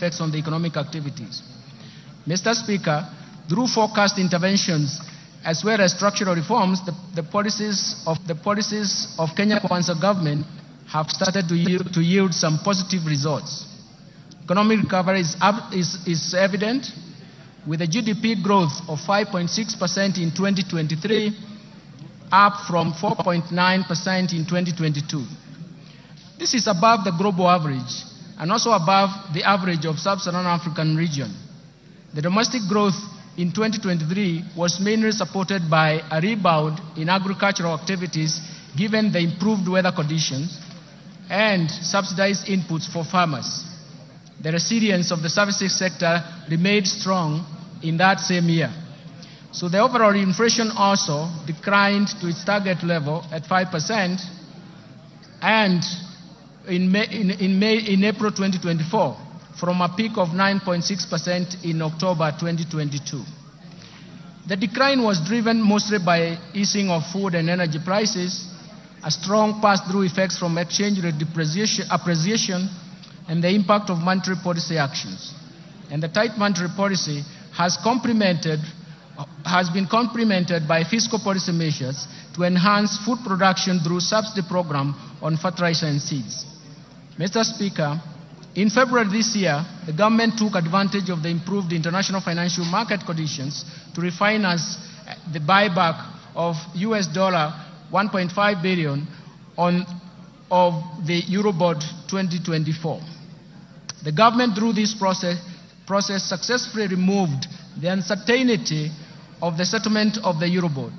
effects on the economic activities. Mr. Speaker, through focused interventions as well as structural reforms, the policies of Kenya Kwanza government have started to yield some positive results. Economic recovery is evident, with a GDP growth of 5.6% in 2023, up from 4.9% in 2022. This is above the global average and also above the average of Sub-Saharan African region. The domestic growth in 2023 was mainly supported by a rebound in agricultural activities given the improved weather conditions and subsidized inputs for farmers. The resilience of the services sector remained strong in that same year. So the overall inflation also declined to its target level at 5% and in April 2024, from a peak of 9.6% in October 2022. The decline was driven mostly by easing of food and energy prices, a strong pass-through effects from exchange rate appreciation, and the impact of monetary policy actions. And the tight monetary policy has been complemented by fiscal policy measures to enhance food production through subsidy program on fertilizer and seeds. Mr. Speaker, in February this year, the government took advantage of the improved international financial market conditions to refinance the buyback of US dollar $1.5 billion of the Eurobond 2024. The government, through this process successfully removed the uncertainty of the settlement of the Eurobond.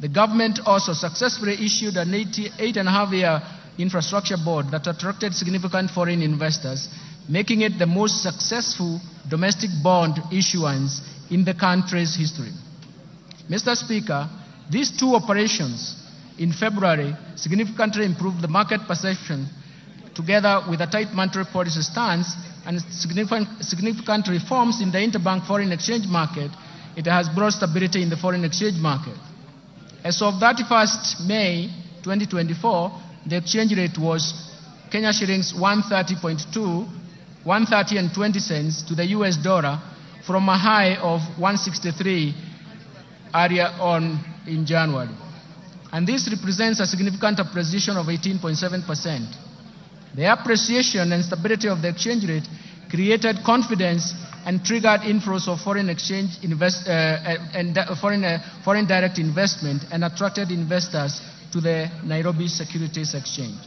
The government also successfully issued an 8.5-year infrastructure board that attracted significant foreign investors, making it the most successful domestic bond issuance in the country's history. Mr. Speaker, these two operations in February significantly improved the market perception, together with a tight monetary policy stance and significant reforms in the interbank foreign exchange market. It has brought stability in the foreign exchange market. As of 31st May 2024, the exchange rate was Kenya shillings 130.2, 130 and 20 cents to the US dollar, from a high of 163 earlier on in January. And this represents a significant appreciation of 18.7%. The appreciation and stability of the exchange rate created confidence and triggered inflows of foreign exchange foreign direct investment and attracted investors to the Nairobi Securities Exchange.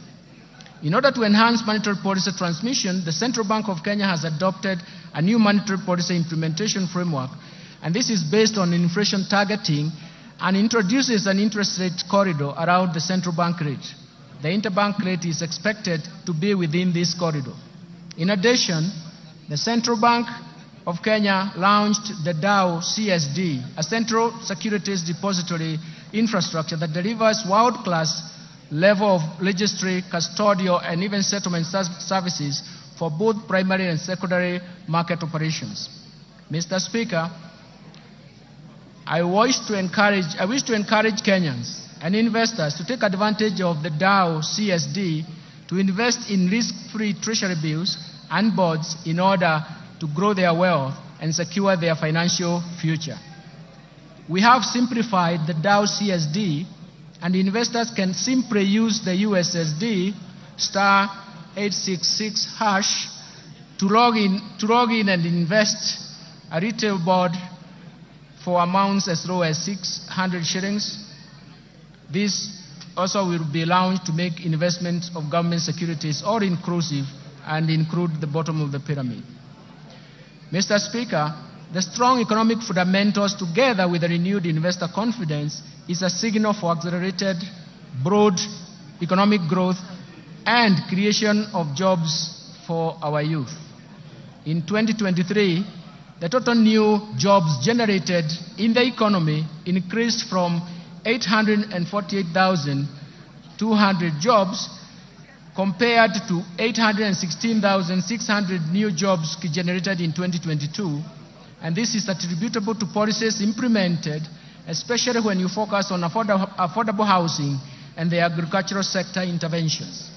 In order to enhance monetary policy transmission, the Central Bank of Kenya has adopted a new monetary policy implementation framework, and this is based on inflation targeting and introduces an interest rate corridor around the central bank rate. The interbank rate is expected to be within this corridor. In addition, the Central Bank of Kenya launched the Dao CSD, a central securities depository infrastructure that delivers world-class level of registry, custodial, and even settlement services for both primary and secondary market operations. Mr. Speaker, I wish to encourage Kenyans and investors to take advantage of the Dao CSD to invest in risk-free treasury bills and bonds in order to grow their wealth and secure their financial future. We have simplified the Dao CSD, and investors can simply use the USSD *866# to log in and invest a retail bond for amounts as low as 600 shillings. This also will be launched to make investments of government securities all inclusive and include the bottom of the pyramid. Mr. Speaker, the strong economic fundamentals together with the renewed investor confidence is a signal for accelerated broad economic growth and creation of jobs for our youth. In 2023, the total new jobs generated in the economy increased from 848,200 jobs compared to 816,600 new jobs generated in 2022. And this is attributable to policies implemented, especially when you focus on affordable housing and the agricultural sector interventions.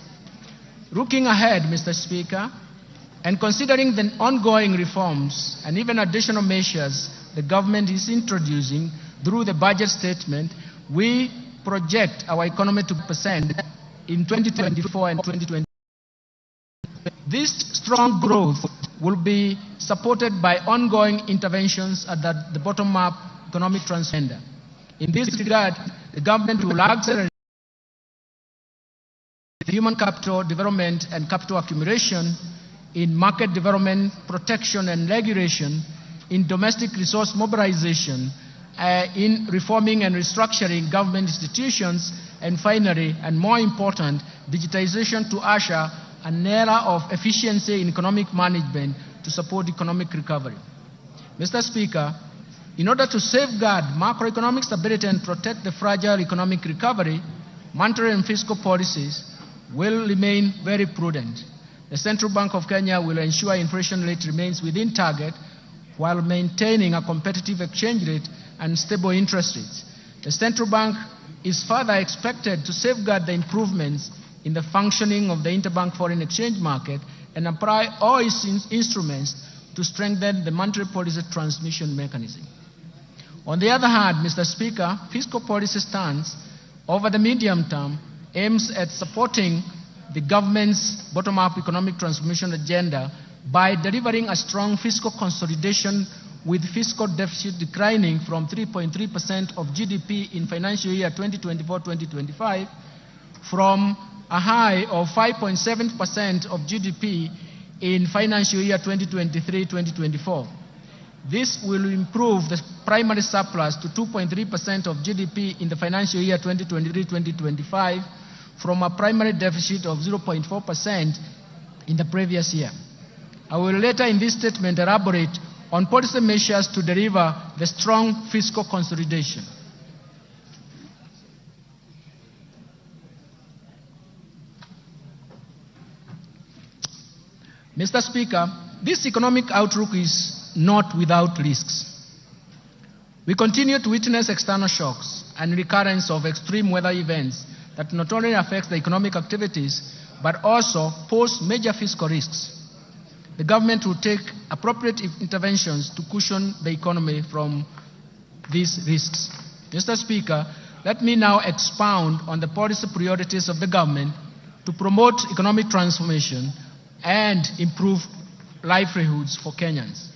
Looking ahead, Mr. Speaker, And considering the ongoing reforms and even additional measures the government is introducing through the budget statement, we project our economy to percent in 2024 and 2025. This strong growth will be supported by ongoing interventions at the bottom-up economic transformation. In this regard, the government will accelerate human capital development and capital accumulation, in market development, protection and regulation, in domestic resource mobilization, in reforming and restructuring government institutions, and finally, and more important, digitization to usher an era of efficiency in economic management to support economic recovery. Mr. Speaker, in order to safeguard macroeconomic stability and protect the fragile economic recovery, monetary and fiscal policies will remain very prudent. The Central Bank of Kenya will ensure inflation rate remains within target while maintaining a competitive exchange rate and stable interest rates. The Central Bank is further expected to safeguard the improvements in the functioning of the interbank foreign exchange market and apply all its instruments to strengthen the monetary policy transmission mechanism. On the other hand, Mr. Speaker, fiscal policy stance over the medium term aims at supporting the government's bottom-up economic transformation agenda by delivering a strong fiscal consolidation with fiscal deficit declining from 3.3% of GDP in financial year 2024-2025 from a high of 5.7% of GDP in financial year 2023-2024. This will improve the primary surplus to 2.3% of GDP in the financial year 2023-2025 from a primary deficit of 0.4% in the previous year. I will later in this statement elaborate on policy measures to deliver the strong fiscal consolidation. Mr. Speaker, this economic outlook is not without risks. We continue to witness external shocks and recurrence of extreme weather events that not only affect the economic activities, but also pose major fiscal risks. The government will take appropriate interventions to cushion the economy from these risks. Mr. Speaker, let me now expound on the policy priorities of the government to promote economic transformation and improve livelihoods for Kenyans.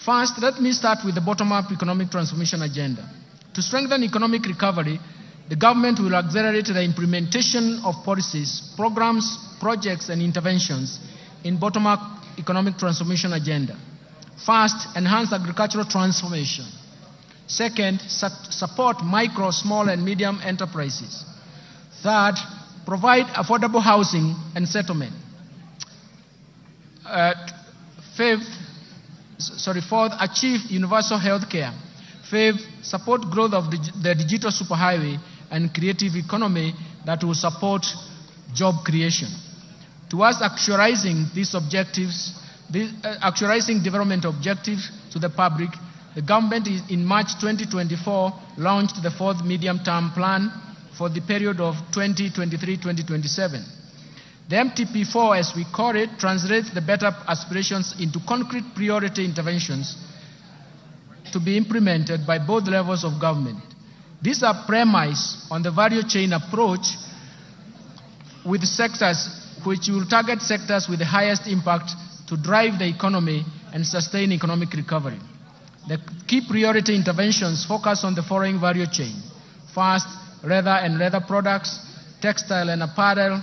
First, let me start with the bottom-up economic transformation agenda. To strengthen economic recovery, the government will accelerate the implementation of policies, programs, projects, and interventions in bottom-up economic transformation agenda. First, enhance agricultural transformation. Second, support micro, small, and medium enterprises. Third, provide affordable housing and settlement. Fourth, achieve universal health care. Fifth, support growth of the digital superhighway and creative economy that will support job creation. Towards actualizing these objectives, actualizing development objectives to the public, the government in March 2024 launched the fourth medium-term plan for the period of 2023-2027. The MTP4, as we call it, translates the better aspirations into concrete priority interventions to be implemented by both levels of government. These are premised on the value chain approach with sectors which will target sectors with the highest impact to drive the economy and sustain economic recovery. The key priority interventions focus on the following value chain. First, leather and leather products, textile and apparel,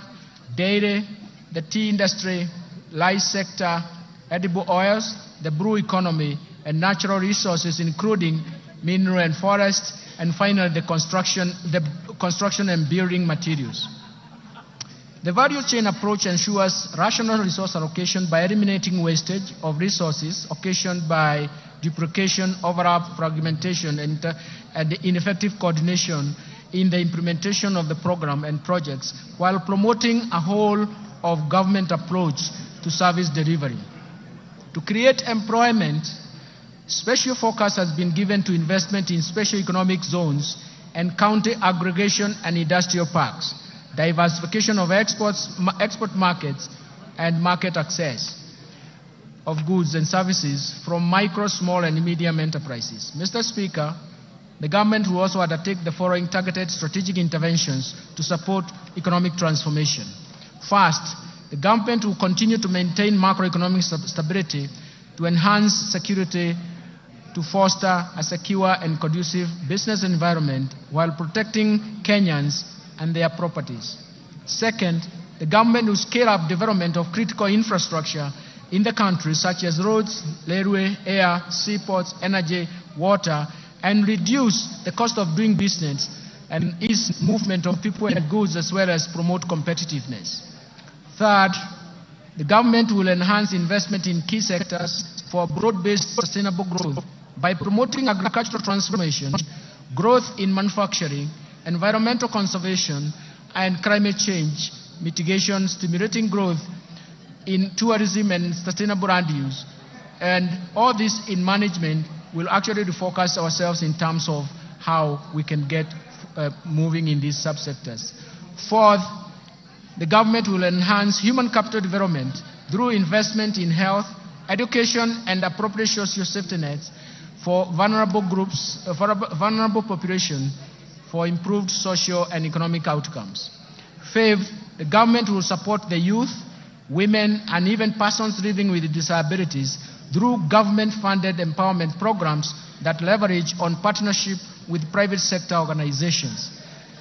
dairy, the tea industry, life sector, edible oils, the blue economy, and natural resources, including mineral and forest, and finally the construction and building materials. The value chain approach ensures rational resource allocation by eliminating wastage of resources occasioned by duplication, overlap, fragmentation, and ineffective coordination in the implementation of the program and projects, while promoting a whole of government approach to service delivery. To create employment, special focus has been given to investment in special economic zones and county aggregation and industrial parks, diversification of export markets, and market access of goods and services from micro, small, and medium enterprises. Mr. Speaker, the government will also undertake the following targeted strategic interventions to support economic transformation. First, the government will continue to maintain macroeconomic stability to enhance security, to foster a secure and conducive business environment while protecting Kenyans and their properties. Second, the government will scale up development of critical infrastructure in the country, such as roads, railway, air, seaports, energy, water, and reduce the cost of doing business and ease movement of people and goods, as well as promote competitiveness. Third, the government will enhance investment in key sectors for broad-based sustainable growth by promoting agricultural transformation, growth in manufacturing, environmental conservation, and climate change mitigation, stimulating growth in tourism and sustainable land use. And all this in management will actually refocus ourselves in terms of how we can get moving in these subsectors. Fourth, the government will enhance human capital development through investment in health, education, and appropriate social safety nets for vulnerable groups, for vulnerable population, for improved social and economic outcomes. Fifth, the government will support the youth, women, and even persons living with disabilities through government-funded empowerment programs that leverage on partnership with private sector organizations.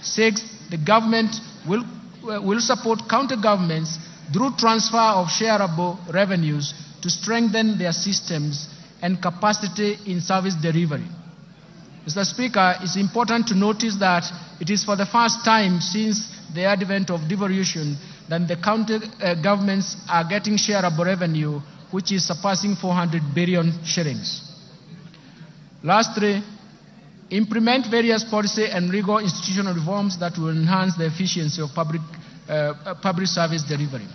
Sixth, the government will support county governments through transfer of shareable revenues to strengthen their systems and capacity in service delivery. Mr. Speaker, it's important to notice that it is for the first time since the advent of devolution that the county governments are getting shareable revenue, which is surpassing 400 billion shillings. Lastly, implement various policy and legal institutional reforms that will enhance the efficiency of public service delivery.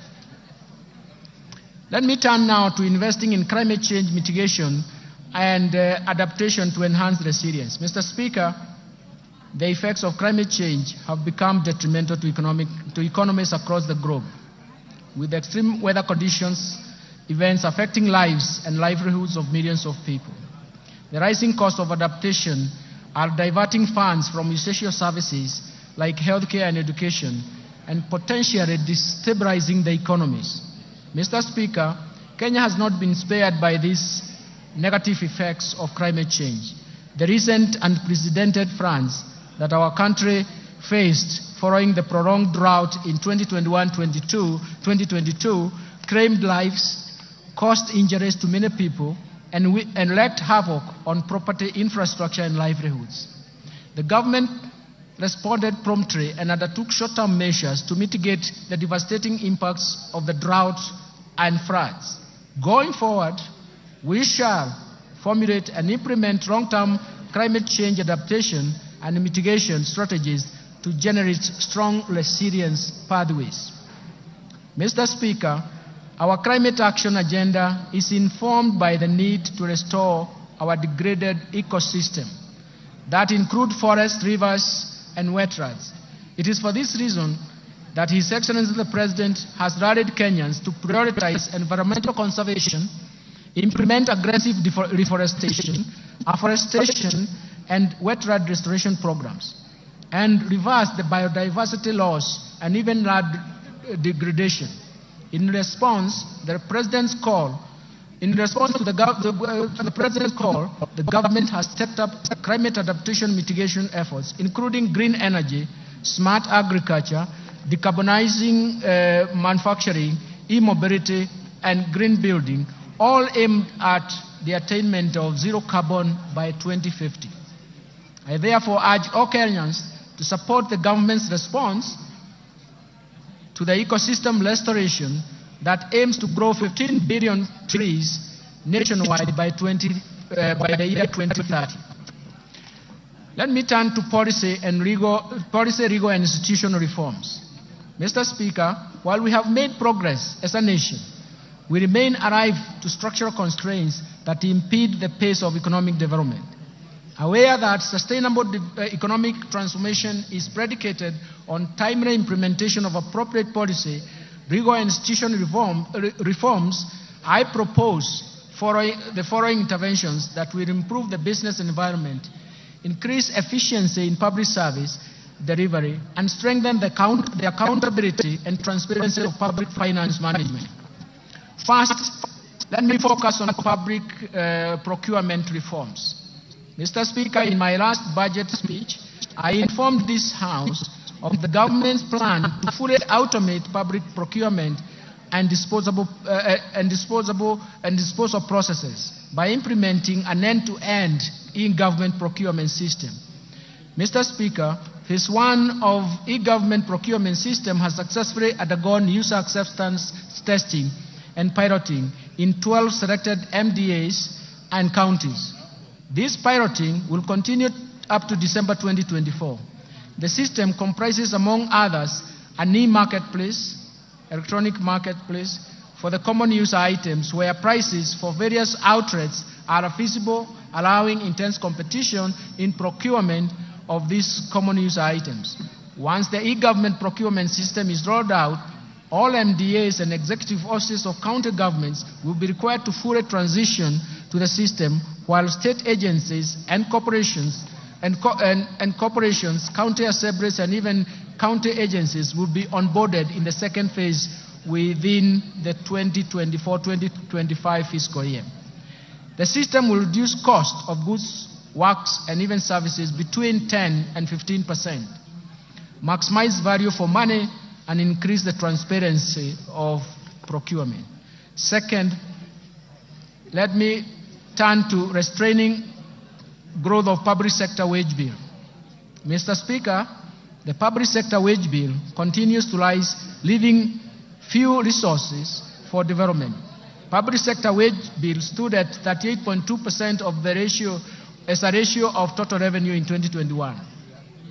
Let me turn now to investing in climate change mitigation and adaptation to enhance resilience. Mr. Speaker, the effects of climate change have become detrimental to economies across the globe, with extreme weather conditions, events affecting lives and livelihoods of millions of people. The rising cost of adaptation are diverting funds from essential services like healthcare and education and potentially destabilizing the economies. Mr. Speaker, Kenya has not been spared by these negative effects of climate change. The recent unprecedented floods that our country faced following the prolonged drought in 2021-2022 claimed lives, caused injuries to many people, and wreaked havoc on property, infrastructure, and livelihoods. The government responded promptly and undertook short-term measures to mitigate the devastating impacts of the drought and floods. Going forward, we shall formulate and implement long-term climate change adaptation and mitigation strategies to generate strong resilience pathways. Mr. Speaker, our climate action agenda is informed by the need to restore our degraded ecosystem that include forests, rivers, and wetlands. It is for this reason that His Excellency the President has rallied Kenyans to prioritize environmental conservation, implement aggressive reforestation, afforestation, and wetland restoration programs, and reverse the biodiversity loss and even land degradation. In response, the President's call, in response to the President's call, the government has stepped up climate adaptation mitigation efforts, including green energy, smart agriculture, decarbonizing manufacturing, e-mobility, and green building, all aimed at the attainment of zero carbon by 2050. I therefore urge all Kenyans to support the government's response to the ecosystem restoration that aims to grow 15 billion trees nationwide by the year 2030. Let me turn to policy, legal, and institutional reforms. Mr. Speaker, while we have made progress as a nation, we remain alive to structural constraints that impede the pace of economic development. Aware that sustainable economic transformation is predicated on timely implementation of appropriate policy, Legal and institutional reforms, I propose the following interventions that will improve the business environment, increase efficiency in public service delivery, and strengthen the accountability and transparency of public finance management. First, let me focus on public procurement reforms. Mr. Speaker, in my last budget speech, I informed this House of the government's plan to fully automate public procurement and disposal processes by implementing an end-to-end e-government procurement system. Mr. Speaker, phase one of e-government procurement system has successfully undergone user acceptance testing and piloting in 12 selected MDAs and counties. This piloting will continue up to December 2024. The system comprises, among others, an e-marketplace, electronic marketplace, for the common user items where prices for various outlets are feasible, allowing intense competition in procurement of these common user items. Once the e-government procurement system is rolled out, all MDAs and executive offices of county governments will be required to fully transition to the system, while state agencies and corporations, county assemblies, and even county agencies will be onboarded in the second phase within the 2024-2025 fiscal year. The system will reduce cost of goods, works, and even services between 10 and 15%, maximize value for money, and increase the transparency of procurement. Second, let me turn to restraining growth of public sector wage bill. Mr. Speaker, the public sector wage bill continues to rise, leaving few resources for development. Public sector wage bill stood at 38.2% of the ratio as a ratio of total revenue in 2021.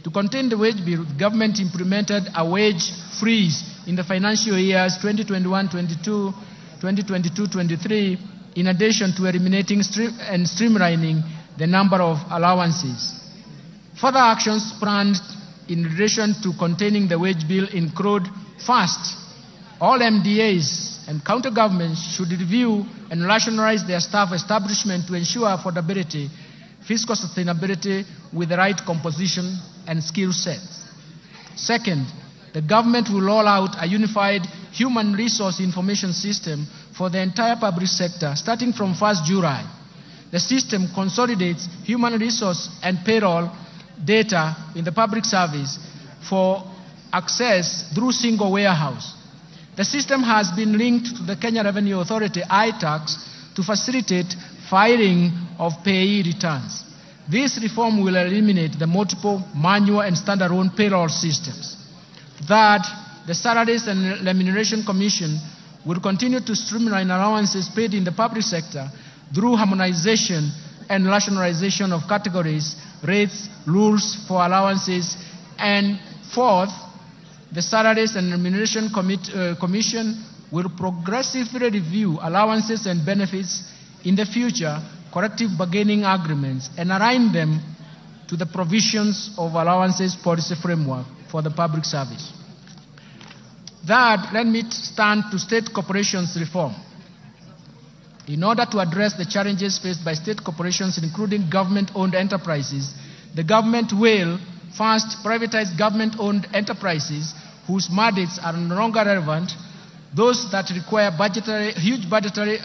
To contain the wage bill, the government implemented a wage freeze in the financial years 2021-22, 2022-23, in addition to eliminating and streamlining the number of allowances. Further actions planned in relation to containing the wage bill include, first, all MDAs and county governments should review and rationalize their staff establishment to ensure affordability, fiscal sustainability with the right composition and skill sets. Second, the government will roll out a unified human resource information system for the entire public sector starting from 1st July. The system consolidates human resource and payroll data in the public service for access through single warehouse. The system has been linked to the Kenya Revenue Authority, iTax, to facilitate filing of payee returns. This reform will eliminate the multiple manual and standalone payroll systems. Third, the Salaries and Remuneration Commission will continue to streamline allowances paid in the public sector through harmonization and rationalization of categories, rates, rules for allowances. And fourth, the Salaries and Remuneration Commission will progressively review allowances and benefits in the future collective bargaining agreements and align them to the provisions of allowances policy framework for the public service. Third, let me turn to state corporations reform. In order to address the challenges faced by state corporations, including government-owned enterprises, the government will first privatize government-owned enterprises whose mandates are no longer relevant, those that require huge budgetary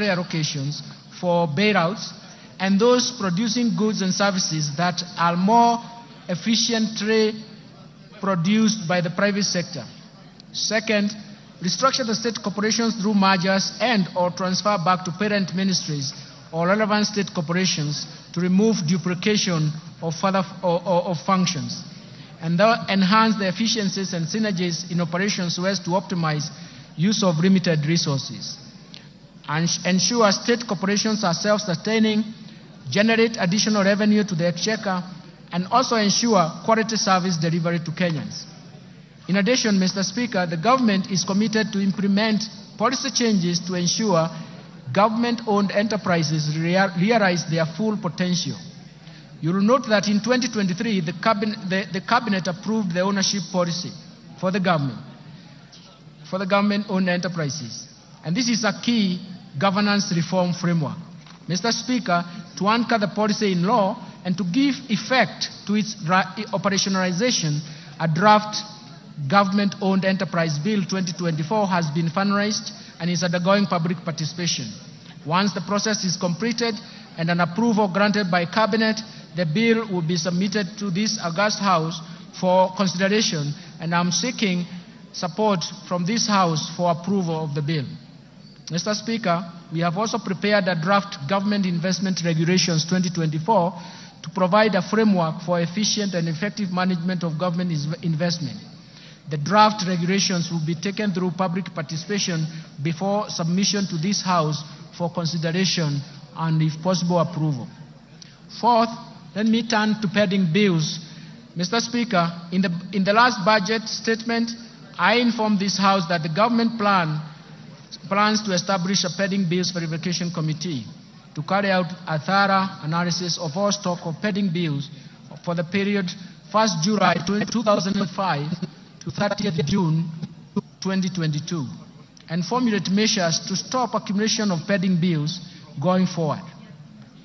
allocations for bailouts, and those producing goods and services that are more efficiently produced by the private sector. Second, restructure the state corporations through mergers and or transfer back to parent ministries or relevant state corporations to remove duplication of further of functions, and enhance the efficiencies and synergies in operations so as to optimize use of limited resources. And ensure state corporations are self-sustaining, generate additional revenue to the exchequer, and also ensure quality service delivery to Kenyans. In addition, Mr. Speaker, the government is committed to implement policy changes to ensure government-owned enterprises realize their full potential. You will note that in 2023, the cabinet approved the ownership policy for the government. for the government-owned enterprises. And this is a key governance reform framework. Mr. Speaker, to anchor the policy in law and to give effect to its operationalization, a draft Government-Owned Enterprise Bill 2024 has been finalized and is undergoing public participation. Once the process is completed and an approval granted by Cabinet, the bill will be submitted to this august House for consideration, and I'm seeking support from this House for approval of the bill. Mr. Speaker, we have also prepared a draft Government Investment Regulations 2024 to provide a framework for efficient and effective management of government investment. The draft regulations will be taken through public participation before submission to this House for consideration and, if possible, approval. Fourth, let me turn to pending bills. Mr. Speaker, in the last budget statement, I informed this House that the government plans to establish a pending bills verification committee to carry out a thorough analysis of all stock of pending bills for the period 1st July 2005 to 30th June 2022, and formulate measures to stop accumulation of pending bills going forward.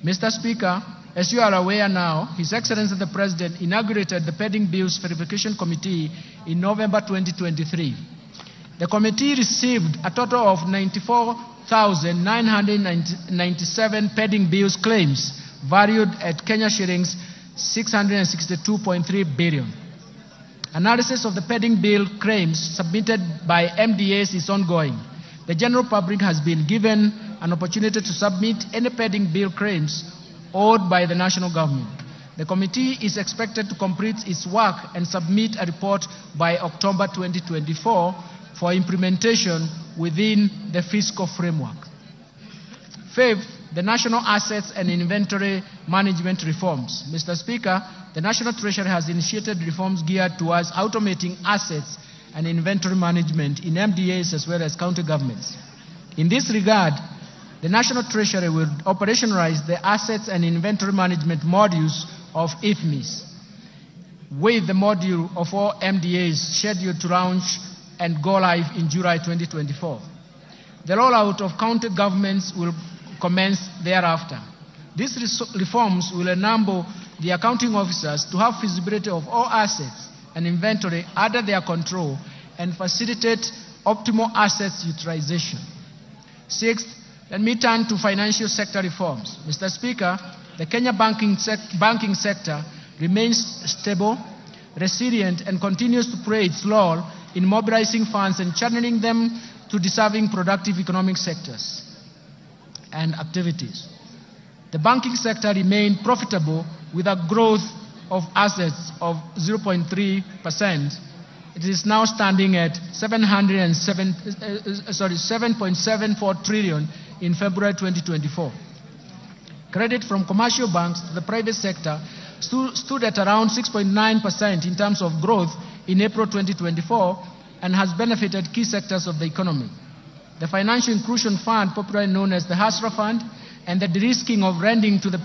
Mr. Speaker, as you are aware now, His Excellency the President inaugurated the Pending Bills Verification Committee in November 2023. The committee received a total of 94,997 pending bills claims valued at Kenya shillings 662.3 billion. Analysis of the pending bill claims submitted by MDAs is ongoing. The general public has been given an opportunity to submit any pending bill claims owed by the national government. The committee is expected to complete its work and submit a report by October 2024 for implementation within the fiscal framework. Fifth, the National Assets and Inventory Management Reforms. Mr. Speaker, the National Treasury has initiated reforms geared towards automating assets and inventory management in MDAs as well as county governments. In this regard, the National Treasury will operationalize the assets and inventory management modules of IFMIS, with the module of all MDAs scheduled to launch and go live in July 2024. The rollout of county governments will commence thereafter. These reforms will enable the accounting officers to have visibility of all assets and inventory under their control and facilitate optimal assets utilization. Sixth, let me turn to financial sector reforms. Mr. Speaker, the Kenya banking sector remains stable, resilient, and continues to play its role in mobilizing funds and channeling them to deserving productive economic sectors and activities. The banking sector remained profitable with a growth of assets of 0.3%. It is now standing at 7.74 trillion in February 2024. Credit from commercial banks to the private sector stood at around 6.9% in terms of growth in April 2024 and has benefited key sectors of the economy. The Financial Inclusion Fund, popularly known as the Hustler Fund, and the de-risking of lending to the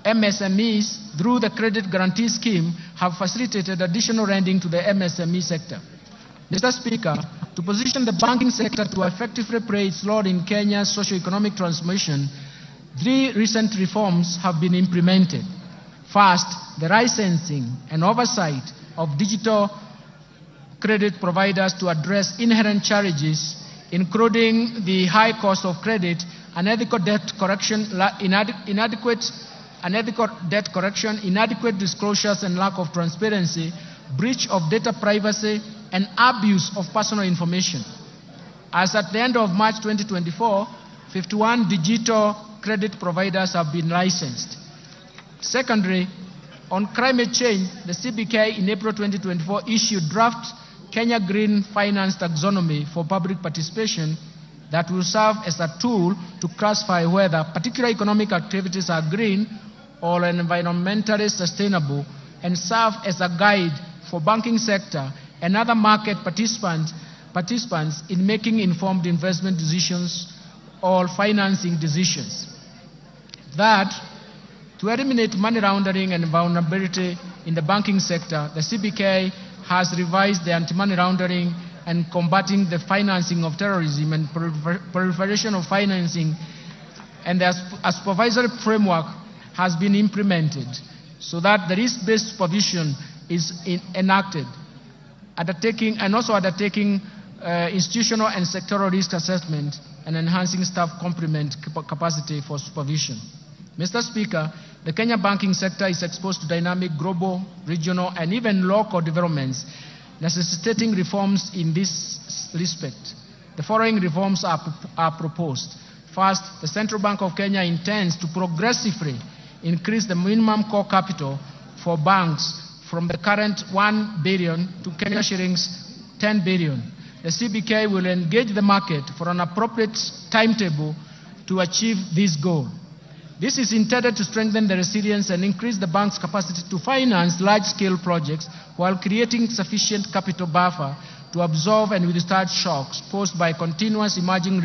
MSMEs through the Credit Guarantee Scheme have facilitated additional lending to the MSME sector. Mr. Speaker, to position the banking sector to effectively play its role in Kenya's socio-economic transformation, three recent reforms have been implemented. First, the licensing and oversight of digital credit providers to address inherent challenges, including the high cost of credit, unethical debt correction, inadequate disclosures and lack of transparency, breach of data privacy, and abuse of personal information. As at the end of March 2024, 51 digital credit providers have been licensed. Secondly, on climate change, the CBK in April 2024 issued draft Kenya Green Finance Taxonomy for public participation that will serve as a tool to classify whether particular economic activities are green or environmentally sustainable and serve as a guide for banking sector and other market participants in making informed investment decisions or financing decisions. That, to eliminate money laundering and vulnerability in the banking sector, the CBK has revised the anti-money laundering and combating the financing of terrorism and proliferation of financing, and a supervisory framework has been implemented so that the risk-based supervision is enacted, undertaking institutional and sectoral risk assessment and enhancing staff complement capacity for supervision. Mr. Speaker, the Kenya banking sector is exposed to dynamic global, regional, and even local developments, necessitating reforms in this respect. The following reforms are proposed. First, the Central Bank of Kenya intends to progressively increase the minimum core capital for banks from the current 1 billion to Kenya shillings 10 billion. The CBK will engage the market for an appropriate timetable to achieve this goal. This is intended to strengthen the resilience and increase the bank's capacity to finance large-scale projects while creating sufficient capital buffer to absorb and withstand shocks posed by continuous emerging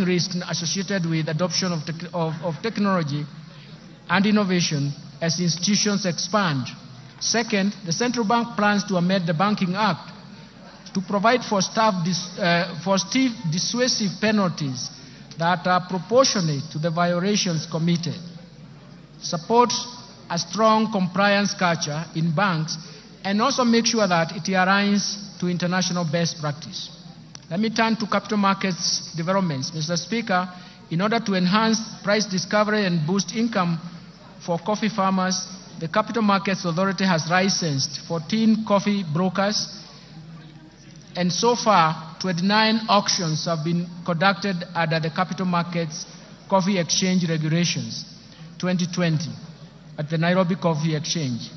risks associated with adoption of technology and innovation as institutions expand. Second, the Central Bank plans to amend the Banking Act to provide for stiff dissuasive penalties that are proportionate to the violations committed, support a strong compliance culture in banks, and also make sure that it aligns to international best practice. Let me turn to capital markets developments. Mr. Speaker, in order to enhance price discovery and boost income for coffee farmers, the Capital Markets Authority has licensed 14 coffee brokers, and so far, 29 auctions have been conducted under the Capital Markets Coffee Exchange Regulations 2020 at the Nairobi Coffee Exchange.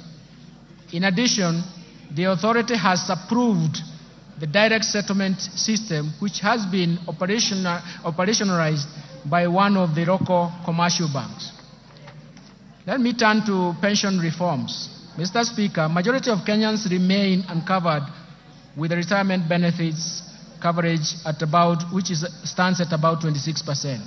In addition, the authority has approved the direct settlement system, which has been operationalized by one of the local commercial banks. Let me turn to pension reforms. Mr. Speaker, majority of Kenyans remain uncovered with the retirement benefits coverage at about, stands at about 26%.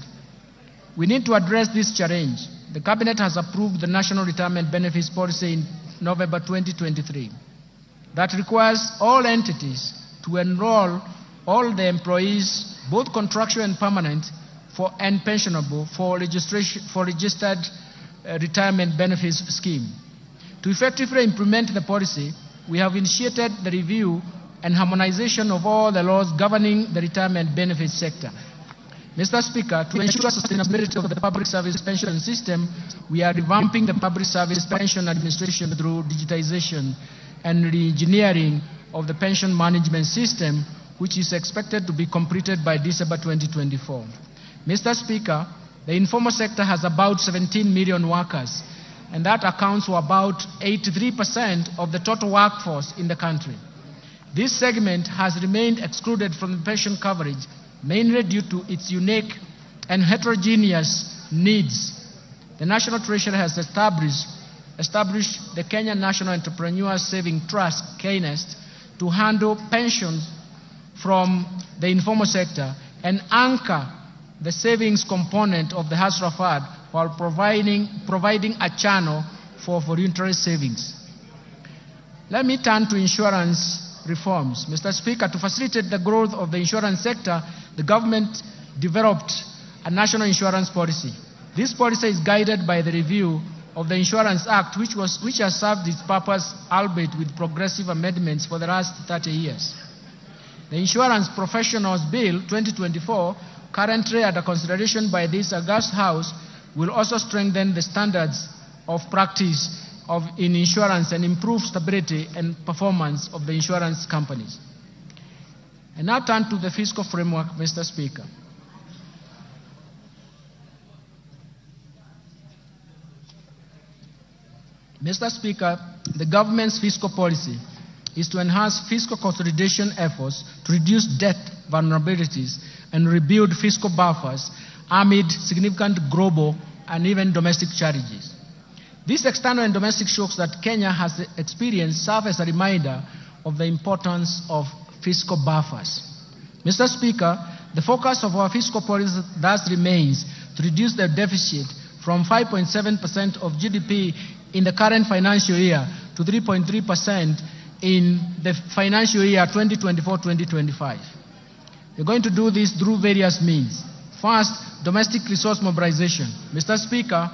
We need to address this challenge. The Cabinet has approved the National Retirement Benefits Policy in November 2023 that requires all entities to enroll all the employees, both contractual and permanent, and pensionable for registered retirement benefits scheme. To effectively implement the policy, we have initiated the review and harmonization of all the laws governing the retirement benefits sector. Mr. Speaker, to ensure sustainability of the public service pension system, we are revamping the public service pension administration through digitization and re-engineering of the pension management system, which is expected to be completed by December 2024. Mr. Speaker, the informal sector has about 17 million workers, and that accounts for about 83% of the total workforce in the country. This segment has remained excluded from the pension coverage, mainly due to its unique and heterogeneous needs. The National Treasury has established the Kenya National Entrepreneur Saving Trust, KNEST, to handle pensions from the informal sector and anchor the savings component of the Hustler Fund while providing a channel for voluntary savings. Let me turn to insurance reforms. Mr. Speaker, to facilitate the growth of the insurance sector, the government developed a national insurance policy. This policy is guided by the review of the Insurance Act, which has served its purpose, albeit with progressive amendments, for the last 30 years. The Insurance Professionals Bill 2024, currently under consideration by this august House, will also strengthen the standards of practice in insurance and improve stability and performance of the insurance companies. I now turn to the fiscal framework, Mr. Speaker. Mr. Speaker, the government's fiscal policy is to enhance fiscal consolidation efforts to reduce debt vulnerabilities and rebuild fiscal buffers amid significant global and even domestic challenges. These external and domestic shocks that Kenya has experienced serve as a reminder of the importance of fiscal buffers. Mr. Speaker, the focus of our fiscal policy thus remains to reduce the deficit from 5.7% of GDP in the current financial year to 3.3% in the financial year 2024-2025. We're going to do this through various means. First, domestic resource mobilization. Mr. Speaker,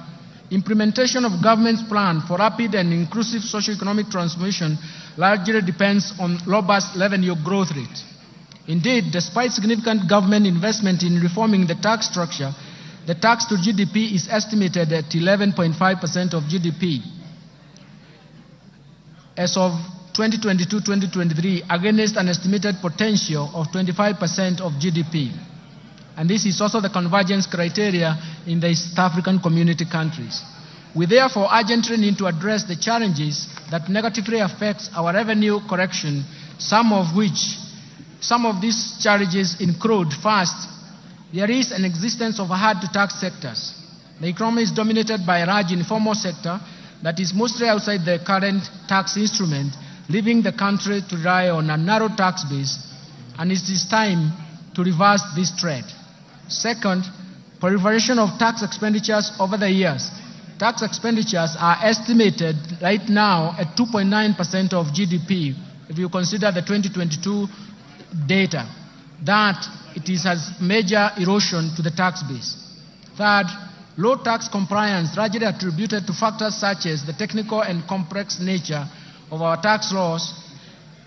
implementation of government's plan for rapid and inclusive socio-economic transformation largely depends on robust revenue growth rate. Indeed, despite significant government investment in reforming the tax structure, the tax to GDP is estimated at 11.5% of GDP as of 2022-2023 against an estimated potential of 25% of GDP. And this is also the convergence criteria in the East African community countries. We therefore urgently need to address the challenges that negatively affects our revenue correction, some of these challenges include, first, there is an existence of hard-to-tax sectors. The economy is dominated by a large informal sector that is mostly outside the current tax instrument, leaving the country to rely on a narrow tax base, and it is time to reverse this trend. Second, proliferation of tax expenditures over the years. Tax expenditures are estimated right now at 2.9% of GDP, if you consider the 2022 data. That it is as major erosion to the tax base. Third, low tax compliance largely attributed to factors such as the technical and complex nature of our tax laws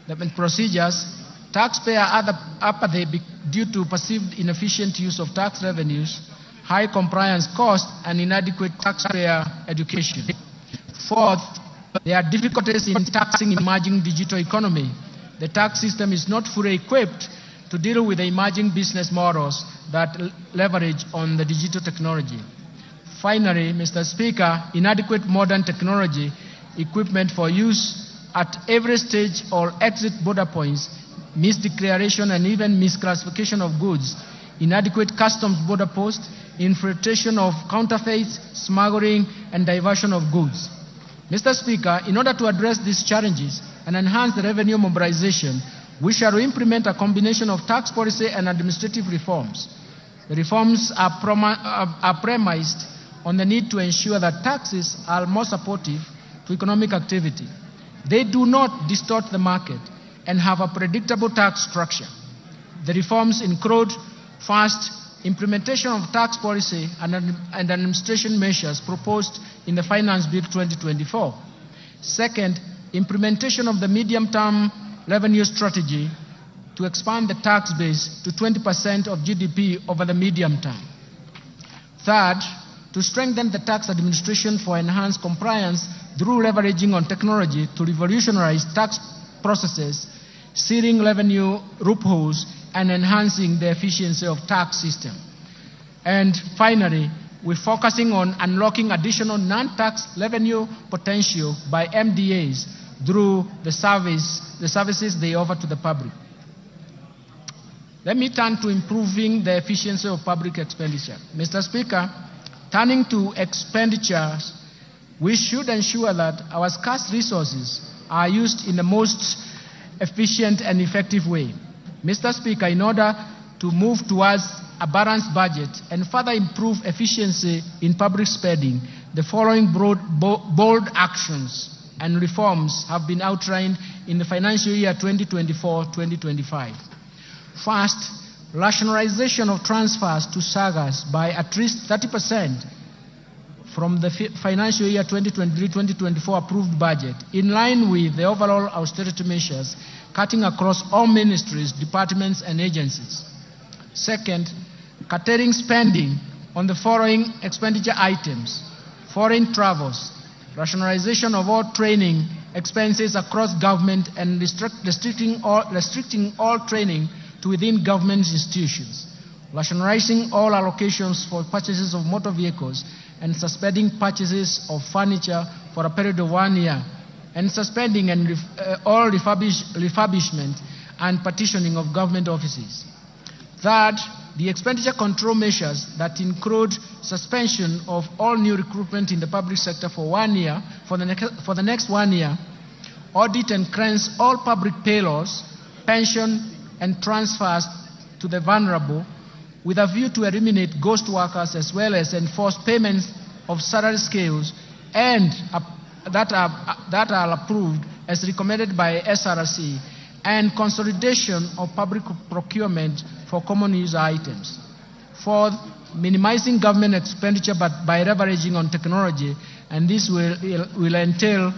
and procedures, taxpayer apathy due to perceived inefficient use of tax revenues, high compliance costs, and inadequate taxpayer education. Fourth, there are difficulties in taxing emerging digital economy. The tax system is not fully equipped to deal with the emerging business models that leverage on the digital technology. Finally, Mr. Speaker, inadequate modern technology equipment for use at every stage or exit border points, misdeclaration and even misclassification of goods, inadequate customs border posts, infiltration of counterfeits, smuggling, and diversion of goods. Mr. Speaker, in order to address these challenges and enhance the revenue mobilization, we shall implement a combination of tax policy and administrative reforms. The reforms are premised on the need to ensure that taxes are more supportive to economic activity. They do not distort the market and have a predictable tax structure. The reforms include, first, implementation of tax policy and administration measures proposed in the Finance Bill 2024. Second, implementation of the medium-term revenue strategy to expand the tax base to 20% of GDP over the medium term. Third, to strengthen the tax administration for enhanced compliance through leveraging on technology to revolutionize tax processes, sealing revenue loopholes, and enhancing the efficiency of tax system. And finally, we're focusing on unlocking additional non-tax revenue potential by MDAs through the services they offer to the public. Let me turn to improving the efficiency of public expenditure. Mr. Speaker, turning to expenditures, we should ensure that our scarce resources are used in the most efficient and effective way. Mr. Speaker, in order to move towards a balanced budget and further improve efficiency in public spending, the following bold actions and reforms have been outlined in the financial year 2024-2025. First, rationalization of transfers to SAGAs by at least 30% from the financial year 2023-2024 approved budget, in line with the overall austerity measures cutting across all ministries, departments, and agencies. Second, curtailing spending on the following expenditure items: foreign travels, rationalization of all training expenses across government, and restricting all training to within government institutions, rationalizing all allocations for purchases of motor vehicles, and suspending purchases of furniture for a period of 1 year, and suspending and all refurbishment and partitioning of government offices. Third, the expenditure control measures that include suspension of all new recruitment in the public sector for 1 year, for the next 1 year, audit and cleanse all public payrolls, pension and transfers to the vulnerable, with a view to eliminate ghost workers as well as enforce payments of salary scales and that are approved as recommended by SRC, and consolidation of public procurement for common user items. Fourth, minimizing government expenditure but by leveraging on technology, and this will entail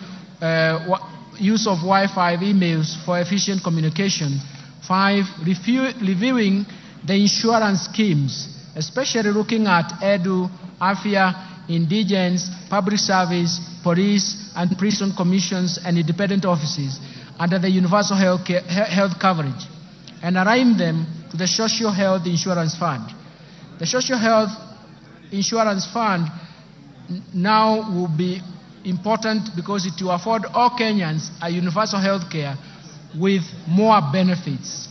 use of Wi-Fi emails for efficient communication. Five, reviewing the insurance schemes, especially looking at EDU, AFIA, indigents, public service, police, and prison commissions and independent offices under the universal health coverage, and align them to the Social Health Insurance Fund. The Social Health Insurance Fund now will be important because it will afford all Kenyans a universal health care with more benefits.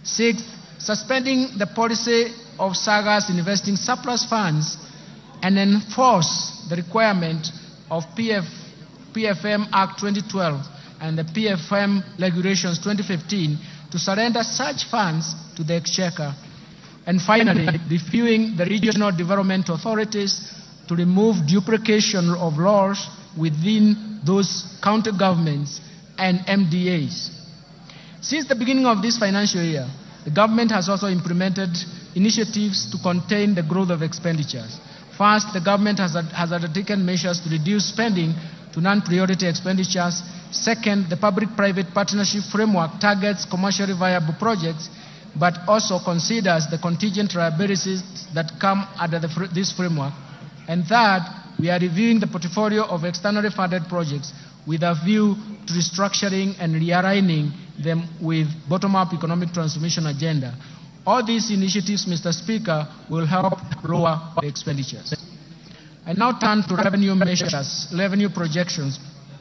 Sixth, suspending the policy of SAGAs investing surplus funds and enforce the requirement of PFM Act 2012 and the PFM Regulations 2015 to surrender such funds to the Exchequer. And finally, reviewing the regional development authorities to remove duplication of laws within those county governments and MDAs. Since the beginning of this financial year, the government has also implemented initiatives to contain the growth of expenditures. First, the government has undertaken measures to reduce spending to non-priority expenditures. Second, the public-private partnership framework targets commercially viable projects, but also considers the contingent liabilities that come under this framework. And third, we are reviewing the portfolio of externally funded projects with a view to restructuring and realigning them with bottom-up economic transformation agenda. All these initiatives, Mr. Speaker, will help lower the expenditures. I now turn to revenue measures, revenue projections.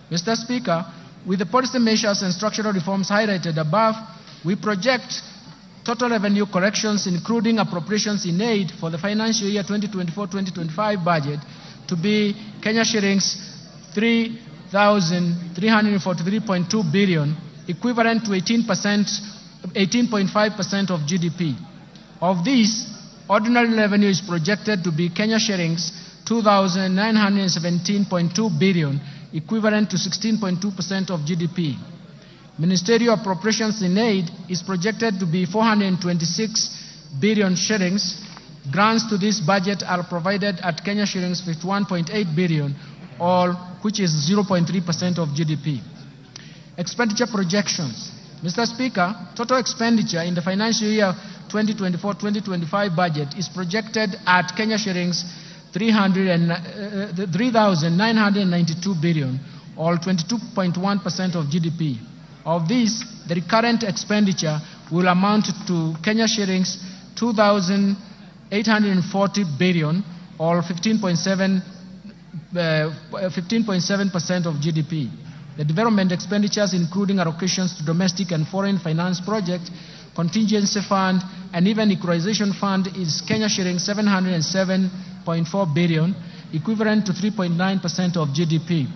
Mr. Speaker, with the policy measures and structural reforms highlighted above, we project total revenue collections, including appropriations in aid for the financial year 2024-2025 budget, to be Kenya shillings 3,343.2 billion, equivalent to 18.5% of GDP. Of this, ordinary revenue is projected to be Kenya shillings 2,917.2 billion, equivalent to 16.2% of GDP. Ministerial appropriations in aid is projected to be 426 billion shillings. Grants to this budget are provided at Kenya shillings 51.8 billion, all which is 0.3% of GDP. Expenditure projections. Mr. Speaker, total expenditure in the financial year 2024-2025 budget is projected at Kenya shillings 3,992 billion, or 22.1% of GDP. Of this, the recurrent expenditure will amount to Kenya shillings 2,840 billion, or 15.7% of GDP. The development expenditures, including allocations to domestic and foreign finance projects, contingency fund, and even equalization fund, is Kenya shillings 707.4 billion, equivalent to 3.9% of GDP.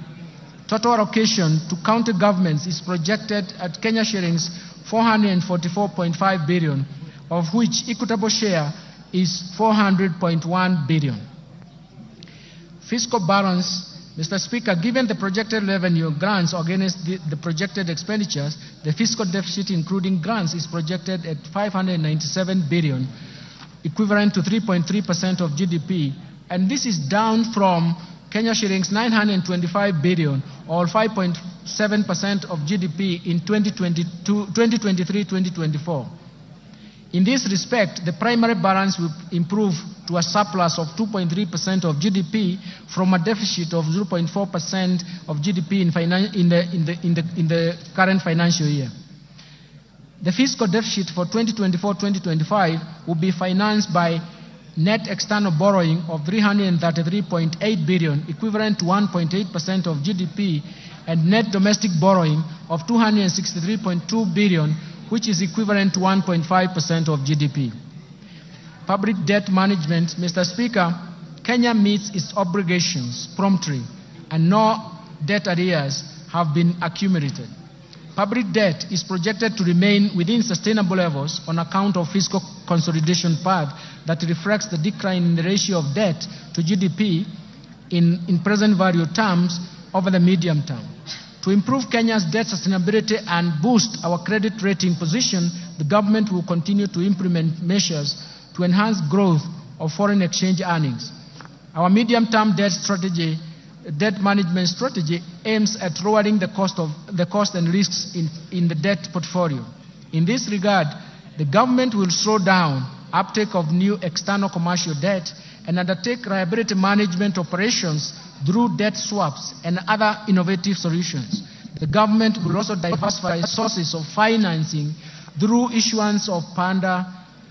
Total allocation to county governments is projected at Kenya shillings 444.5 billion, of which equitable share is 400.1 billion. Fiscal balance, Mr. Speaker, given the projected revenue grants against the projected expenditures, the fiscal deficit including grants is projected at 597 billion, equivalent to 3.3% of GDP, and this is down from Kenya shillings 925 billion, or 5.7% of GDP in 2023-2024. In this respect, the primary balance will improve to a surplus of 2.3% of GDP from a deficit of 0.4% of GDP in the current financial year. The fiscal deficit for 2024-2025 will be financed by net external borrowing of 333.8 billion, equivalent to 1.8% of GDP, and net domestic borrowing of 263.2 billion, which is equivalent to 1.5% of GDP. Public debt management, Mr. Speaker, Kenya meets its obligations promptly, and no debt arrears have been accumulated. Public debt is projected to remain within sustainable levels on account of fiscal consolidation path that reflects the decline in the ratio of debt to GDP in present value terms over the medium term. To improve Kenya's debt sustainability and boost our credit rating position, the government will continue to implement measures to enhance growth of foreign exchange earnings. Our medium-term debt management strategy aims at lowering the cost and risks in the debt portfolio. In this regard, the government will slow down uptake of new external commercial debt and undertake liability management operations through debt swaps and other innovative solutions. The government will also diversify sources of financing through issuance of Panda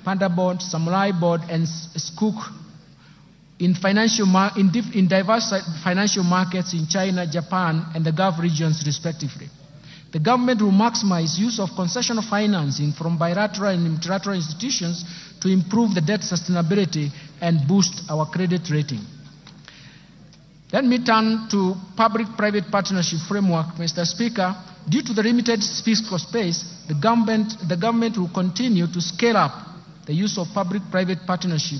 Bond, Samurai Bond, and Sukuk in diverse financial markets in China, Japan, and the Gulf regions, respectively. The government will maximize use of concessional financing from bilateral and multilateral institutions to improve the debt sustainability and boost our credit rating. Let me turn to public-private partnership framework, Mr. Speaker. Due to the limited fiscal space, the government will continue to scale up the use of public-private partnership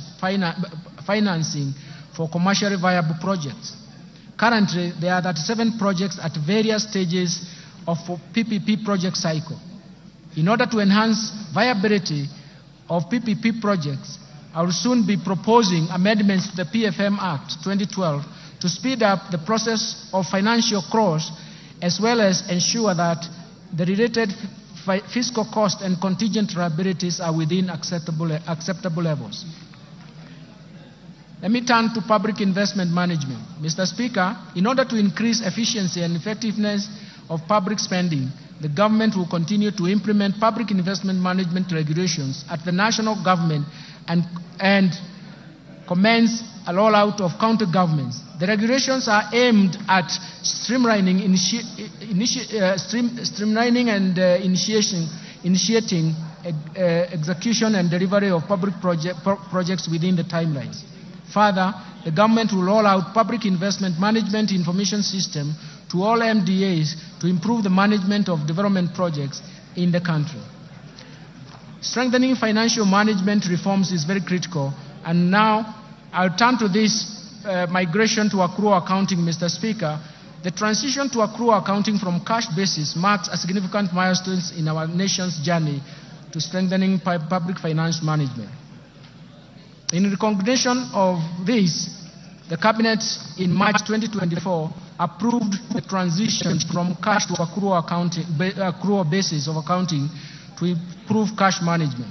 financing for commercially viable projects. Currently, there are 37 projects at various stages of PPP project cycle. In order to enhance viability of PPP projects, I will soon be proposing amendments to the PFM Act 2012 to speed up the process of financial cross, as well as ensure that the related fiscal cost and contingent liabilities are within acceptable levels. Let me turn to public investment management. Mr. Speaker, in order to increase efficiency and effectiveness of public spending, the government will continue to implement public investment management regulations at the national government and commence a rollout of county governments. The regulations are aimed at streamlining and initiating execution and delivery of public projects within the timelines. Further, the government will roll out public investment management information system to all MDAs to improve the management of development projects in the country. Strengthening financial management reforms is very critical, and now I'll turn to this migration to accrual accounting, Mr. Speaker. The transition to accrual accounting from cash basis marks a significant milestone in our nation's journey to strengthening public finance management. In recognition of this, the Cabinet in March 2024 approved the transition from cash to accrual basis of accounting to improve cash management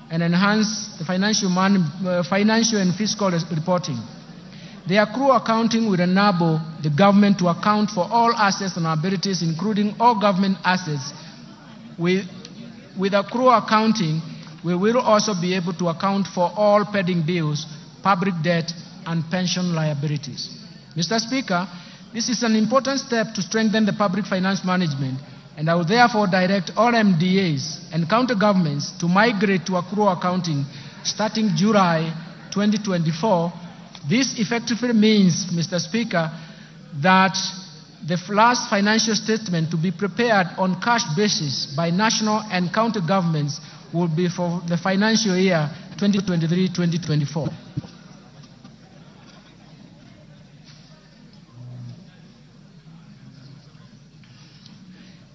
and enhance the financial and fiscal reporting. The accrual accounting will enable the government to account for all assets and liabilities, including all government assets. With accrual accounting, we will also be able to account for all pending bills, public debt, and pension liabilities. Mr. Speaker, this is an important step to strengthen the public finance management, and I will therefore direct all MDAs and county governments to migrate to accrual accounting starting July 2024. This effectively means, Mr. Speaker, that the last financial statement to be prepared on cash basis by national and county governments will be for the financial year 2023-2024.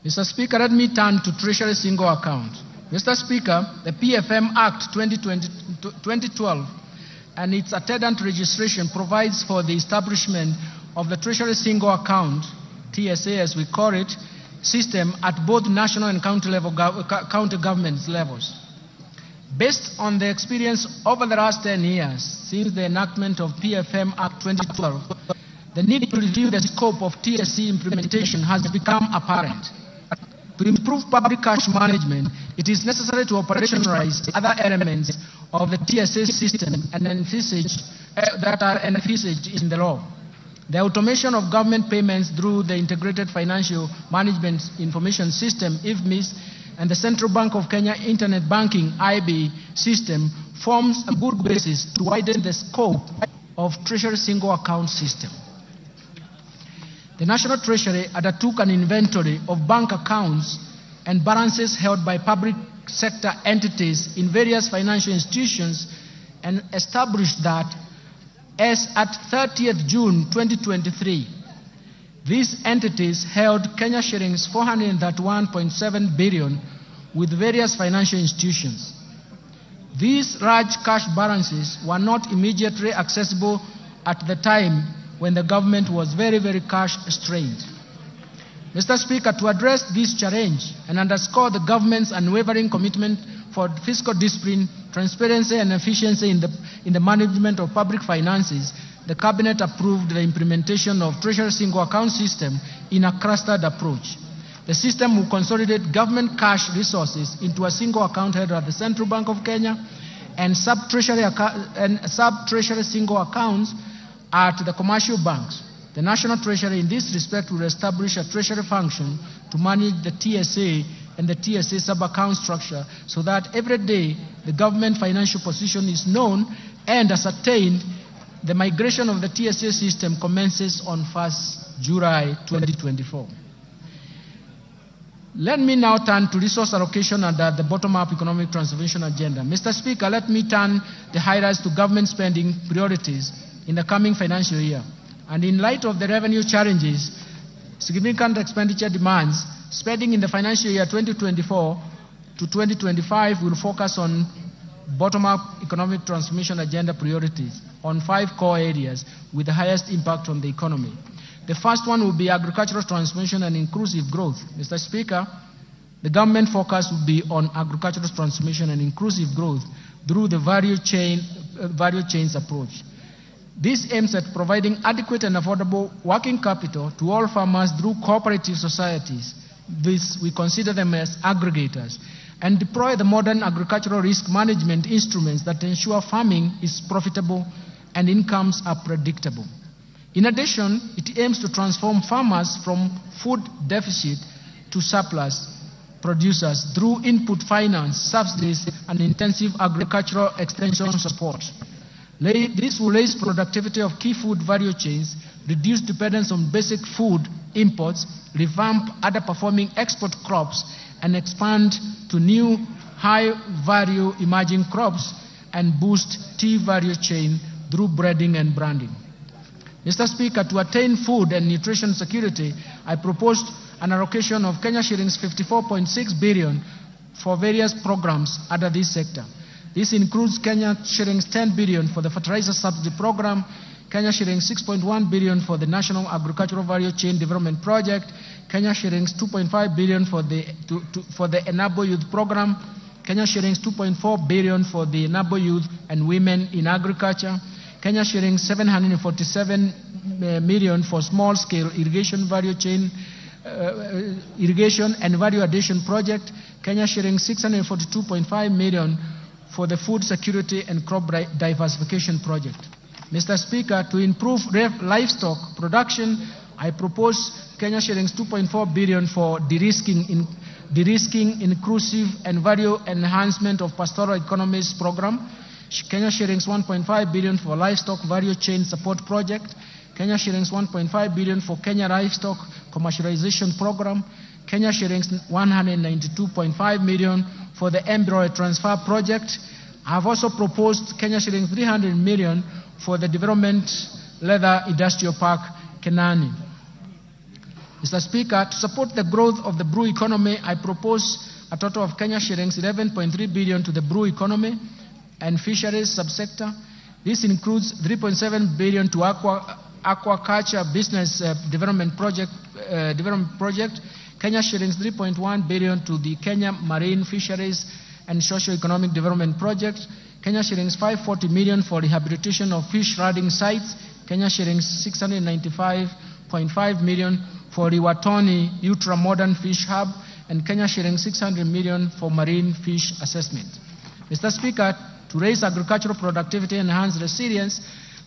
Mr. Speaker, let me turn to Treasury Single Account. Mr. Speaker, the PFM Act 2012 and its attendant registration provides for the establishment of the Treasury Single Account, TSA as we call it, system at both national and county level, county government levels. Based on the experience over the last 10 years since the enactment of PFM Act 2012, the need to review the scope of TSC implementation has become apparent. To improve public cash management, it is necessary to operationalize other elements of the TSA system and envisage, that are envisaged in the law. The automation of government payments through the Integrated Financial Management Information System, IFMIS, and the Central Bank of Kenya Internet Banking, IB, system forms a good basis to widen the scope of Treasury Single Account System. The National Treasury undertook an inventory of bank accounts and balances held by public sector entities in various financial institutions and established that as at 30th June 2023, These entities held Kenya shillings 431.7 billion with various financial institutions. These large cash balances were not immediately accessible at the time when the government was very, very cash strained. Mr. Speaker, to address this challenge and underscore the government's unwavering commitment for fiscal discipline, transparency, and efficiency in the management of public finances, the Cabinet approved the implementation of Treasury Single Account System in a clustered approach. The system will consolidate government cash resources into a single account held at the Central Bank of Kenya and sub-treasury single accounts at the commercial banks. The National Treasury in this respect will establish a treasury function to manage the TSA and the TSA sub-account structure so that every day the government financial position is known and ascertained. The migration of the TSA system commences on 1st July 2024. Let me now turn to resource allocation under the bottom-up economic transformation agenda. Mr. Speaker, let me turn the highlights to government spending priorities in the coming financial year. And in light of the revenue challenges, significant expenditure demands, spending in the financial year 2024 to 2025 will focus on bottom-up economic transformation agenda priorities on 5 core areas with the highest impact on the economy. The first one will be agricultural transformation and inclusive growth. Mr. Speaker, the government focus will be on agricultural transformation and inclusive growth through the value chains approach. This aims at providing adequate and affordable working capital to all farmers through cooperative societies. This, we consider them as aggregators, and deploy the modern agricultural risk management instruments that ensure farming is profitable and incomes are predictable. In addition, it aims to transform farmers from food deficit to surplus producers through input finance, subsidies, and intensive agricultural extension support. This will raise productivity of key food value chains, reduce dependence on basic food imports, revamp underperforming export crops, and expand to new high-value emerging crops and boost tea value chain through breeding and branding. Mr. Speaker, to attain food and nutrition security, I proposed an allocation of Kenya shillings 54.6 billion for various programs under this sector. This includes Kenya shillings 10 billion for the fertilizer subsidy program, Kenya shillings 6.1 billion for the National Agricultural Value Chain Development Project, Kenya shillings 2.5 billion for the Enable Youth Program, Kenya shillings 2.4 billion for the Enable Youth and Women in Agriculture, Kenya shillings 747 million for small-scale irrigation value chain irrigation and value addition project, Kenya shillings 642.5 million for the food security and crop diversification project. Mr. Speaker, to improve livestock production, I propose Kenya shillings 2.4 billion for de-risking, inclusive and value enhancement of pastoral economies program, Kenya shillings 1.5 billion for livestock value chain support project, Kenya shillings 1.5 billion for Kenya livestock commercialization program, Kenya shillings 192.5 million for the embryo transfer project. I have also proposed Kenya shillings 300 million for the development leather industrial park, Kenani. Mr. Speaker, to support the growth of the blue economy, I propose a total of Kenya shillings 11.3 billion to the blue economy and fisheries subsector. This includes 3.7 billion to aquaculture business development project, Kenya shillings 3.1 billion to the Kenya Marine Fisheries and Socio-Economic Development Project, Kenya shillings 540 million for rehabilitation of fish landing sites, Kenya shillings 695.5 million for Liwatoni Ultra-Modern Fish Hub, and Kenya shillings 600 million for marine fish assessment. Mr. Speaker, to raise agricultural productivity and enhance resilience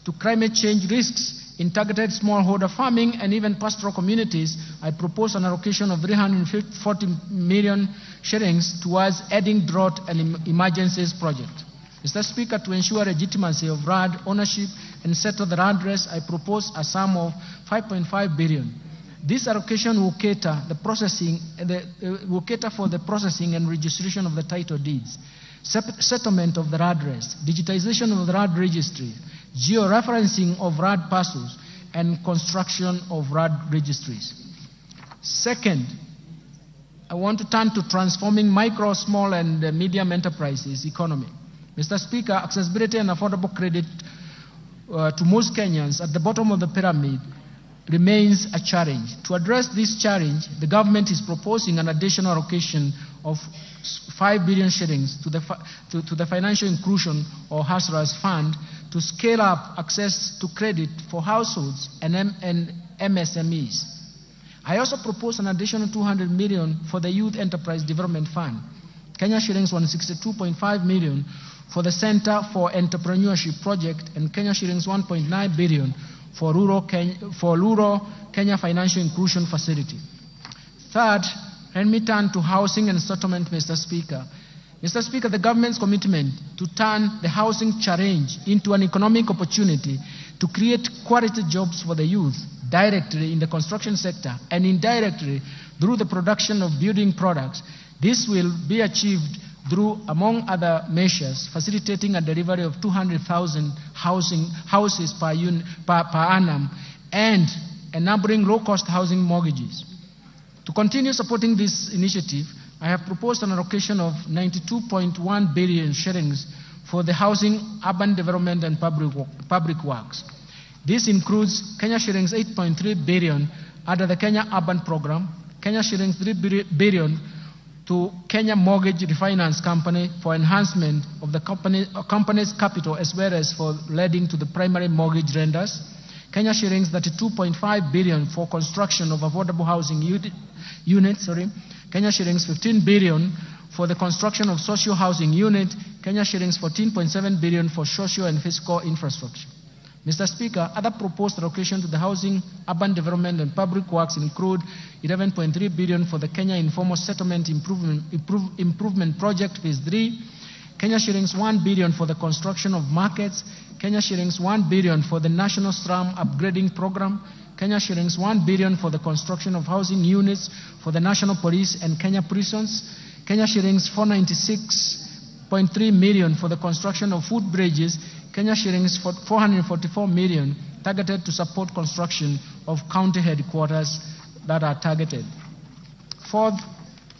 to climate change risks in targeted smallholder farming and even pastoral communities, I propose an allocation of 340 million shillings towards adding drought and emergencies project. Mr. Speaker, to ensure legitimacy of land ownership and settle the land race, I propose a sum of 5.5 billion. This allocation will cater for the processing and registration of the title deeds, settlement of the land race, digitization of the land registry, georeferencing of land parcels, and construction of RAD registries. Second, I want to turn to transforming micro, small, and medium enterprises economy. Mr. Speaker, accessibility and affordable credit to most Kenyans at the bottom of the pyramid remains a challenge. To address this challenge, the government is proposing an additional allocation of 5 billion shillings to the Financial Inclusion or Hustlers Fund to scale up access to credit for households and MSMEs. I also propose an additional 200 million for the Youth Enterprise Development Fund, Kenya shillings 162.5 million for the Center for Entrepreneurship Project, and Kenya shillings 1.9 billion for Rural Kenya Financial Inclusion Facility. Third, let me turn to housing and settlement, Mr. Speaker. Mr. Speaker, the government's commitment to turn the housing challenge into an economic opportunity to create quality jobs for the youth directly in the construction sector and indirectly through the production of building products. This will be achieved through, among other measures, facilitating a delivery of 200,000 houses per annum and enabling low-cost housing mortgages. To continue supporting this initiative, I have proposed an allocation of 92.1 billion shillings for the housing, urban development, and public works. This includes Kenya shillings 8.3 billion under the Kenya Urban Program, Kenya shillings 3 billion to Kenya Mortgage Refinance Company for enhancement of the company's capital as well as for lending to the primary mortgage lenders, Kenya shillings 32.5 billion for construction of affordable housing units, Kenya shillings 15 billion for the construction of social housing unit, Kenya shillings 14.7 billion for social and fiscal infrastructure. Mr. Speaker, other proposed allocation to the housing, urban development, and public works include 11.3 billion for the Kenya Informal Settlement Improvement Project Phase 3, Kenya shillings 1 billion for the construction of markets, Kenya shillings 1 billion for the National Slum Upgrading Program, Kenya shillings 1 billion for the construction of housing units for the National Police and Kenya prisons, Kenya shillings 496.3 million for the construction of food bridges, Kenya shillings 444 million targeted to support construction of county headquarters that are targeted. Fourth,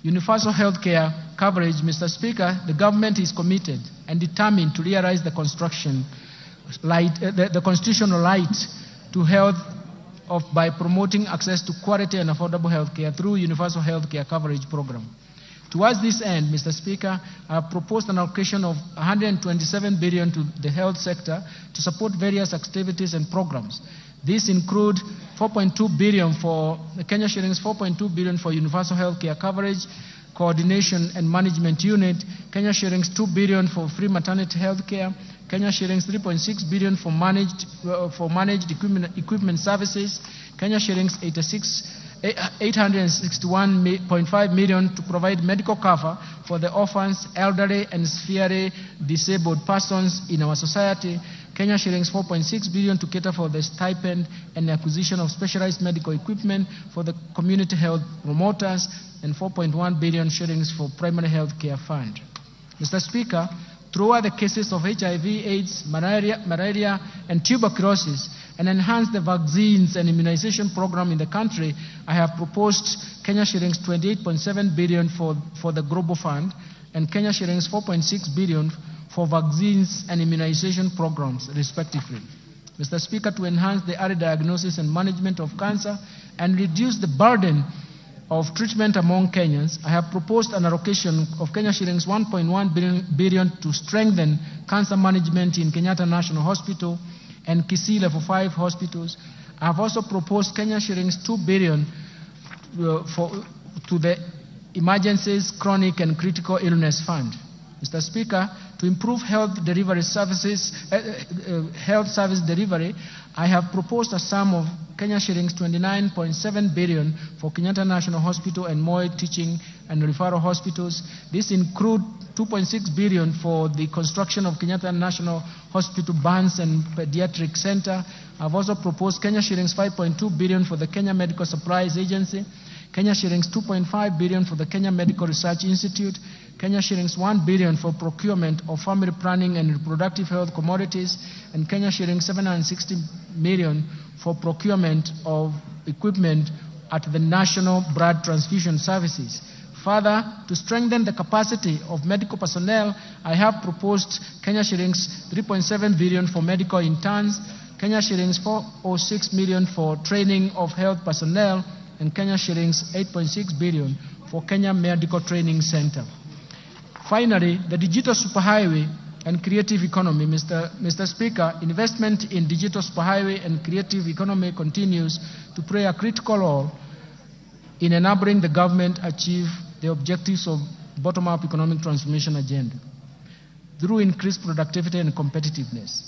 universal health care coverage. Mr. Speaker, the government is committed and determined to realize the constitutional right to health by promoting access to quality and affordable health care through universal health care coverage program. Towards this end, Mr. Speaker, I have proposed an allocation of 127 billion to the health sector to support various activities and programs. These include 4.2 billion for Kenya shillings, 4.2 billion for universal health care coverage, coordination and management unit, Kenya shillings 2 billion for free maternity health care, Kenya shillings 3.6 billion for managed equipment services, Kenya shillings 861.5 million to provide medical cover for the orphans, elderly, and severely disabled persons in our society, Kenya shillings 4.6 billion to cater for the stipend and acquisition of specialized medical equipment for the community health promoters, and 4.1 billion shillings for primary health care fund. Mr. Speaker, throughout the cases of HIV, AIDS, malaria, and tuberculosis, and enhance the vaccines and immunization program in the country, I have proposed Kenya shillings 28.7 billion for the Global Fund and Kenya shillings 4.6 billion for vaccines and immunization programs, respectively. Mr. Speaker, to enhance the early diagnosis and management of cancer and reduce the burden of treatment among Kenyans, I have proposed an allocation of Kenya shillings 1.1 billion to strengthen cancer management in Kenyatta National Hospital and Kisii Level 5 hospitals. I have also proposed Kenya shillings 2 billion to the Emergencies, Chronic and Critical Illness Fund. Mr. Speaker, to improve health delivery services, health service delivery, I have proposed a sum of Kenya shillings 29.7 billion for Kenyatta National Hospital and Moi Teaching and Referral Hospitals. This includes 2.6 billion for the construction of Kenyatta National Hospital Burns and Pediatric Center. I've also proposed Kenya shillings 5.2 billion for the Kenya Medical Supplies Agency, Kenya shillings 2.5 billion for the Kenya Medical Research Institute, Kenya shillings 1 billion for procurement of family planning and reproductive health commodities, and Kenya shillings 760 million for procurement of equipment at the National Blood Transfusion Services. Further, to strengthen the capacity of medical personnel, I have proposed Kenya shillings 3.7 billion for medical interns, Kenya shillings 406 million for training of health personnel, and Kenya shillings 8.6 billion for Kenya Medical Training Center. Finally, the digital superhighway and creative economy. Mr. Speaker, investment in digital superhighway and creative economy continues to play a critical role in enabling the government achieve the objectives of bottom-up economic transformation agenda through increased productivity and competitiveness.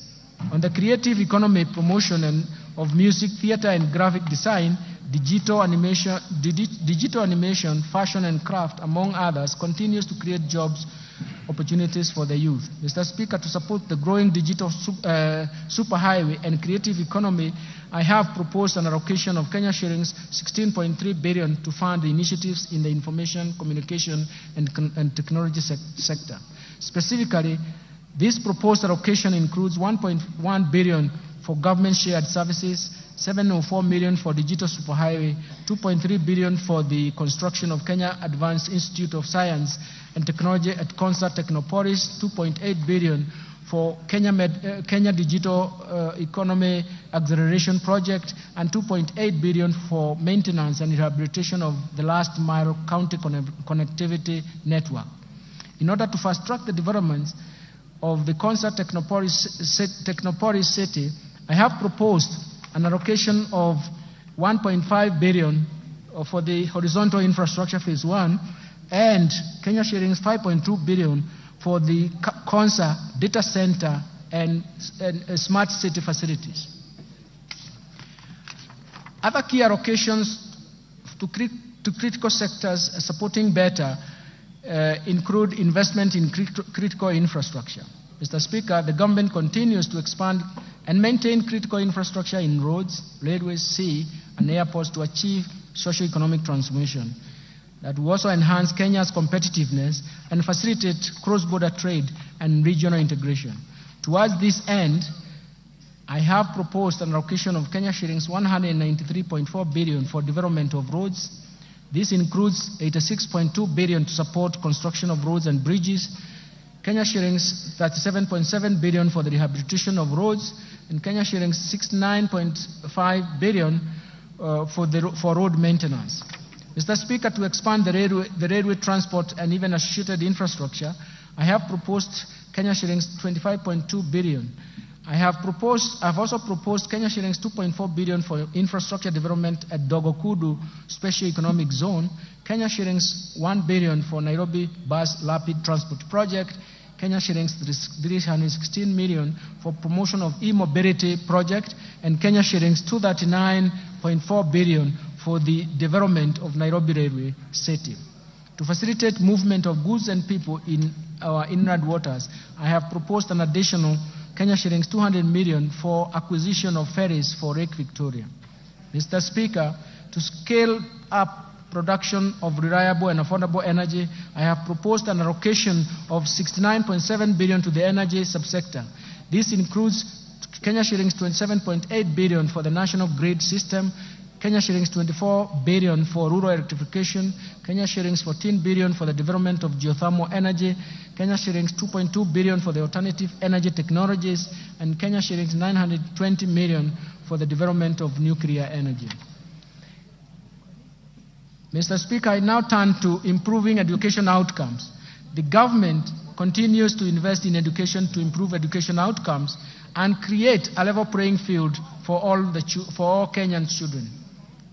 On the creative economy promotion and of music, theater, and graphic design, digital animation, fashion, and craft, among others, continues to create jobs opportunities for the youth. Mr. Speaker, to support the growing digital superhighway and creative economy, I have proposed an allocation of Kenya shillings 16.3 billion to fund the initiatives in the information, communication, and technology sector. Specifically, this proposed allocation includes 1.1 billion for government shared services, 704 million for digital superhighway, 2.3 billion for the construction of Kenya Advanced Institute of Science and Technology at Konza Technopolis, 2.8 billion for Kenya Digital Economy Acceleration Project, and 2.8 billion for maintenance and rehabilitation of the last mile county connectivity network. In order to fast-track the developments of the Konza Technopolis City, I have proposed an allocation of 1.5 billion for the horizontal infrastructure phase 1 and Kenya shillings 5.2 billion for the Konza data center and smart city facilities. Other key allocations to critical sectors supporting better include investment in critical infrastructure. Mr. Speaker, the government continues to expand and maintain critical infrastructure in roads, railways, sea, and airports to achieve socio-economic transformation that will also enhance Kenya's competitiveness and facilitate cross-border trade and regional integration. Towards this end, I have proposed an allocation of Kenya shillings 193.4 billion for development of roads. This includes 86.2 billion to support construction of roads and bridges, Kenya shillings 37.7 billion for the rehabilitation of roads, and Kenya shillings 69.5 billion for road maintenance. Mr. Speaker, to expand the railway transport and even associated infrastructure, I have proposed Kenya shillings 25.2 billion. I've also proposed Kenya shillings 2.4 billion for infrastructure development at Dogo Kudu Special Economic Zone, Kenya shillings 1 billion for Nairobi Bus Rapid Transport Project, Kenya shillings 316 million for promotion of e-mobility project, and Kenya shillings 239.4 billion for the development of Nairobi Railway City. To facilitate movement of goods and people in our inland waters, I have proposed an additional Kenya shillings 200 million for acquisition of ferries for Lake Victoria. Mr. Speaker, to scale up production of reliable and affordable energy, I have proposed an allocation of 69.7 billion to the energy subsector. This includes Kenya shillings 27.8 billion for the national grid system, Kenya shillings 24 billion for rural electrification, Kenya shillings 14 billion for the development of geothermal energy, Kenya shillings 2.2 billion for the alternative energy technologies, and Kenya shillings 920 million for the development of nuclear energy. Mr. Speaker, I now turn to improving education outcomes. The government continues to invest in education to improve education outcomes and create a level playing field for all Kenyan children.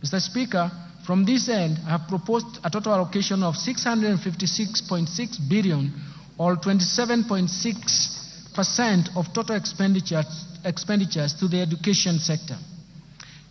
Mr. Speaker, from this end, I have proposed a total allocation of 656.6 billion, or 27.6% of total expenditures to the education sector.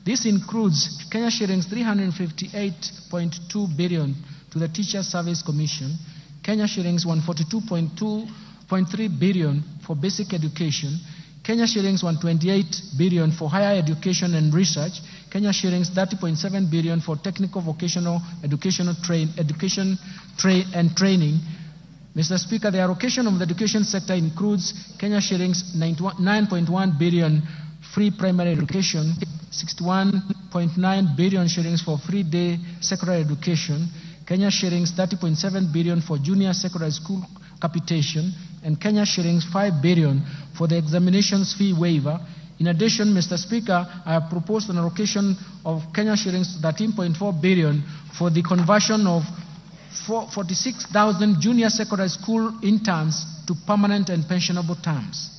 This includes Kenya shillings 358.2 billion to the Teacher Service Commission, Kenya shillings 142.3 billion for basic education, Kenya shillings 128 billion for higher education and research, Kenya shillings 30.7 billion for technical vocational educational and training. Mr. Speaker, the allocation of the education sector includes Kenya shillings 9.1 billion free primary education, 61.9 billion shillings for free day secondary education, Kenya shillings 30.7 billion for junior secondary school capitation, and Kenya shillings 5 billion for the examinations fee waiver. In addition, Mr. Speaker, I have proposed an allocation of Kenya shillings 13.4 billion for the conversion of 46,000 junior secondary school interns to permanent and pensionable terms.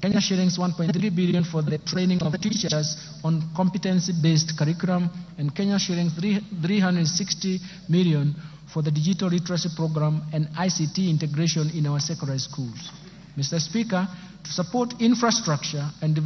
Kenya shillings 1.3 billion for the training of teachers on competency-based curriculum, and Kenya shillings 360 million for the digital literacy program and ICT integration in our secondary schools. Mr. Speaker, to support infrastructure and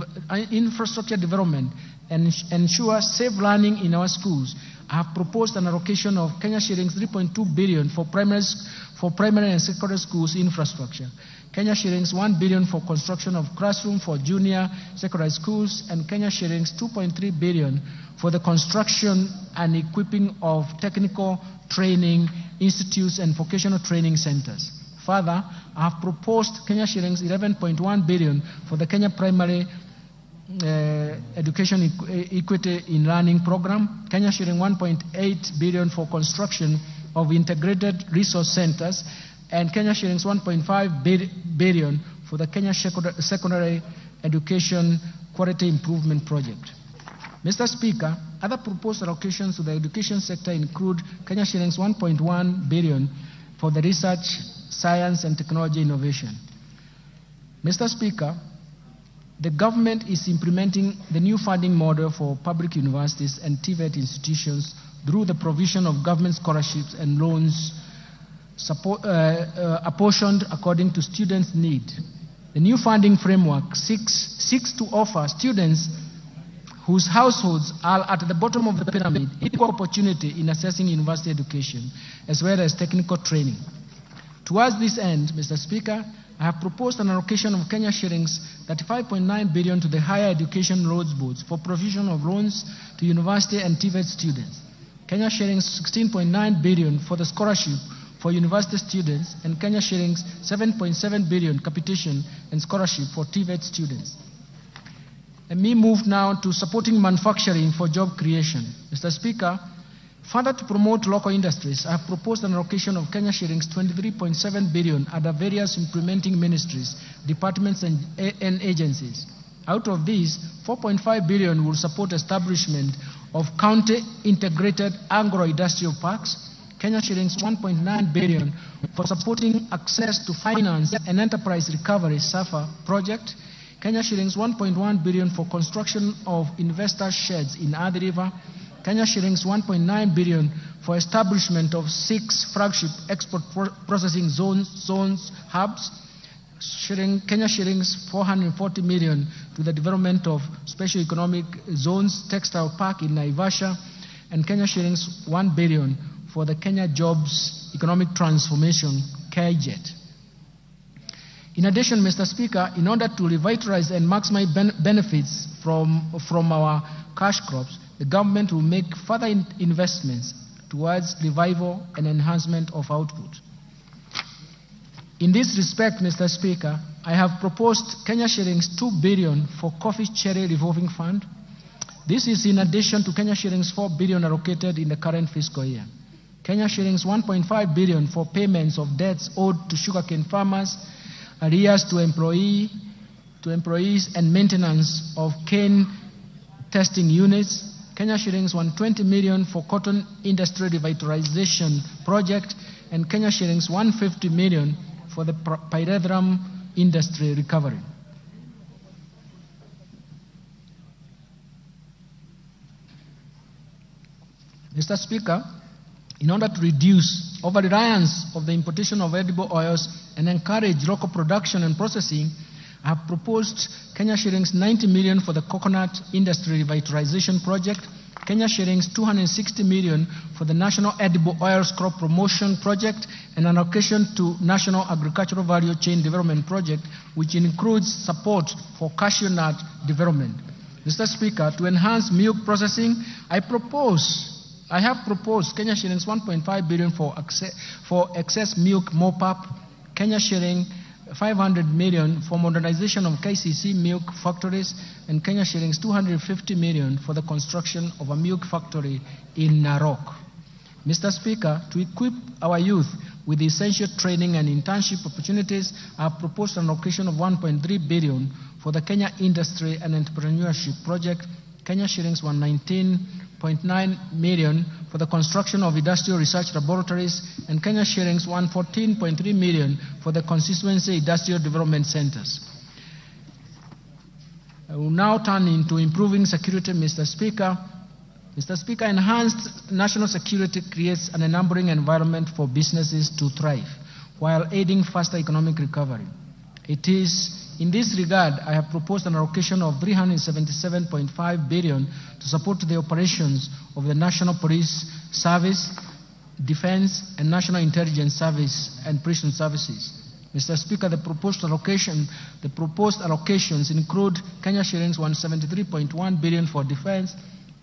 infrastructure development and ensure safe learning in our schools, I have proposed an allocation of Kenya shillings 3.2 billion for primary and secondary schools infrastructure, Kenya shillings 1 billion for construction of classroom for junior secondary schools, and Kenya shillings 2.3 billion for the construction and equipping of technical training institutes and vocational training centers. Further, I have proposed Kenya shillings 11.1 billion for the Kenya Primary Education Equity in Learning Program, Kenya shilling 1.8 billion for construction of integrated resource centers, and Kenya shillings 1.5 billion for the Kenya Secondary Education Quality Improvement Project. Mr. Speaker, other proposed allocations to the education sector include Kenya shillings 1.1 billion for the research, science and technology innovation. Mr. Speaker, the government is implementing the new funding model for public universities and TVET institutions through the provision of government scholarships and loans apportioned according to students' need. The new funding framework seeks to offer students whose households are at the bottom of the pyramid equal opportunity in accessing university education as well as technical training. Towards this end, Mr. Speaker, I have proposed an allocation of Kenya shillings 35.9 billion to the Higher Education Loans Boards for provision of loans to university and TVET students, Kenya shillings 16.9 billion for the scholarship for university students, and Kenya shillings 7.7 billion capitation and scholarship for TVET students. Let me move now to supporting manufacturing for job creation. Mr. Speaker, further to promote local industries, I have proposed an allocation of Kenya shillings 23.7 billion at the various implementing ministries, departments and agencies. Out of these, 4.5 billion will support establishment of county integrated agro-industrial parks, Kenya shillings 1.9 billion for supporting access to finance and enterprise recovery SAFA project, Kenya shillings 1.1 billion for construction of investor sheds in Athi River, Kenya shillings 1.9 billion for establishment of 6 flagship export processing zones hubs, Kenya shillings 440 million to the development of special economic zones textile park in Naivasha, and Kenya shillings 1 billion for the Kenya Jobs Economic Transformation, KJET. In addition, Mr. Speaker, in order to revitalize and maximize benefits from our cash crops, the government will make further investments towards revival and enhancement of output. In this respect, Mr. Speaker, I have proposed Kenya shillings 2 billion for Coffee Cherry Revolving Fund. This is in addition to Kenya shillings 4 billion allocated in the current fiscal year. Kenya shillings 1.5 billion for payments of debts owed to sugarcane farmers, arrears to employees and maintenance of cane testing units, Kenya shillings 120 million for cotton industry revitalization project, and Kenya shillings 150 million for the pyrethrum industry recovery. Mr. Speaker, in order to reduce over-reliance of the importation of edible oils and encourage local production and processing, I have proposed Kenya shillings 90 million for the coconut industry revitalization project, Kenya shillings 260 million for the National Edible Oils Crop Promotion Project, and an allocation to National Agricultural Value Chain Development Project, which includes support for cashew nut development. Mr. Speaker, to enhance milk processing, I have proposed Kenya shillings 1.5 billion for excess milk mop-up, Kenya shilling 500 million for modernization of KCC milk factories, and Kenya shillings 250 million for the construction of a milk factory in Narok. Mr. Speaker, to equip our youth with essential training and internship opportunities, I have proposed an allocation of 1.3 billion for the Kenya Industry and Entrepreneurship Project, Kenya shillings 119.9 million for the construction of industrial research laboratories, and Kenya shillings 114.3 million for the constituency industrial development centers. I will now turn into improving security, Mr. Speaker. Mr. Speaker, enhanced national security creates an enabling environment for businesses to thrive while aiding faster economic recovery. It is in this regard I have proposed an allocation of 377.5 billion to support the operations of the National Police Service, Defense, and National Intelligence Service and Prison Services. Mr. Speaker, the proposed allocations include Kenya shillings 173.1 billion for defense,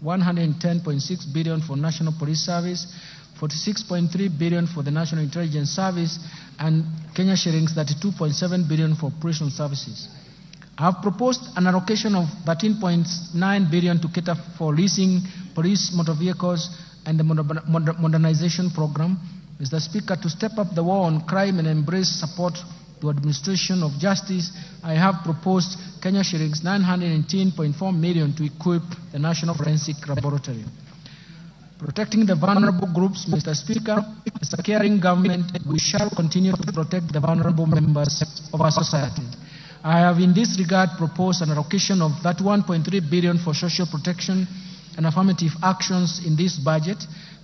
110.6 billion for National Police Service, 46.3 billion for the National Intelligence Service, and Kenya shillings 32.7 billion for prison services. I have proposed an allocation of 13.9 billion to cater for leasing police motor vehicles and the modernization program. Mr. Speaker, to step up the war on crime and embrace support to administration of justice, I have proposed Kenya shillings 918.4 million to equip the National Forensic Laboratory. Protecting the vulnerable groups, Mr. Speaker, as a caring government, we shall continue to protect the vulnerable members of our society. I have in this regard proposed an allocation of 31.3 billion for social protection and affirmative actions in this budget.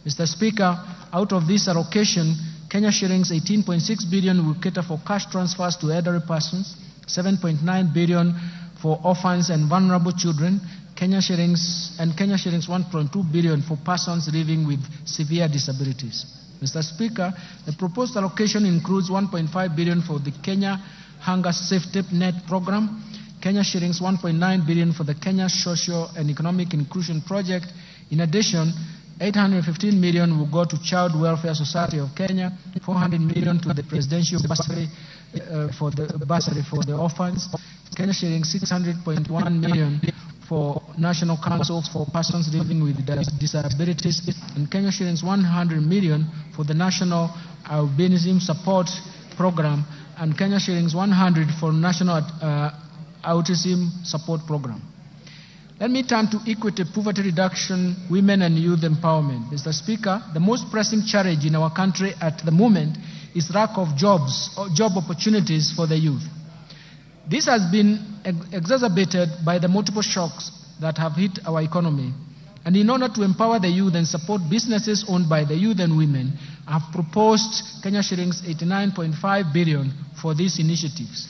Mr. Speaker, out of this allocation, Kenya shillings 18.6 billion will cater for cash transfers to elderly persons, 7.9 billion for orphans and vulnerable children, Kenya shillings 1.2 billion for persons living with severe disabilities. Mr. Speaker, the proposed allocation includes 1.5 billion for the Kenya Hunger Safety Net Program, Kenya shillings 1.9 billion for the Kenya Social and Economic Inclusion Project. In addition, 815 million will go to Child Welfare Society of Kenya, 400 million to the Presidential Bursary for the orphans, Kenya shillings 600.1 million for National Council for Persons Living with Disabilities, and Kenya shillings 100 million for the National Albinism Support Program, and Kenya shillings 100 for National Autism Support Program. Let me turn to equity, poverty reduction, women and youth empowerment. Mr. Speaker, the most pressing challenge in our country at the moment is lack of jobs or job opportunities for the youth. This has been exacerbated by the multiple shocks that have hit our economy. And in order to empower the youth and support businesses owned by the youth and women, I have proposed Kenya shillings 89.5 billion for these initiatives.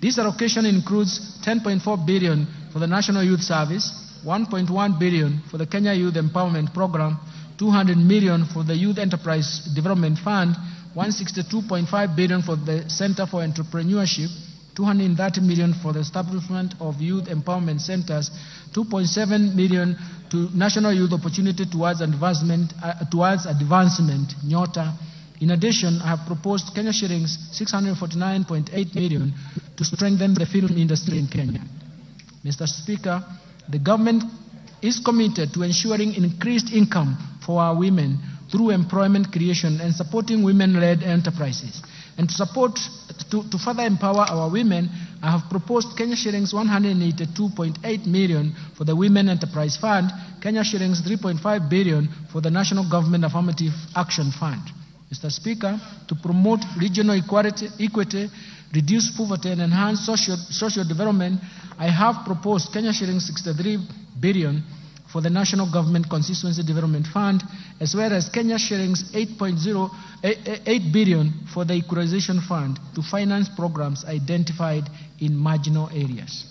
This allocation includes 10.4 billion for the National Youth Service, 1.1 billion for the Kenya Youth Empowerment Program, 200 million for the Youth Enterprise Development Fund, 162.5 billion for the Center for Entrepreneurship, 230 million for the establishment of youth empowerment centers, 2.7 million to National Youth Opportunity Towards Advancement, NYOTA. In addition, I have proposed Kenya shillings 649.8 million to strengthen the film industry in Kenya. Mr. Speaker, the government is committed to ensuring increased income for our women through employment creation and supporting women-led enterprises. And to support, to further empower our women, I have proposed Kenya shillings 182.8 million for the Women Enterprise Fund, Kenya shillings 3.5 billion for the National Government Affirmative Action Fund. Mr. Speaker, to promote regional equity, reduce poverty, and enhance social development, I have proposed Kenya shillings 63 billion for the National Government Constituency Development Fund, as well as Kenya shillings 8 billion for the Equalization Fund to finance programs identified in marginal areas.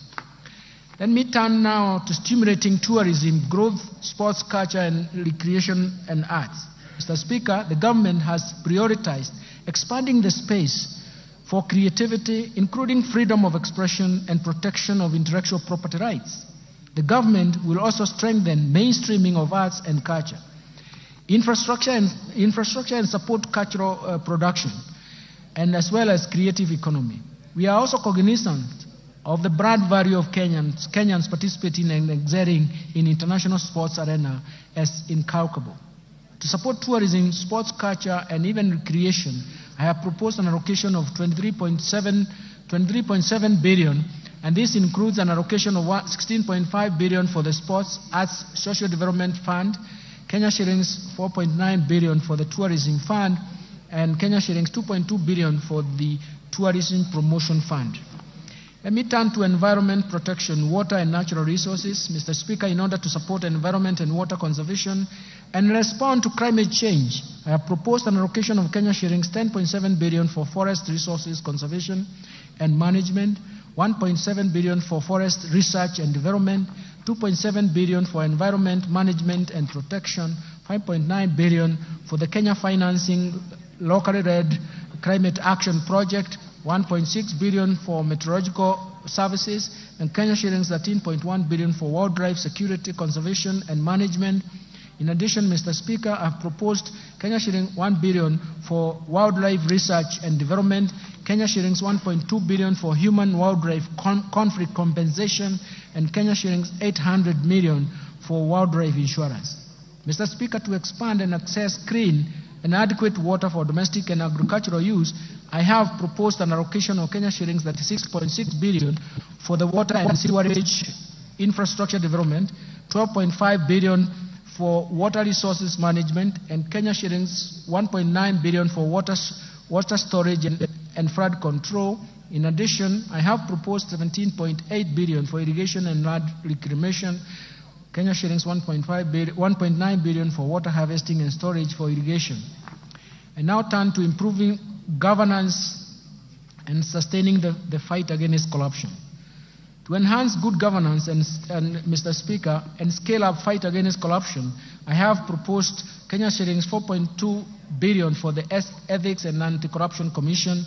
Let me turn now to stimulating tourism, growth, sports, culture, and recreation and arts. Mr. Speaker, the government has prioritized expanding the space for creativity, including freedom of expression and protection of intellectual property rights. The government will also strengthen mainstreaming of arts and culture, infrastructure and support cultural production. and as well as creative economy. We are also cognizant of the brand value of Kenyans participating and excelling in international sports arena as incalculable. To support tourism, sports culture, and even recreation, I have proposed an allocation of 23.7 billion, and this includes an allocation of 16.5 billion for the Sports, Arts, Social Development Fund, Kenya shillings 4.9 billion for the Tourism Fund, and Kenya shillings 2.2 billion for the Tourism Promotion Fund. Let me turn to environment protection, water and natural resources. Mr. Speaker, in order to support environment and water conservation and respond to climate change, I have proposed an allocation of Kenya shillings 10.7 billion for forest resources conservation and management, 1.7 billion for forest research and development, 2.7 billion for environment management and protection, 5.9 billion for the Kenya Financing Locally Led Climate Action Project, 1.6 billion for meteorological services, and Kenya shillings 13.1 billion for wildlife security, conservation, and management. In addition, Mr. Speaker, I have proposed Kenya shilling 1 billion for wildlife research and development, Kenya shillings 1.2 billion for human wildlife conflict compensation, and Kenya shillings 800 million for wildlife insurance. Mr. Speaker, to expand and access clean and adequate water for domestic and agricultural use, I have proposed an allocation of Kenya shillings 36.6 billion for the water and sewerage infrastructure development, 12.5 billion for water resources management, and Kenya shillings 1.9 billion for water storage and flood control. In addition, I have proposed 17.8 billion for irrigation and land reclamation, Kenya shillings 1.9 billion for water harvesting and storage for irrigation. I now turn to improving governance and sustaining the fight against corruption. To enhance good governance and Mr. Speaker, and scale up fight against corruption, I have proposed Kenya shillings 4.2 billion for the Ethics and Anti-Corruption Commission,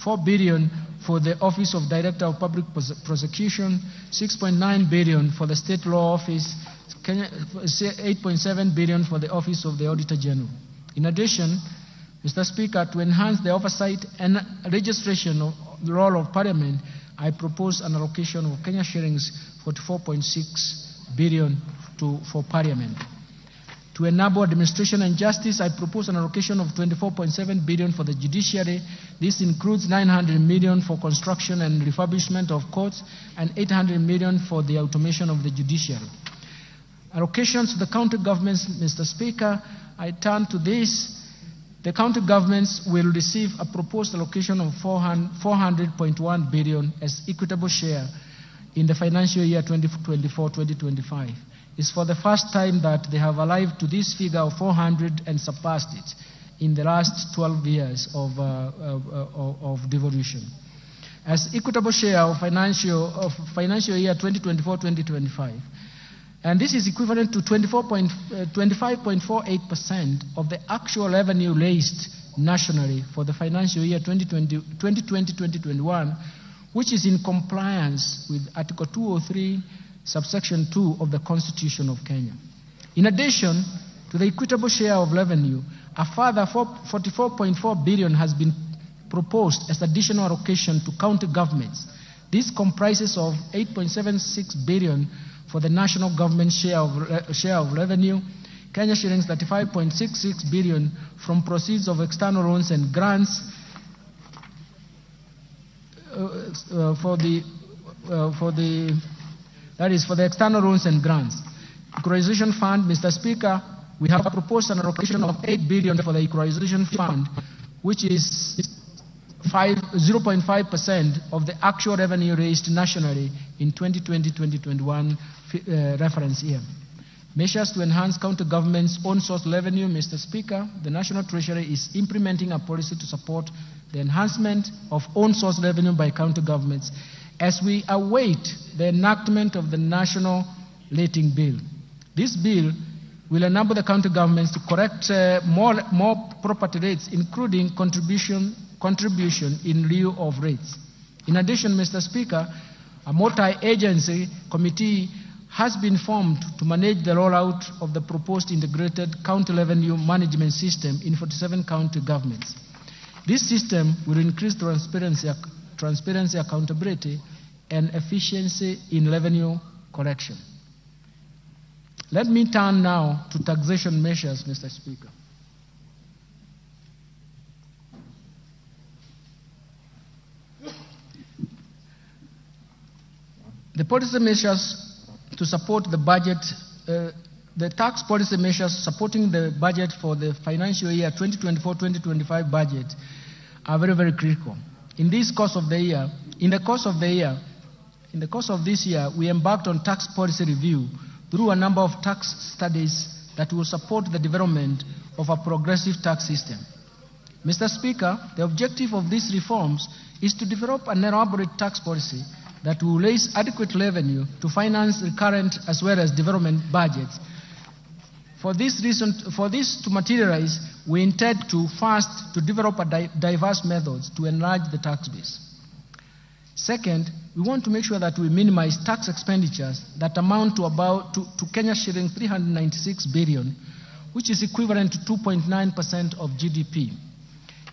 4 billion for the Office of Director of Public Prosecution, 6.9 billion for the State Law Office, 8.7 billion for the Office of the Auditor General. In addition, Mr. Speaker, to enhance the oversight and registration of the role of Parliament, I propose an allocation of Kenya shillings 44.6 billion for Parliament. To enable administration and justice, I propose an allocation of 24.7 billion for the judiciary. This includes 900 million for construction and refurbishment of courts and 800 million for the automation of the judiciary. Allocations to the county governments, Mr. Speaker, I turn to this. The county governments will receive a proposed allocation of 400.1 billion as equitable share in the financial year 2024-2025. It's for the first time that they have arrived to this figure of 400 and surpassed it in the last 12 years of devolution. As equitable share of financial year 2024-2025, and this is equivalent to 25.48% of the actual revenue raised nationally for the financial year 2020-2021, which is in compliance with Article 203, subsection 2 of the Constitution of Kenya. In addition to the equitable share of revenue, a further 44.4 billion has been proposed as additional allocation to county governments. This comprises of 8.76 billion for the national government share of revenue, Kenya shillings 35.66 billion from proceeds of external loans and grants for the external loans and grants. Equalization Fund, Mr. Speaker, we have proposed an allocation of 8 billion for the Equalization Fund, which is 0.5% of the actual revenue raised nationally in 2020-2021 reference year. Measures to enhance county government's own source revenue, Mr. Speaker, the National Treasury is implementing a policy to support the enhancement of own source revenue by county governments as we await the enactment of the National Rating Bill. This bill will enable the county governments to correct more property rates, including contribution in lieu of rates. In addition, Mr. Speaker, a multi-agency committee has been formed to manage the rollout of the proposed integrated county revenue management system in 47 county governments. This system will increase transparency, accountability, and efficiency in revenue collection. Let me turn now to taxation measures, Mr. Speaker. The policy measures to support the budget, the tax policy measures supporting the budget for the financial year 2024-2025 budget are very, very critical. In this course of the year, in the course of the year, in the course of this year, we embarked on tax policy review through a number of tax studies that will support the development of a progressive tax system. Mr. Speaker, the objective of these reforms is to develop an elaborate tax policy that will raise adequate revenue to finance recurrent as well as development budgets. For this reason, for this to materialize, we intend to first to develop a diverse methods to enlarge the tax base. Second, we want to make sure that we minimize tax expenditures that amount to about to Kenya shilling 396 billion, which is equivalent to 2.9% of GDP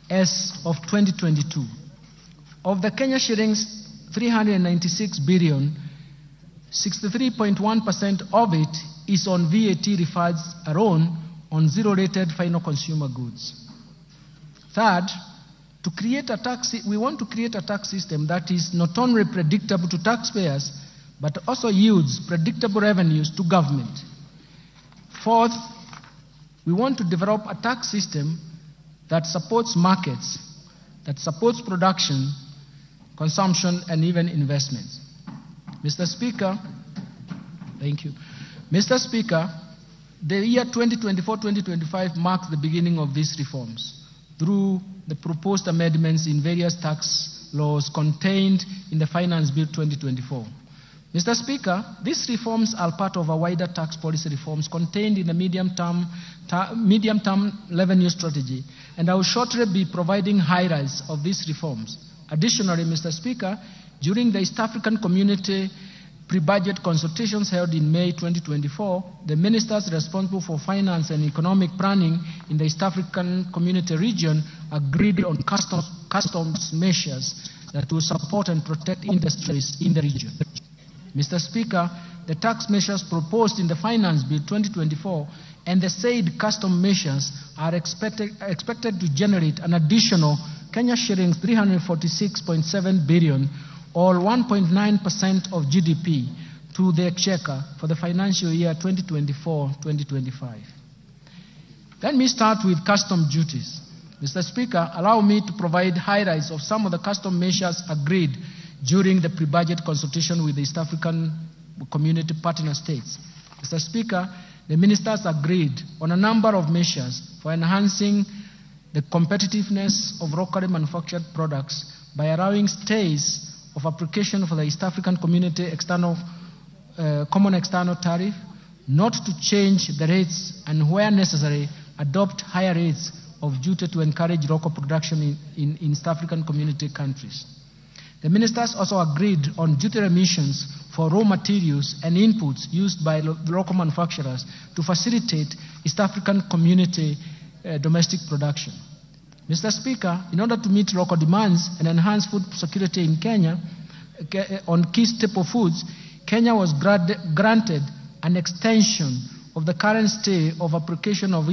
as of 2022. Of the Kenya shillings 396 billion, 63.1% of it is on VAT refunds alone on zero-rated final consumer goods. Third, to create a tax, we want to create a tax system that is not only predictable to taxpayers, but also yields predictable revenues to government. Fourth, we want to develop a tax system that supports markets, that supports production, consumption, and even investments. Mr. Speaker, thank you. Mr. Speaker, the year 2024-2025 marks the beginning of these reforms through the proposed amendments in various tax laws contained in the Finance Bill 2024. Mr. Speaker, these reforms are part of a wider tax policy reforms contained in the medium-term revenue strategy, and I will shortly be providing highlights of these reforms. Additionally, Mr. Speaker, during the East African Community pre-budget consultations held in May 2024, the ministers responsible for finance and economic planning in the East African Community region agreed on customs measures that will support and protect industries in the region. Mr. Speaker, the tax measures proposed in the Finance Bill 2024 and the said custom measures are expected to generate an additional Kenya shillings 346.7 billion or 1.9% of GDP to the exchequer for the financial year 2024-2025. Let me start with custom duties. Mr. Speaker, allow me to provide highlights of some of the custom measures agreed during the pre-budget consultation with the East African Community partner states. Mr. Speaker, the ministers agreed on a number of measures for enhancing the competitiveness of locally manufactured products by allowing stays of application for the East African Community external, Common External Tariff, not to change the rates and, where necessary, adopt higher rates of duty to encourage local production in East African Community countries. The ministers also agreed on duty remissions for raw materials and inputs used by local manufacturers to facilitate East African Community domestic production. Mr. Speaker, in order to meet local demands and enhance food security in Kenya on key staple foods, Kenya was granted an extension of the current stay of application of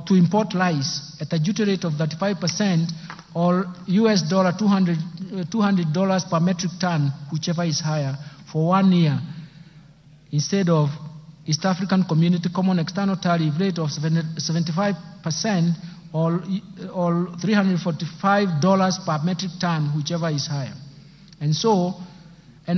to import rice at a duty rate of 35% or US dollar $200 per metric ton, whichever is higher, for 1 year, instead of East African Community Common External Tariff rate of 75% or $345 per metric ton, whichever is higher. And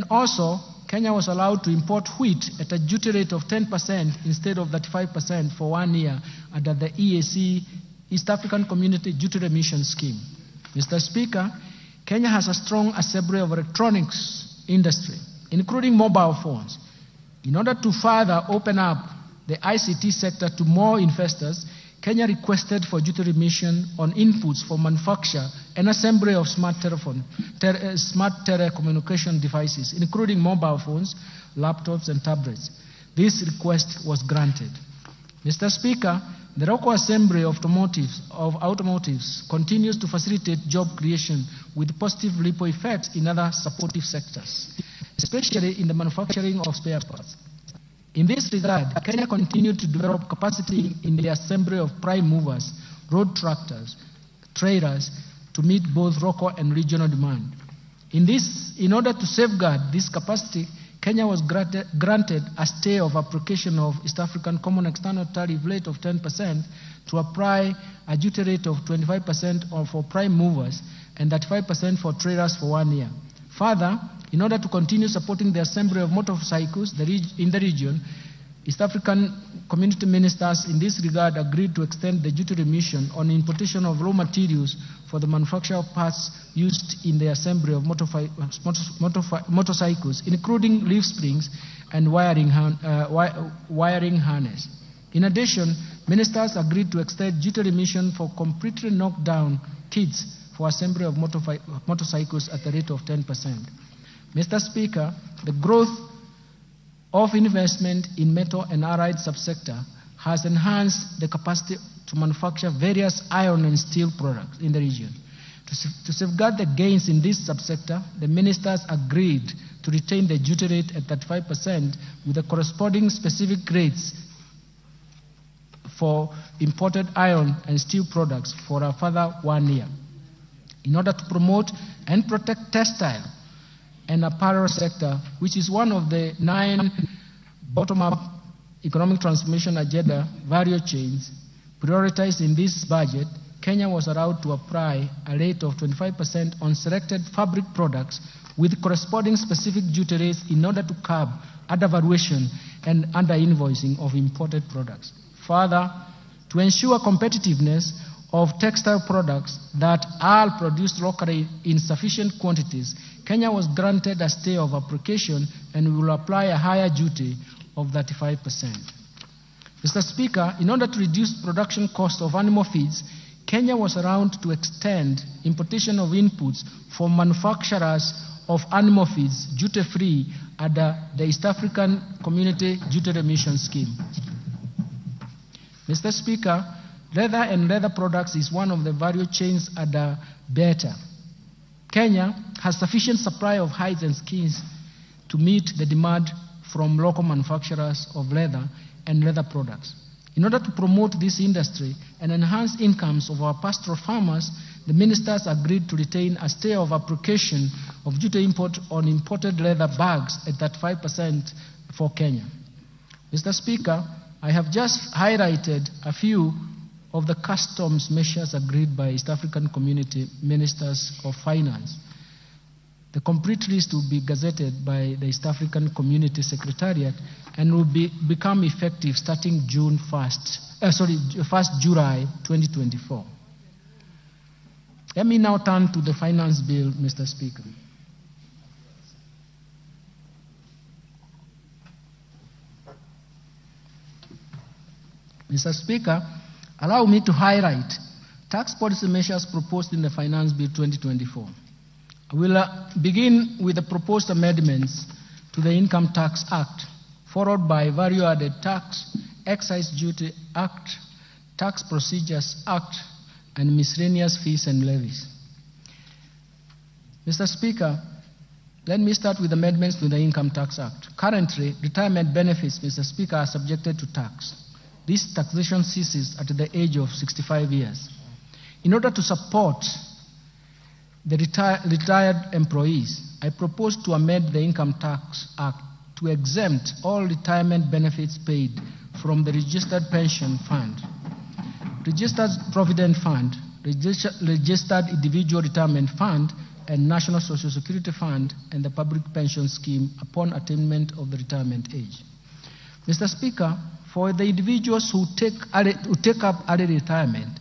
also, Kenya was allowed to import wheat at a duty rate of 10% instead of 35% for 1 year under the EAC, East African Community Duty Remission Scheme. Mr. Speaker, Kenya has a strong assembly of electronics industry, including mobile phones. In order to further open up the ICT sector to more investors, Kenya requested for duty remission on inputs for manufacture and assembly of smart telecommunication devices, including mobile phones, laptops, and tablets. This request was granted. Mr. Speaker, the local assembly of automotives continues to facilitate job creation with positive ripple effects in other supportive sectors, especially in the manufacturing of spare parts. In this regard, Kenya continued to develop capacity in the assembly of prime movers, road tractors, trailers, to meet both local and regional demand. In order to safeguard this capacity, Kenya was granted a stay of application of East African Common External Tariff rate of 10% to apply a duty rate of 25% for prime movers and 35% for trailers for 1 year. Further, in order to continue supporting the assembly of motorcycles in the region, East African Community ministers in this regard agreed to extend the duty remission on importation of raw materials for the manufacture of parts used in the assembly of motorcycles, including leaf springs and wiring harness. In addition, ministers agreed to extend duty remission for completely knocked down kits for assembly of motorcycles at the rate of 10%. Mr. Speaker, the growth of investment in metal and allied subsector has enhanced the capacity to manufacture various iron and steel products in the region. To safeguard the gains in this subsector, the ministers agreed to retain the duty rate at 35% with the corresponding specific rates for imported iron and steel products for a further 1 year. In order to promote and protect textile and apparel sector, which is one of the 9 bottom-up economic transformation agenda value chains prioritized in this budget, Kenya was allowed to apply a rate of 25% on selected fabric products with corresponding specific duty rates in order to curb undervaluation and under-invoicing of imported products. Further, to ensure competitiveness of textile products that are produced locally in sufficient quantities, Kenya was granted a stay of application and will apply a higher duty of 35%. Mr. Speaker, in order to reduce production cost of animal feeds, Kenya was allowed to extend importation of inputs for manufacturers of animal feeds duty-free under the East African Community Duty Remission Scheme. Mr. Speaker, leather and leather products is one of the value chains under BETA. Kenya has sufficient supply of hides and skins to meet the demand from local manufacturers of leather and leather products. In order to promote this industry and enhance incomes of our pastoral farmers, the ministers agreed to retain a stay of application of duty import on imported leather bags at 35% for Kenya. Mr. Speaker, I have just highlighted a few of the customs measures agreed by East African Community Ministers of Finance. The complete list will be gazetted by the East African Community Secretariat and will become effective starting 1st July 2024. Let me now turn to the Finance Bill, Mr. Speaker. Mr. Speaker, allow me to highlight tax policy measures proposed in the Finance Bill 2024. I will begin with the proposed amendments to the Income Tax Act, followed by Value Added Tax, Excise Duty Act, Tax Procedures Act, and miscellaneous fees and levies. Mr. Speaker, let me start with amendments to the Income Tax Act. Currently, retirement benefits, Mr. Speaker, are subjected to tax. This taxation ceases at the age of 65 years. In order to support the retired employees, I propose to amend the Income Tax Act to exempt all retirement benefits paid from the Registered Pension Fund, Registered Provident Fund, Registered Individual Retirement Fund, and National Social Security Fund, and the Public Pension Scheme upon attainment of the retirement age. Mr. Speaker, for the individuals who take up early retirement,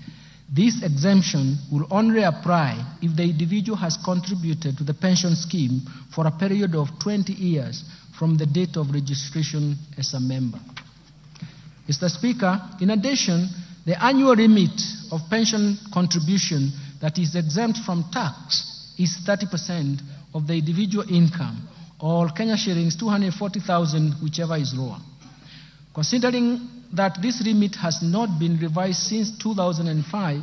this exemption will only apply if the individual has contributed to the pension scheme for a period of 20 years from the date of registration as a member. Mr. Speaker, in addition, the annual remit of pension contribution that is exempt from tax is 30% of the individual income, or Kenya shillings 240,000, whichever is lower. Considering that this remit has not been revised since 2005,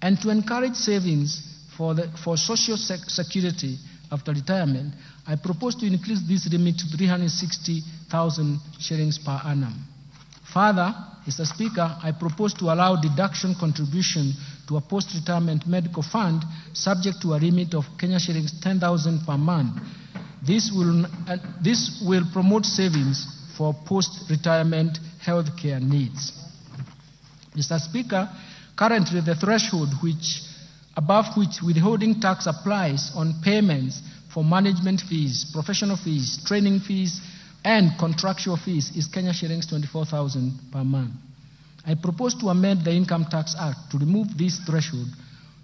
and to encourage savings for social security after retirement, I propose to increase this remit to 360,000 shillings per annum. Further, Mr. Speaker, I propose to allow deduction contribution to a post-retirement medical fund subject to a remit of Kenya shillings 10,000 per month. This will promote savings for post-retirement health care needs. Mr. Speaker, currently the threshold above which withholding tax applies on payments for management fees, professional fees, training fees, and contractual fees is Kenya shillings 24,000 per month. I propose to amend the Income Tax Act to remove this threshold,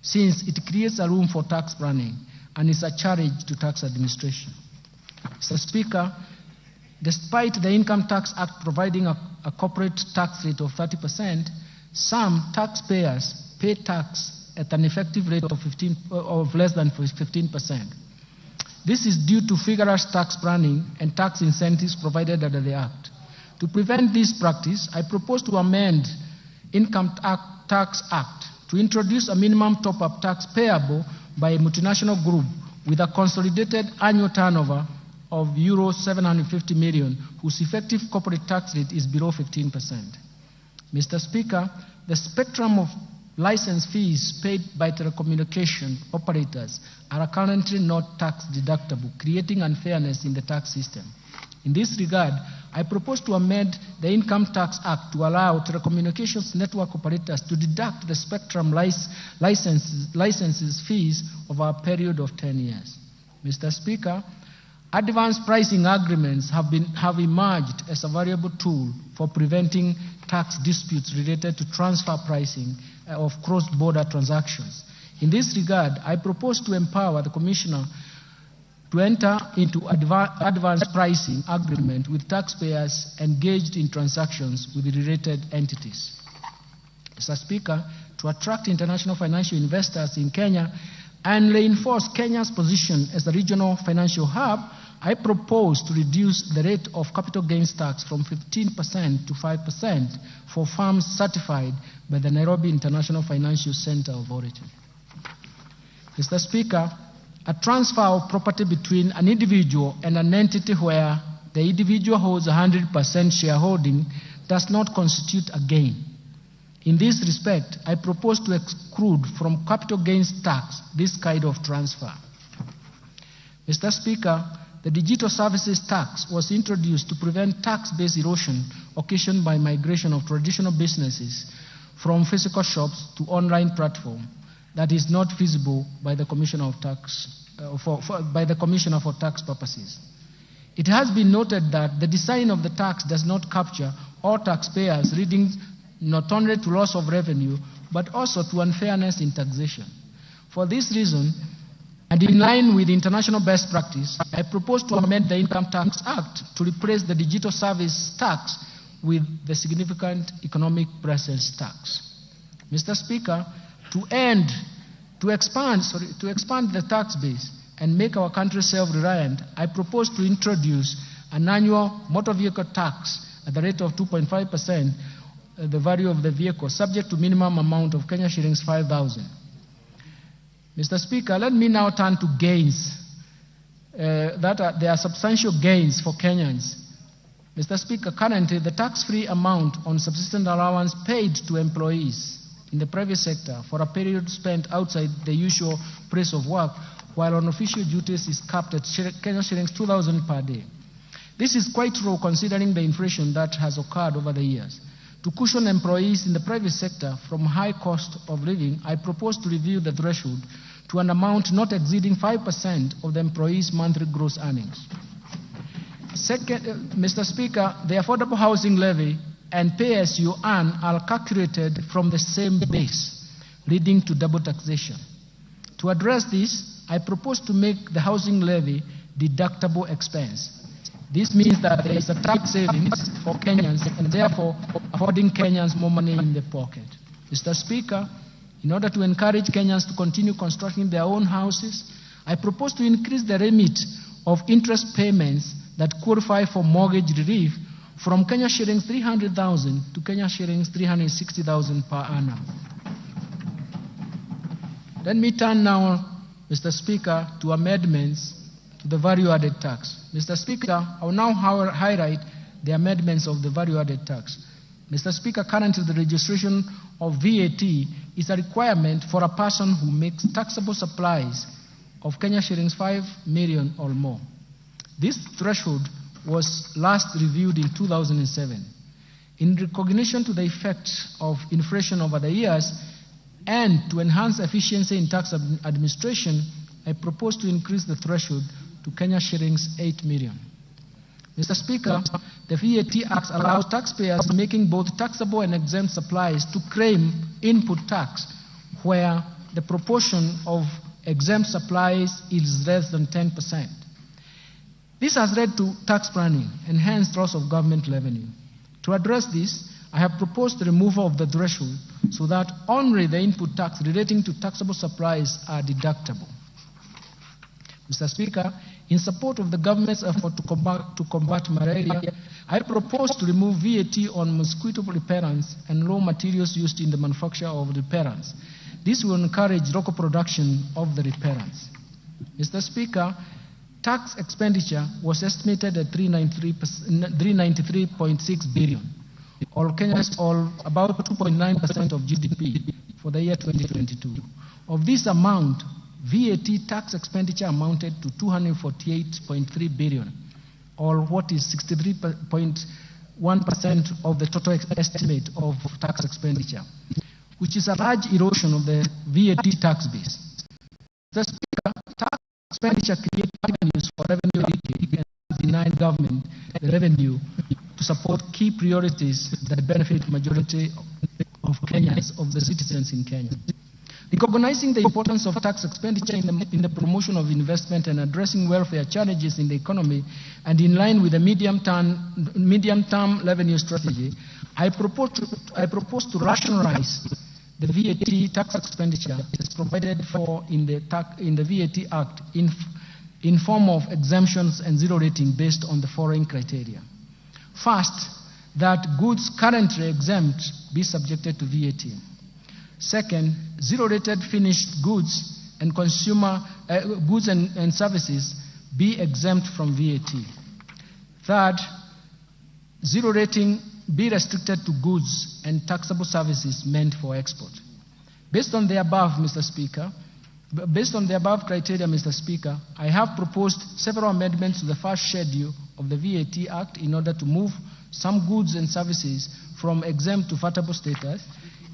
since it creates a room for tax planning and is a challenge to tax administration. Mr. Speaker, despite the Income Tax Act providing a corporate tax rate of 30%, some taxpayers pay tax at an effective rate of less than 15%. This is due to vigorous tax planning and tax incentives provided under the Act. To prevent this practice, I propose to amend Income Tax Act to introduce a minimum top-up tax payable by a multinational group with a consolidated annual turnover of euro 750 million, whose effective corporate tax rate is below 15%. Mr. Speaker, the spectrum of license fees paid by telecommunication operators are currently not tax deductible, creating unfairness in the tax system. In this regard, I propose to amend the Income Tax Act to allow telecommunications network operators to deduct the spectrum licenses fees over a period of 10 years. Mr. Speaker, advanced pricing agreements have emerged as a valuable tool for preventing tax disputes related to transfer pricing of cross-border transactions. In this regard, I propose to empower the Commissioner to enter into advanced pricing agreement with taxpayers engaged in transactions with related entities. Mr. Speaker, to attract international financial investors in Kenya and reinforce Kenya's position as a regional financial hub, I propose to reduce the rate of capital gains tax from 15% to 5% for firms certified by the Nairobi International Financial Center Authority. Mr. Speaker, a transfer of property between an individual and an entity where the individual holds 100% shareholding does not constitute a gain. In this respect, I propose to exclude from capital gains tax this kind of transfer. Mr. Speaker, the digital services tax was introduced to prevent tax-based erosion occasioned by migration of traditional businesses from physical shops to online platform that is not feasible by the Commissioner of Tax, by the Commissioner for tax purposes. It has been noted that the design of the tax does not capture all taxpayers, leading not only to loss of revenue, but also to unfairness in taxation. For this reason, and in line with international best practice, I propose to amend the Income Tax Act to replace the digital service tax with the significant economic presence tax. Mr. Speaker, to expand the tax base and make our country self-reliant, I propose to introduce an annual motor vehicle tax at the rate of 2.5% the value of the vehicle, subject to minimum amount of Kenya shillings 5,000. Mr. Speaker, let me now turn to gains. There are substantial gains for Kenyans. Mr. Speaker, currently the tax-free amount on subsistence allowance paid to employees in the private sector for a period spent outside the usual place of work while on official duties is capped at Kenya shillings 2,000 per day. This is quite low considering the inflation that has occurred over the years. To cushion employees in the private sector from high cost of living, I propose to review the threshold to an amount not exceeding 5% of the employee's monthly gross earnings. Second, Mr. Speaker, the affordable housing levy and pay-as-you-earn are calculated from the same base, leading to double taxation. To address this, I propose to make the housing levy deductible expense. This means that there is a tax savings for Kenyans and therefore affording Kenyans more money in their pocket. Mr. Speaker, in order to encourage Kenyans to continue constructing their own houses, I propose to increase the remit of interest payments that qualify for mortgage relief from Kenya shillings 300,000 to Kenya shillings 360,000 per annum. Let me turn now, Mr. Speaker, to amendments to the value-added tax. Mr. Speaker, I will now highlight the amendments of the value-added tax. Mr. Speaker, currently the registration of VAT is a requirement for a person who makes taxable supplies of Kenya shillings 5 million or more. This threshold was last reviewed in 2007. In recognition to the effect of inflation over the years and to enhance efficiency in tax administration, I propose to increase the threshold to Kenya shillings 8 million. Mr. Speaker, the VAT Act allows taxpayers making both taxable and exempt supplies to claim input tax where the proportion of exempt supplies is less than 10%. This has led to tax planning and hence loss of government revenue. To address this, I have proposed the removal of the threshold so that only the input tax relating to taxable supplies are deductible. Mr. Speaker, in support of the government's effort to combat malaria, I propose to remove VAT on mosquito repellents and raw materials used in the manufacture of repellents. This will encourage local production of the repellents. Mr. Speaker, tax expenditure was estimated at 393.6 billion, or about 2.9% of GDP for the year 2022. Of this amount, VAT tax expenditure amounted to 248.3 billion, or what is 63.1% of the total estimate of tax expenditure, which is a large erosion of the VAT tax base. Mr. Speaker, tax expenditure creates avenues for revenue leakage and deny government the revenue to support key priorities that benefit majority of Kenyans, of the citizens in Kenya. Recognizing the importance of tax expenditure in the promotion of investment and addressing welfare challenges in the economy, and in line with the medium-term revenue strategy, I propose to rationalize the VAT tax expenditure as provided for in the VAT Act in form of exemptions and zero rating based on the following criteria. First, that goods currently exempt be subjected to VAT. Second, zero-rated finished goods and consumer goods and services be exempt from VAT. Third, zero rating be restricted to goods and taxable services meant for export. Based on the above, Mr. Speaker, based on the above criteria, Mr. Speaker, I have proposed several amendments to the first schedule of the VAT Act in order to move some goods and services from exempt to vatable status.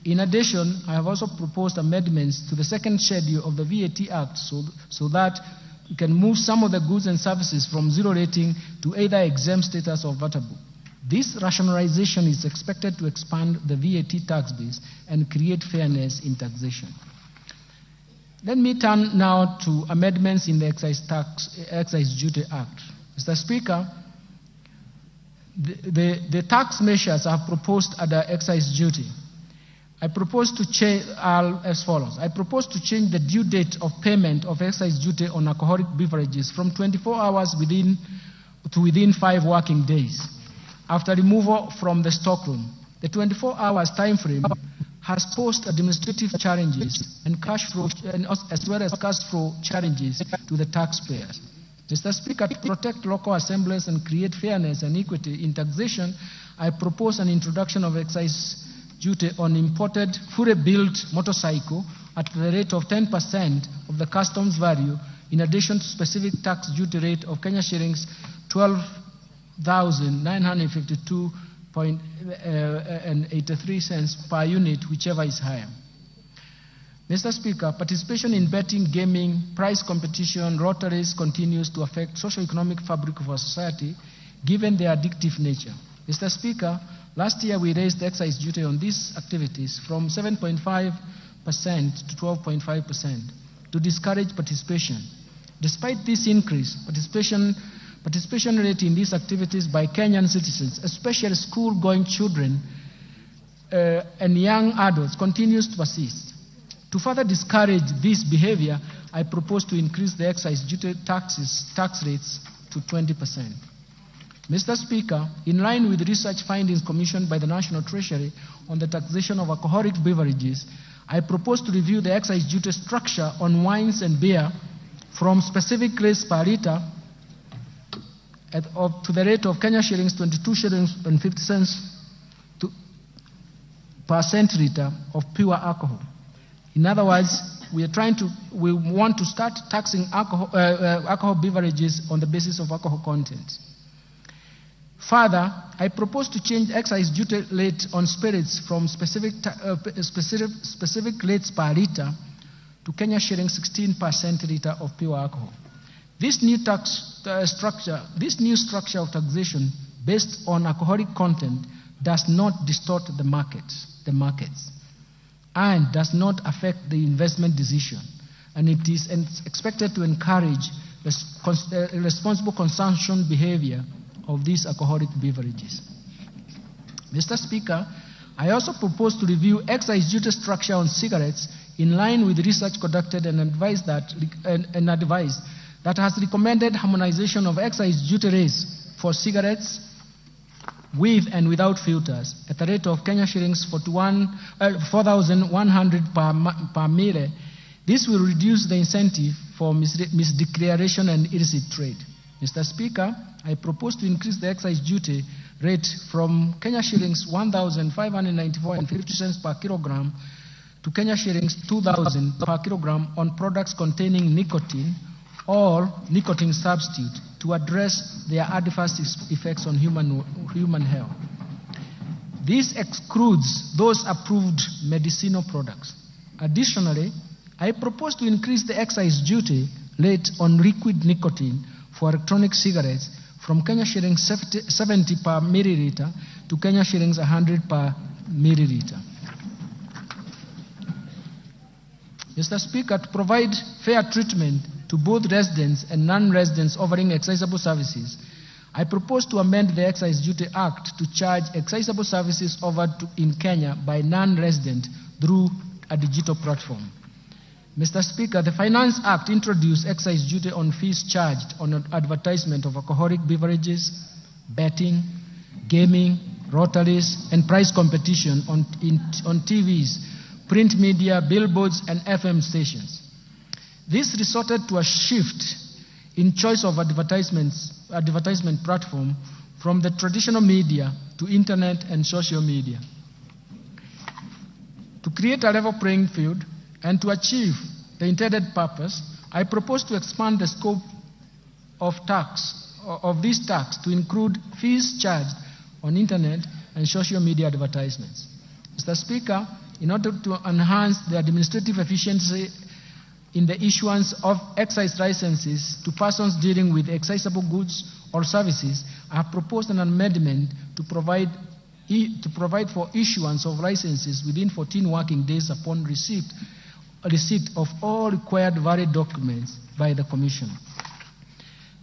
In addition, I have also proposed amendments to the second schedule of the VAT Act so that we can move some of the goods and services from zero rating to either exempt status or vatable. This rationalization is expected to expand the VAT tax base and create fairness in taxation. Let me turn now to amendments in the Excise Duty Act. Mr. Speaker, the tax measures I have proposed at the excise duty. I propose to change as follows. I propose to change the due date of payment of excise duty on alcoholic beverages from 24 hours to within 5 working days after removal from the stockroom. The 24 hours time frame has posed administrative challenges and cash flow, as well as cash flow challenges to the taxpayers. Mr. Speaker, to protect local assemblies and create fairness and equity in taxation, I propose an introduction of excise duty on imported fully built motorcycle at the rate of 10% of the customs value, in addition to specific tax duty rate of Kenya shillings 12,952.83 per unit, whichever is higher. Mr. Speaker, participation in betting, gaming, price competition, lotteries continues to affect socio-economic fabric of our society, given their addictive nature. Mr. Speaker, last year we raised the excise duty on these activities from 7.5% to 12.5% to discourage participation. Despite this increase, participation rate in these activities by Kenyan citizens, especially school-going children and young adults, continues to persist. To further discourage this behavior, I propose to increase the excise duty tax rates to 20%. Mr. Speaker, in line with research findings commissioned by the National Treasury on the taxation of alcoholic beverages, I propose to review the excise duty structure on wines and beer from specific rates per litre to the rate of Kenya shillings 22 shillings and 50 cents per centiliter of pure alcohol. In other words, we want to start taxing alcohol beverages on the basis of alcohol content. Further, I propose to change excise duty rate on spirits from specific rates per litre to Kenya shillings 16 per centiliter of pure alcohol. This new tax structure, this new structure of taxation based on alcoholic content does not distort the markets, and does not affect the investment decision, and it is expected to encourage responsible consumption behavior of these alcoholic beverages. Mr. Speaker, I also propose to review excise duty structure on cigarettes in line with research conducted and advice that has recommended harmonization of excise duty rates for cigarettes with and without filters at a rate of Kenya shillings 4,100 per mille. This will reduce the incentive for misdeclaration and illicit trade. Mr. Speaker, I propose to increase the excise duty rate from Kenya shillings 1,594.50 per kilogram to Kenya shillings 2,000 per kilogram on products containing nicotine or nicotine substitute to address their adverse effects on human health. This excludes those approved medicinal products. Additionally, I propose to increase the excise duty rate on liquid nicotine for electronic cigarettes from Kenya shillings 70 per milliliter to Kenya shillings 100 per milliliter. Mr. Speaker, to provide fair treatment to both residents and non-residents offering excisable services, I propose to amend the Excise Duty Act to charge excisable services offered in Kenya by non-resident through a digital platform. Mr. Speaker, the Finance Act introduced excise duty on fees charged on advertisement of alcoholic beverages, betting, gaming, lotteries, and price competition on TVs, print media, billboards, and FM stations. This resulted to a shift in choice of advertisement platform from the traditional media to internet and social media. To create a level playing field and to achieve the intended purpose, I propose to expand the scope of this tax to include fees charged on internet and social media advertisements. Mr. Speaker, in order to enhance the administrative efficiency in the issuance of excise licenses to persons dealing with excisable goods or services, I have proposed an amendment to provide for issuance of licenses within 14 working days upon receipt of all required valid documents by the Commission.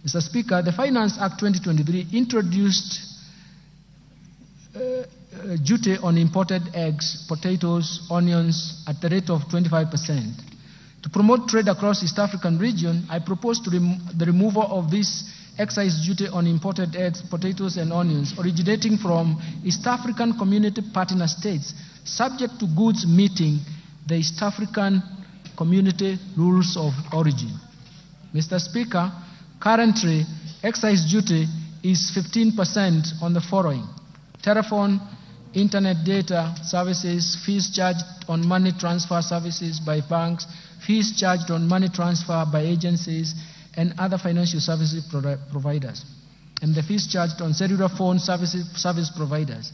Mr. Speaker, the Finance Act 2023 introduced duty on imported eggs, potatoes, onions at the rate of 25%. To promote trade across East African region, I propose to the removal of this excise duty on imported eggs, potatoes, and onions originating from East African Community partner states, subject to goods meeting the East African Community rules of origin. Mr. Speaker, currently, excise duty is 15% on the following: telephone, internet data services, fees charged on money transfer services by banks, fees charged on money transfer by agencies and other financial services providers, and the fees charged on cellular phone service providers.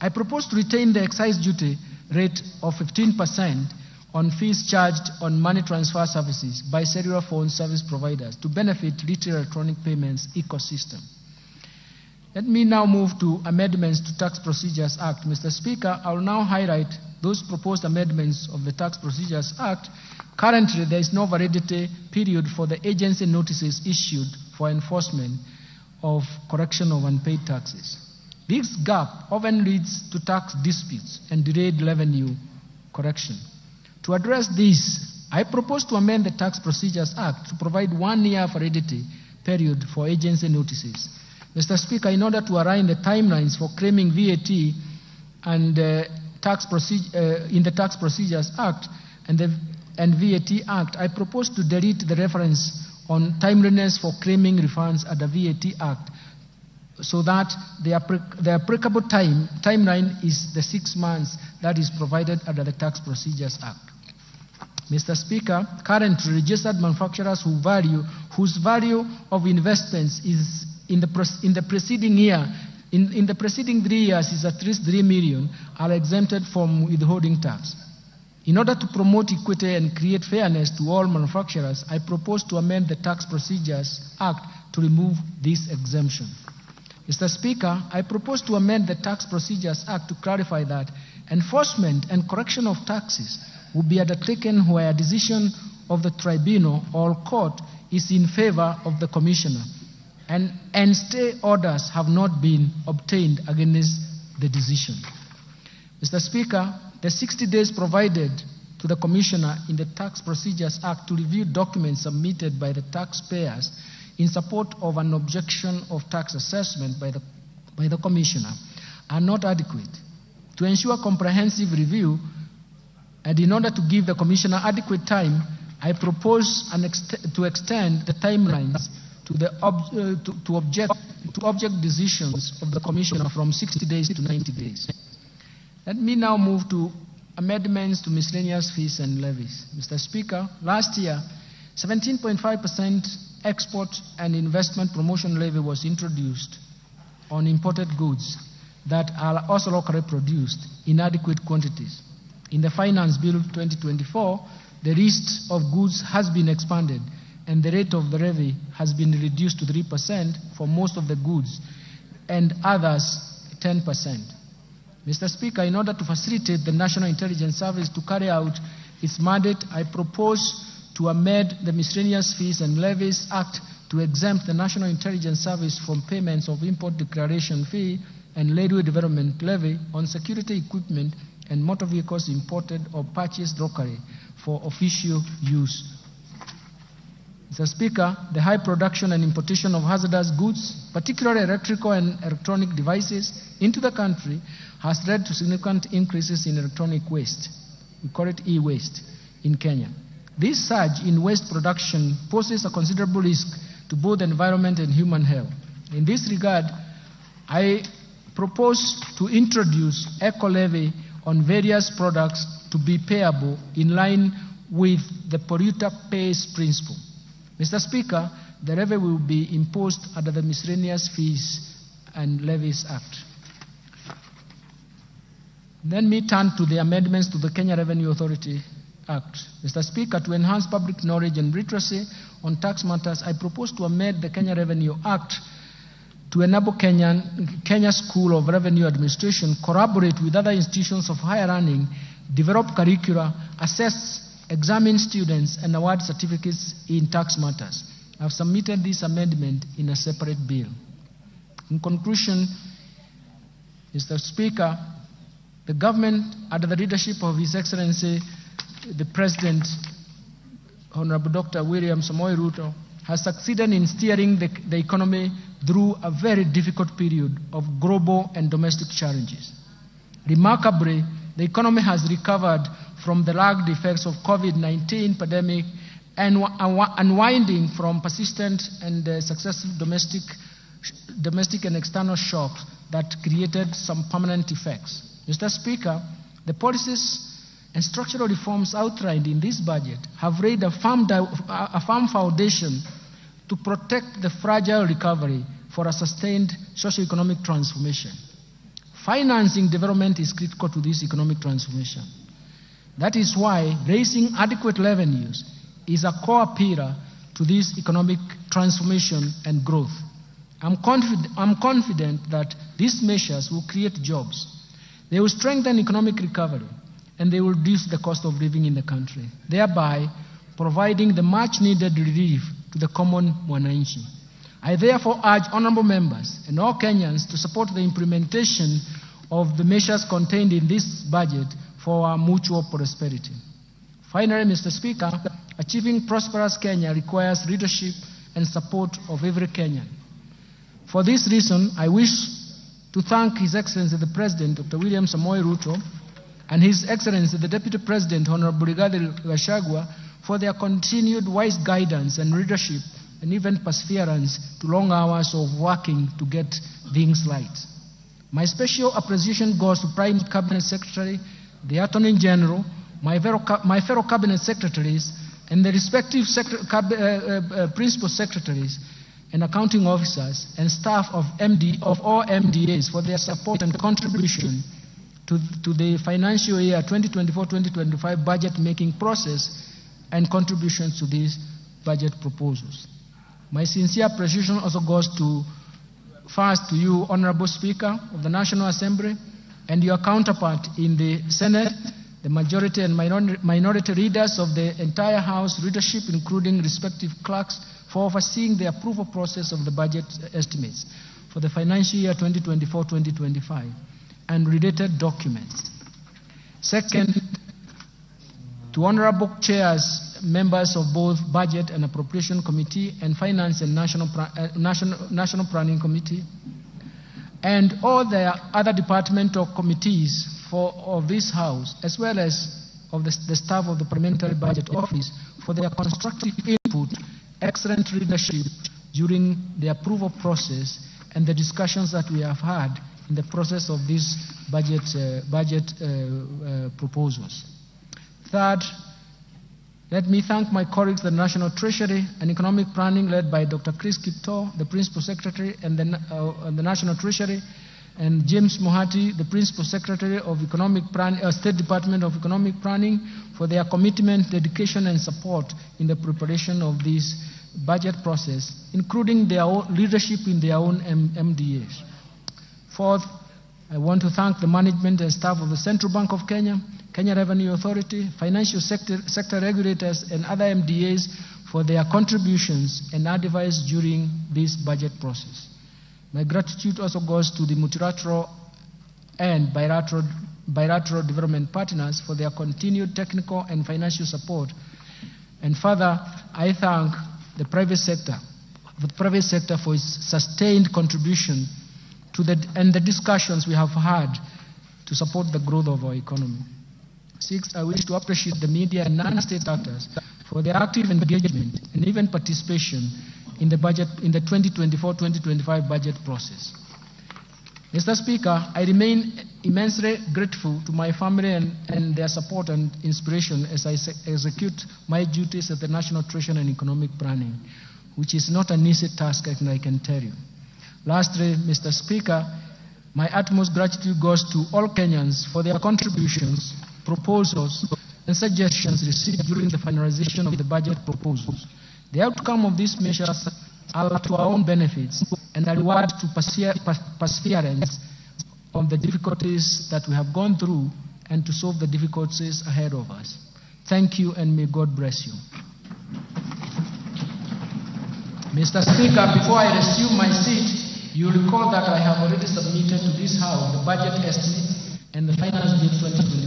I propose to retain the excise duty rate of 15% on fees charged on money transfer services by cellular phone service providers to benefit retail electronic payments ecosystem. Let me now move to amendments to Tax Procedures Act. Mr. Speaker, I will now highlight those proposed amendments of the Tax Procedures Act. Currently, there is no validity period for the agency notices issued for enforcement of correction of unpaid taxes. This gap often leads to tax disputes and delayed revenue correction. To address this, I propose to amend the Tax Procedures Act to provide 1 year validity period for agency notices. Mr. Speaker, in order to align the timelines for claiming VAT and in the Tax Procedures Act and the VAT Act, I propose to delete the reference on timeliness for claiming refunds under VAT Act, so that the applicable timeline is the 6 months that is provided under the Tax Procedures Act. Mr. Speaker, currently registered manufacturers whose value of investments is in the preceding year, in the preceding 3 years is at least 3 million, are exempted from withholding tax. In order to promote equity and create fairness to all manufacturers, I propose to amend the Tax Procedures Act to remove this exemption. Mr. Speaker, I propose to amend the Tax Procedures Act to clarify that enforcement and correction of taxes will be undertaken where a decision of the tribunal or court is in favor of the commissioner, and stay orders have not been obtained against the decision. Mr. Speaker, the 60 days provided to the commissioner in the Tax Procedures Act to review documents submitted by the taxpayers in support of an objection of tax assessment by the commissioner are not adequate. To ensure comprehensive review and in order to give the commissioner adequate time, I propose to extend the timelines to object decisions of the commissioner from 60 days to 90 days. Let me now move to amendments to miscellaneous fees and levies. Mr. Speaker, last year, 17.5% export and investment promotion levy was introduced on imported goods that are also locally produced in adequate quantities. In the Finance Bill 2024, the list of goods has been expanded and the rate of the levy has been reduced to 3% for most of the goods and others 10%. Mr. Speaker, in order to facilitate the National Intelligence Service to carry out its mandate, I propose to amend the Miscellaneous Fees and Levies Act to exempt the National Intelligence Service from payments of import declaration fee and railway development levy on security equipment and motor vehicles imported or purchased locally for official use. Mr. Speaker, the high production and importation of hazardous goods, particularly electrical and electronic devices, into the country has led to significant increases in electronic waste. We call it e-waste in Kenya. This surge in waste production poses a considerable risk to both the environment and human health. In this regard, I propose to introduce eco-levy on various products to be payable in line with the polluter pays principle. Mr. Speaker, the levy will be imposed under the Miscellaneous Fees and Levies Act. Let me turn to the amendments to the Kenya Revenue Authority Act. Mr. Speaker, to enhance public knowledge and literacy on tax matters, I propose to amend the Kenya Revenue Act to enable Kenya School of Revenue Administration collaborate with other institutions of higher learning, develop curricula, assess, examine students, and award certificates in tax matters. I have submitted this amendment in a separate bill. In conclusion, Mr. Speaker, the government, under the leadership of His Excellency, the President, Honorable Dr. William Samoei Ruto, has succeeded in steering the economy through a very difficult period of global and domestic challenges. Remarkably, the economy has recovered from the lagged effects of COVID-19 pandemic and unwinding from persistent and successive domestic and external shocks that created some permanent effects. Mr. Speaker, the policies and structural reforms outlined in this budget have laid a firm foundation to protect the fragile recovery for a sustained socio-economic transformation. Financing development is critical to this economic transformation. That is why raising adequate revenues is a core pillar to this economic transformation and growth. I'm confident that these measures will create jobs. They will strengthen economic recovery, and they will reduce the cost of living in the country, thereby providing the much-needed relief to the common mwananchi. I therefore urge honorable members and all Kenyans to support the implementation of the measures contained in this budget for our mutual prosperity. Finally, Mr. Speaker, achieving prosperous Kenya requires leadership and support of every Kenyan. For this reason, I wish to thank His Excellency the President, Dr. William Samoei Ruto, and His Excellency the Deputy President, Honorable Rigathi Gachagua, for their continued wise guidance and leadership and even perseverance to long hours of working to get things right. My special appreciation goes to Prime Cabinet Secretary, the Attorney General, my fellow Cabinet Secretaries, and the respective principal secretaries and accounting officers and staff of all MDAs for their support and contribution to the financial year 2024-2025 budget-making process and contributions to these budget proposals. My sincere appreciation also goes to, first, to you, Honorable Speaker of the National Assembly, and your counterpart in the Senate, the majority and minority leaders of the entire House leadership, including respective clerks, for overseeing the approval process of the budget estimates for the financial year 2024-2025 and related documents. Second, to honorable chairs, members of both Budget and Appropriation Committee and Finance and National Planning Committee, and all the other departmental committees of this House, as well as of the staff of the Parliamentary Budget Office, for their constructive input, excellent leadership during the approval process and the discussions that we have had in the process of these budget proposals. Third, let me thank my colleagues at the National Treasury and Economic Planning, led by Dr. Chris Kiptoo, the Principal Secretary, and the National Treasury, and James Muhati, the Principal Secretary of Economic State Department of Economic Planning, for their commitment, dedication, and support in the preparation of this budget process, including their own leadership in their own MDAs. Fourth, I want to thank the management and staff of the Central Bank of Kenya, Kenya Revenue Authority, financial sector regulators, and other MDAs for their contributions and advice during this budget process. My gratitude also goes to the multilateral and bilateral development partners for their continued technical and financial support. And further, I thank the private sector for its sustained contribution to and the discussions we have had to support the growth of our economy. Sixth, I wish to appreciate the media and non-state actors for their active engagement and even participation in the 2024-2025 budget process. Mr. Speaker, I remain immensely grateful to my family and their support and inspiration as I execute my duties at the National Treasury and Economic Planning, which is not an easy task, I can tell you. Lastly, Mr. Speaker, my utmost gratitude goes to all Kenyans for their contributions, proposals, and suggestions received during the finalization of the budget proposals. The outcome of these measures are to our own benefits and a reward to perseverance of the difficulties that we have gone through and to solve the difficulties ahead of us. Thank you, and may God bless you. Mr. Speaker, before I resume my seat, you recall that I have already submitted to this House the budget estimate and the Finance Bill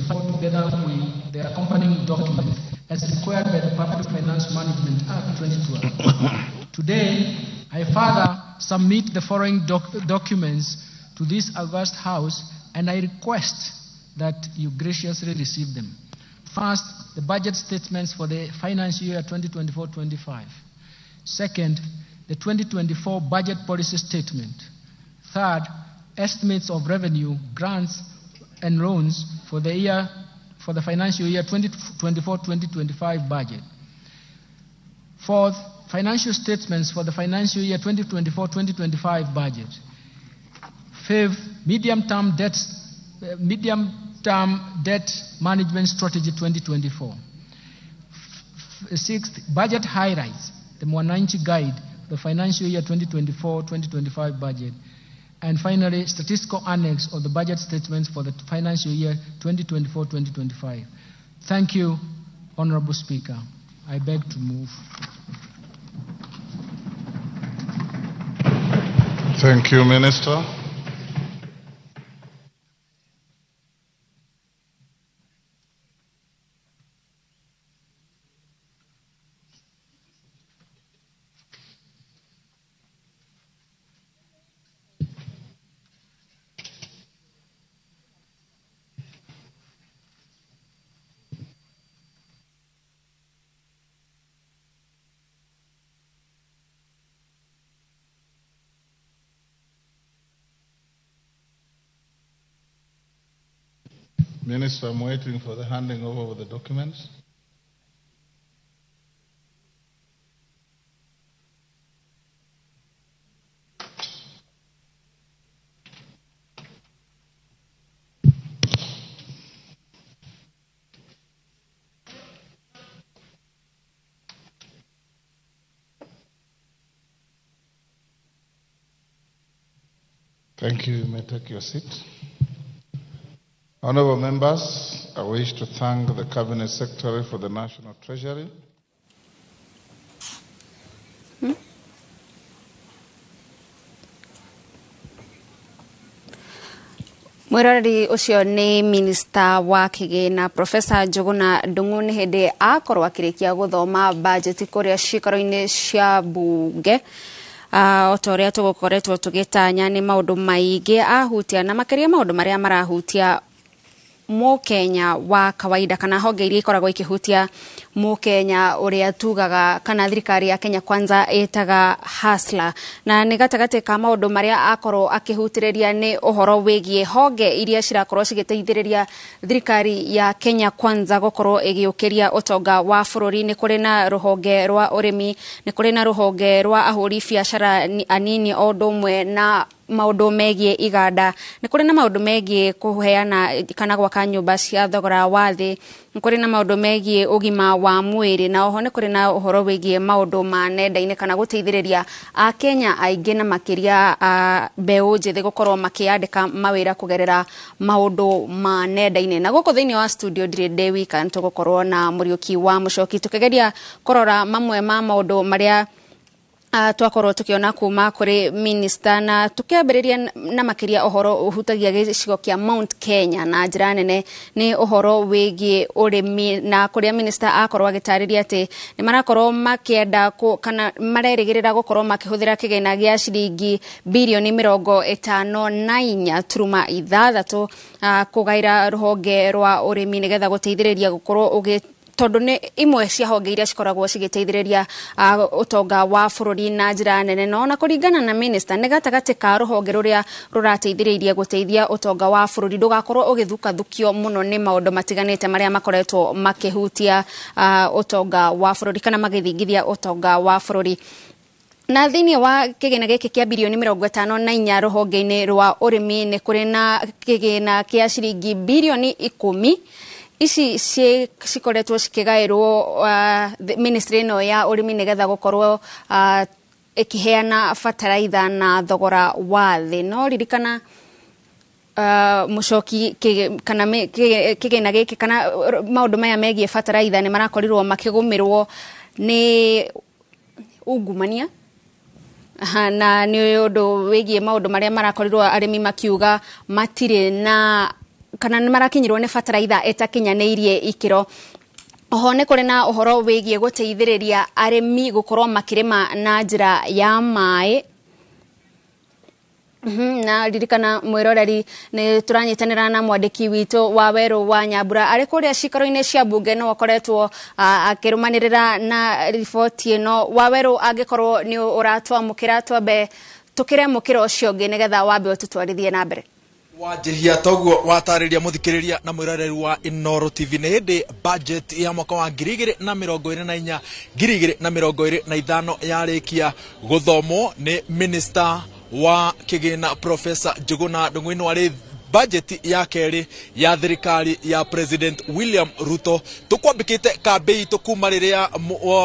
2024 together with the accompanying document as required by the Public Finance Management Act 2012. Today, I further submit the following documents to this august House, and I request that you graciously receive them. First, the budget statements for the financial year 2024-25. Second, the 2024 budget policy statement. Third, estimates of revenue, grants, and loans for the financial year 2024-2025 budget. Fourth, financial statements for the financial year 2024-2025 budget. Fifth, medium-term debt management strategy 2024. Sixth, budget highlights, the Mwananchi Guide, the financial year 2024-2025 budget. And finally, statistical annex of the budget statements for the financial year 2024-2025. Thank you, Honorable Speaker. I beg to move. Thank you, Minister. Minister, I'm waiting for the handing over of the documents. Thank you. You may take your seat. Honourable members, I wish to thank the Cabinet Secretary for the National Treasury. Mwiroreri ucio ni minista wa kigina Professor Njuguna Ndung'u ni hindi akorwo akirikia guthoma budget kuria ciikaro-ini cia bunge. O ta ũrĩa tũgũkoretwo tũgĩtanya nĩ maũndũ maingĩ ahutia na makĩria maũndũ marĩa marahutia Mũkenya wa kawaida kana honge iria ikoragwo ikihutia Mũkenya ũrĩa tugaga kana thirikari ya Kenya Kwanza ĩtaga hustler. Na nĩ gatagatĩ ka maũndũ marĩa akorwo akĩhutĩrĩria nĩ ũhoro wĩgiĩ honge iria cirakorwo cigĩteithĩrĩria thirikari ya Kenya Kwanza gũkorwo ĩgĩũkĩria ũtonga wa bũrũri. Nĩ kũrĩ na rũhonge rwa ũrĩmi, nĩ kũrĩ na rũhonge rwa ahũri biacara anini o ũndũ ũmwe na maũndũ megiĩ iganda, nĩ kũrĩ na maũndũ megiĩ kũheana kana gwaka nyũmba cia thogora wa thĩ, nĩ kũrĩ na maũndũ megiĩ ũgima wa mwĩrĩ, na oho nĩ kũrĩ na ũhoro wĩgiĩ maũndũ ma nenda-inĩ kana gũteithĩrĩria Akenya aingĩ na makĩria mbeũ njĩthĩ gũkorwo makĩandĩka mawĩra kũgerera maũndũ ma nenda-inĩ. Na gũkũ thĩinĩ wa studio ndirĩ ndĩ wika, nĩ tũgũkorwo na Mũriũki wa Mũcoki tũkĩgeria kũrora mamwe ma maũndũ marĩa twakorwo tukiona kuma kuri minister, na tukiambiriria na makiria uhoro uhutagia gicigo kia Mount Kenya na njira nene ni uhoro wigie urimi, na kuria minister akorwo agitariria ati ni marakorwo makienda kana marerigirira gukorwo makihuthira kigina gia ciringi bilioni 54.6 kugaira ruhonge rwa urimi nigetha guteithiriria gukorwo ugi tondu ni imwe cia honge iria cikoragwo cigiteithiriria utonga wa bururi na njira nene. No na kuringana na minister ni gatagati ka ruhonge ruria rurateithiriria guteithia utonga wa bururi ndugakorwo ugithukathukio muno ni maundu matiganite maria makoretwo makihutia utonga wa bururi kana magithingithia utonga wa bururi. Na thĩinĩ wa kĩgĩna gĩkĩ kĩa bilioni 54 rũhonge-inĩ rwa ũrĩmi nĩ kũrĩ na kĩgĩna kĩa ciringi bilioni 10 ici cikoretwo cikĩgaĩrwo ministry ĩno ya ũrĩmi nĩgetha gũkorwo ĩkĩheana bataraitha na thogora wa thĩ. No ririkana Mũcoki kana kĩgĩna gĩkĩ kana maũndũ maya megiĩ bataraitha nĩ marakorirwo makĩgũmĩrwo nĩ ungumania na nĩ ũndũ wĩgiĩ maũndũ marĩa marakorirwo arĩmi makiuga matirĩ na kana nĩ marakinyirwo nĩ bataraitha ĩtakinyanĩirie ikĩro. Oho nĩ kũrĩ na ũhoro wĩgiĩ gũteithĩrĩria arĩmi gũkorwo makĩrĩma na njĩra ya maĩ. Na ririkana mwĩroreri nĩ tũranyitanĩra na mwandĩki witũ wa Werũ wa Nyambura arĩ kũrĩa cikaro-inĩ cia bunge no akoretwo akĩrũmanĩrĩra na riboti ĩno. Wa Werũ, angĩkorwo nĩ ũratwamũkĩra twambe tũkĩre mũkĩra ũcio ũngĩ nĩgetha wambe ũtũtwarithie na mbere. Wanjĩhia toguo watarĩria mũthikĩrĩria na mwĩroreri wa Inooro TV nĩ hĩndĩ budget ya mwaka wa 2024 2025 yarĩkia gũthomwo nĩ minister wa kĩgĩna Professor Njuguna Ndung'u. Ĩno arĩ budget ya kerĩ ya thirikari ya President William Ruto. Tukwambĩkĩte kambĩ itũ kuma rĩrĩa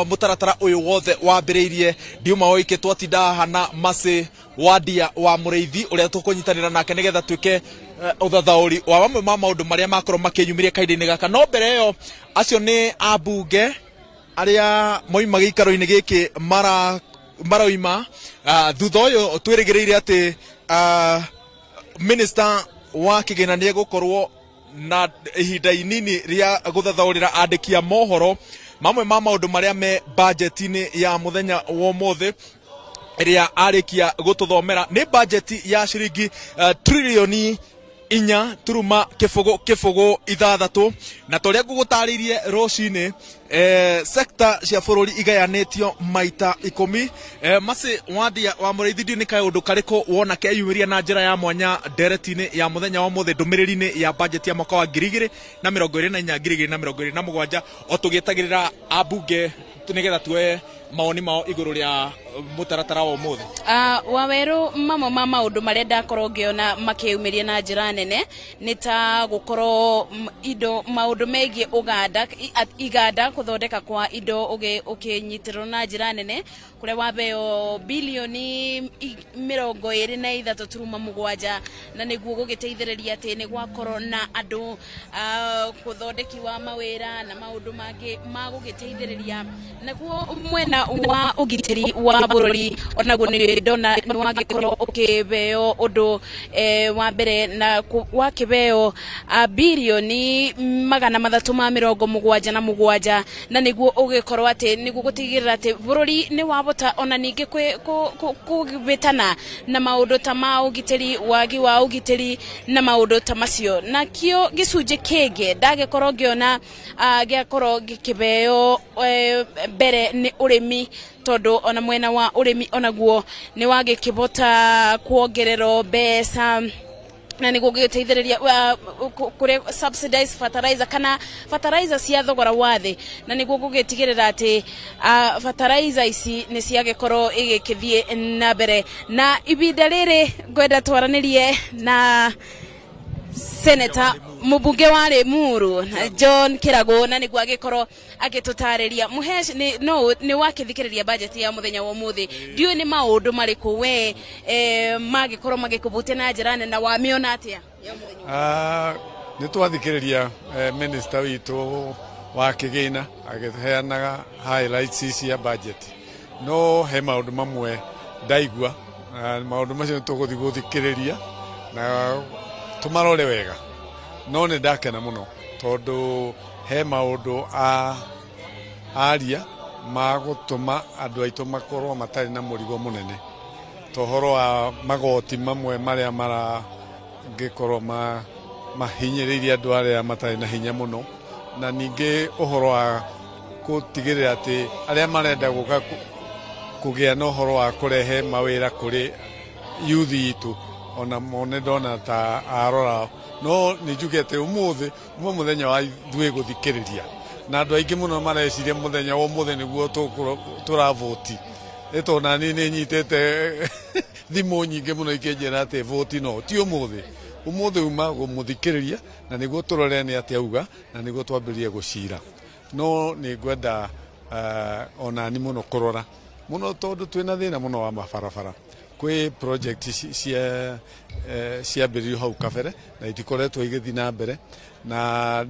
mũtaratara ũyũ wothe wambĩrĩirie. Ndiuma woike twatinda haha na Mercy Wandia wa Mũrĩithi ũrĩa tũkũnyitanĩra nake nĩgetha twĩke ũthathaũri wa mamwe ma maũndũ marĩa makorwo makĩyumĩria kahinda-inĩ gaka. No mbere ĩyo acio nĩ ambunge arĩa moima gĩikaro-inĩ gĩkĩ maroima. Thutha ũyũ twĩrĩgĩrĩire atĩ minister wa kĩgĩna nĩ egũkorwo na ihinda inini rĩa gũthathaũrĩra andĩki a mohoro mamwe ma maũndũ marĩa me budget-inĩ ya mũthenya wa ũmũthĩ ĩrĩa arĩkia gũtũthomera. Nĩ budget ya ciringi trilioni inya turuma kĩbũgũ kĩbũgũ ithathatũ. Na torĩa ngũgũtarĩirie rũcinĩ, sector cia bũrũri igayanĩtio maita 10. Maci wandia wa mũrĩithi, ndiũ nĩ kaũndũ karĩkũ wona keyumĩria na njĩra ya mwanya ndereti-inĩ ya mũthenya wa mũthĩ, ndũmĩrĩri-inĩ ya budget ya mwaka wa 2024 2027, o tũgĩetagĩrĩra ambunge nĩgetha tuoe mawoni mao igũrũ rĩa mũtaratara wa ũmũthĩ? Waweru, mamwe ma maũndũ marĩa ndakorwo ngĩona makĩyumĩria na njĩra nene nĩ ta gũkorwo indo maũndũ megiĩ ũganda iganda, gũthondeka kwa indo ũkĩnyitĩrĩrwo na njĩra nene, kũrĩa wabeo bilioni 23.7, na nĩguo gũgĩteithĩrĩria atĩ nĩ gwakorwo na andũ, gũthondeki wa mawĩra na maũndũ mangĩ ma gũgĩteithĩrĩria. Naguo mwena wa ũgitĩri wa bũrũri onaguo nĩ ndona nĩ wagĩkorwo ũkĩheo ũndũ wa mbere, na wakĩheo bilioni 377, na nĩguo ũgĩkorwo atĩ nĩguo gũtigĩrĩra atĩ bũrũri nĩ wabota ona ningĩ kũhĩtana na maũndũ ta ma ũgitĩri, wagi wa ũgitĩri na maũndũ ta macio. Nakĩo gĩcunjĩ kĩngĩ ndagĩkorwo ngĩona gĩakorwo gĩkĩheo mbere nĩ ũrĩmi, tondũ ona mwena wa ũrĩmi onaguo nĩ wagĩkĩbota kuongererwo mbeca, na nĩguo gũgĩteithĩrĩria kũrĩa subsidized fertilizer kana fertilizer cia thogora wa thĩ, na nĩguo gũgĩtigĩrĩra atĩ fertilizer ici nĩ ciagĩkorwo igĩkĩthiĩ na mbere. Na ibinda rĩrĩ ngwenda twaranĩrie na Senator, mũmbunge wa Limuru, John Kirago, na nĩguo agĩkorwo agĩtũtarĩria. Mũhesh, nĩ no nĩ wakĩthikĩrĩria budget ya mũthenya wa ũmũthĩ, ndiũĩ nĩ maũndũ marĩkũ we magĩkorwo magĩkũbutia na njĩra nene, na wamĩona atĩa ya mũthenya? Nĩ twathikĩrĩria minister witũ wa kĩgĩna agĩheanaga highlights cia budget, no he maũndũ mamwe ndaigua, na maũndũ macio nĩ tũgũthiĩ gũthikĩrĩria na tũmarore wega. No nĩ ndakena mũno tondũ he maũndũ a aria ma gũtũma andũ aitũ makorwo matarĩ na mũrigo mũnene, ta ũhoro wa magoti mamwe marĩa marangĩkorwo mahinyĩrĩirie andũ arĩa matarĩ na hinya mũno, na ningĩ ũhoro wa gũtigĩrĩra atĩ arĩa marenda gũka kũgĩa na ũhoro wa kũrehe mawĩra kũrĩ youth itũ, ona mo nĩ ndona ta arora. No nĩ njuge atĩ ũmũthĩ uma mũthenya wa ithuĩ gũthikĩrĩria, na andũ aingĩ mũno mareciria mũthenya wa ũmũthĩ nĩguo tũravoti, nĩ tondũ nani nĩ nyitĩte thimũ nyingĩ mũno ikĩnjĩra atĩ voti no ti ũmũthĩ. Ũmũthĩ uma kũmũthikĩrĩria na nĩguo tũrore nĩ atĩa auga, na nĩguo twambĩrĩrie gũcira. No nĩ ngwenda onani mũno kũrora mũno, tondũ twĩna thĩna mũno wa mabarabara. Kwĩ project cia ciambĩrĩirio hau kabere na itikoretwo igĩthiĩ na mbere, na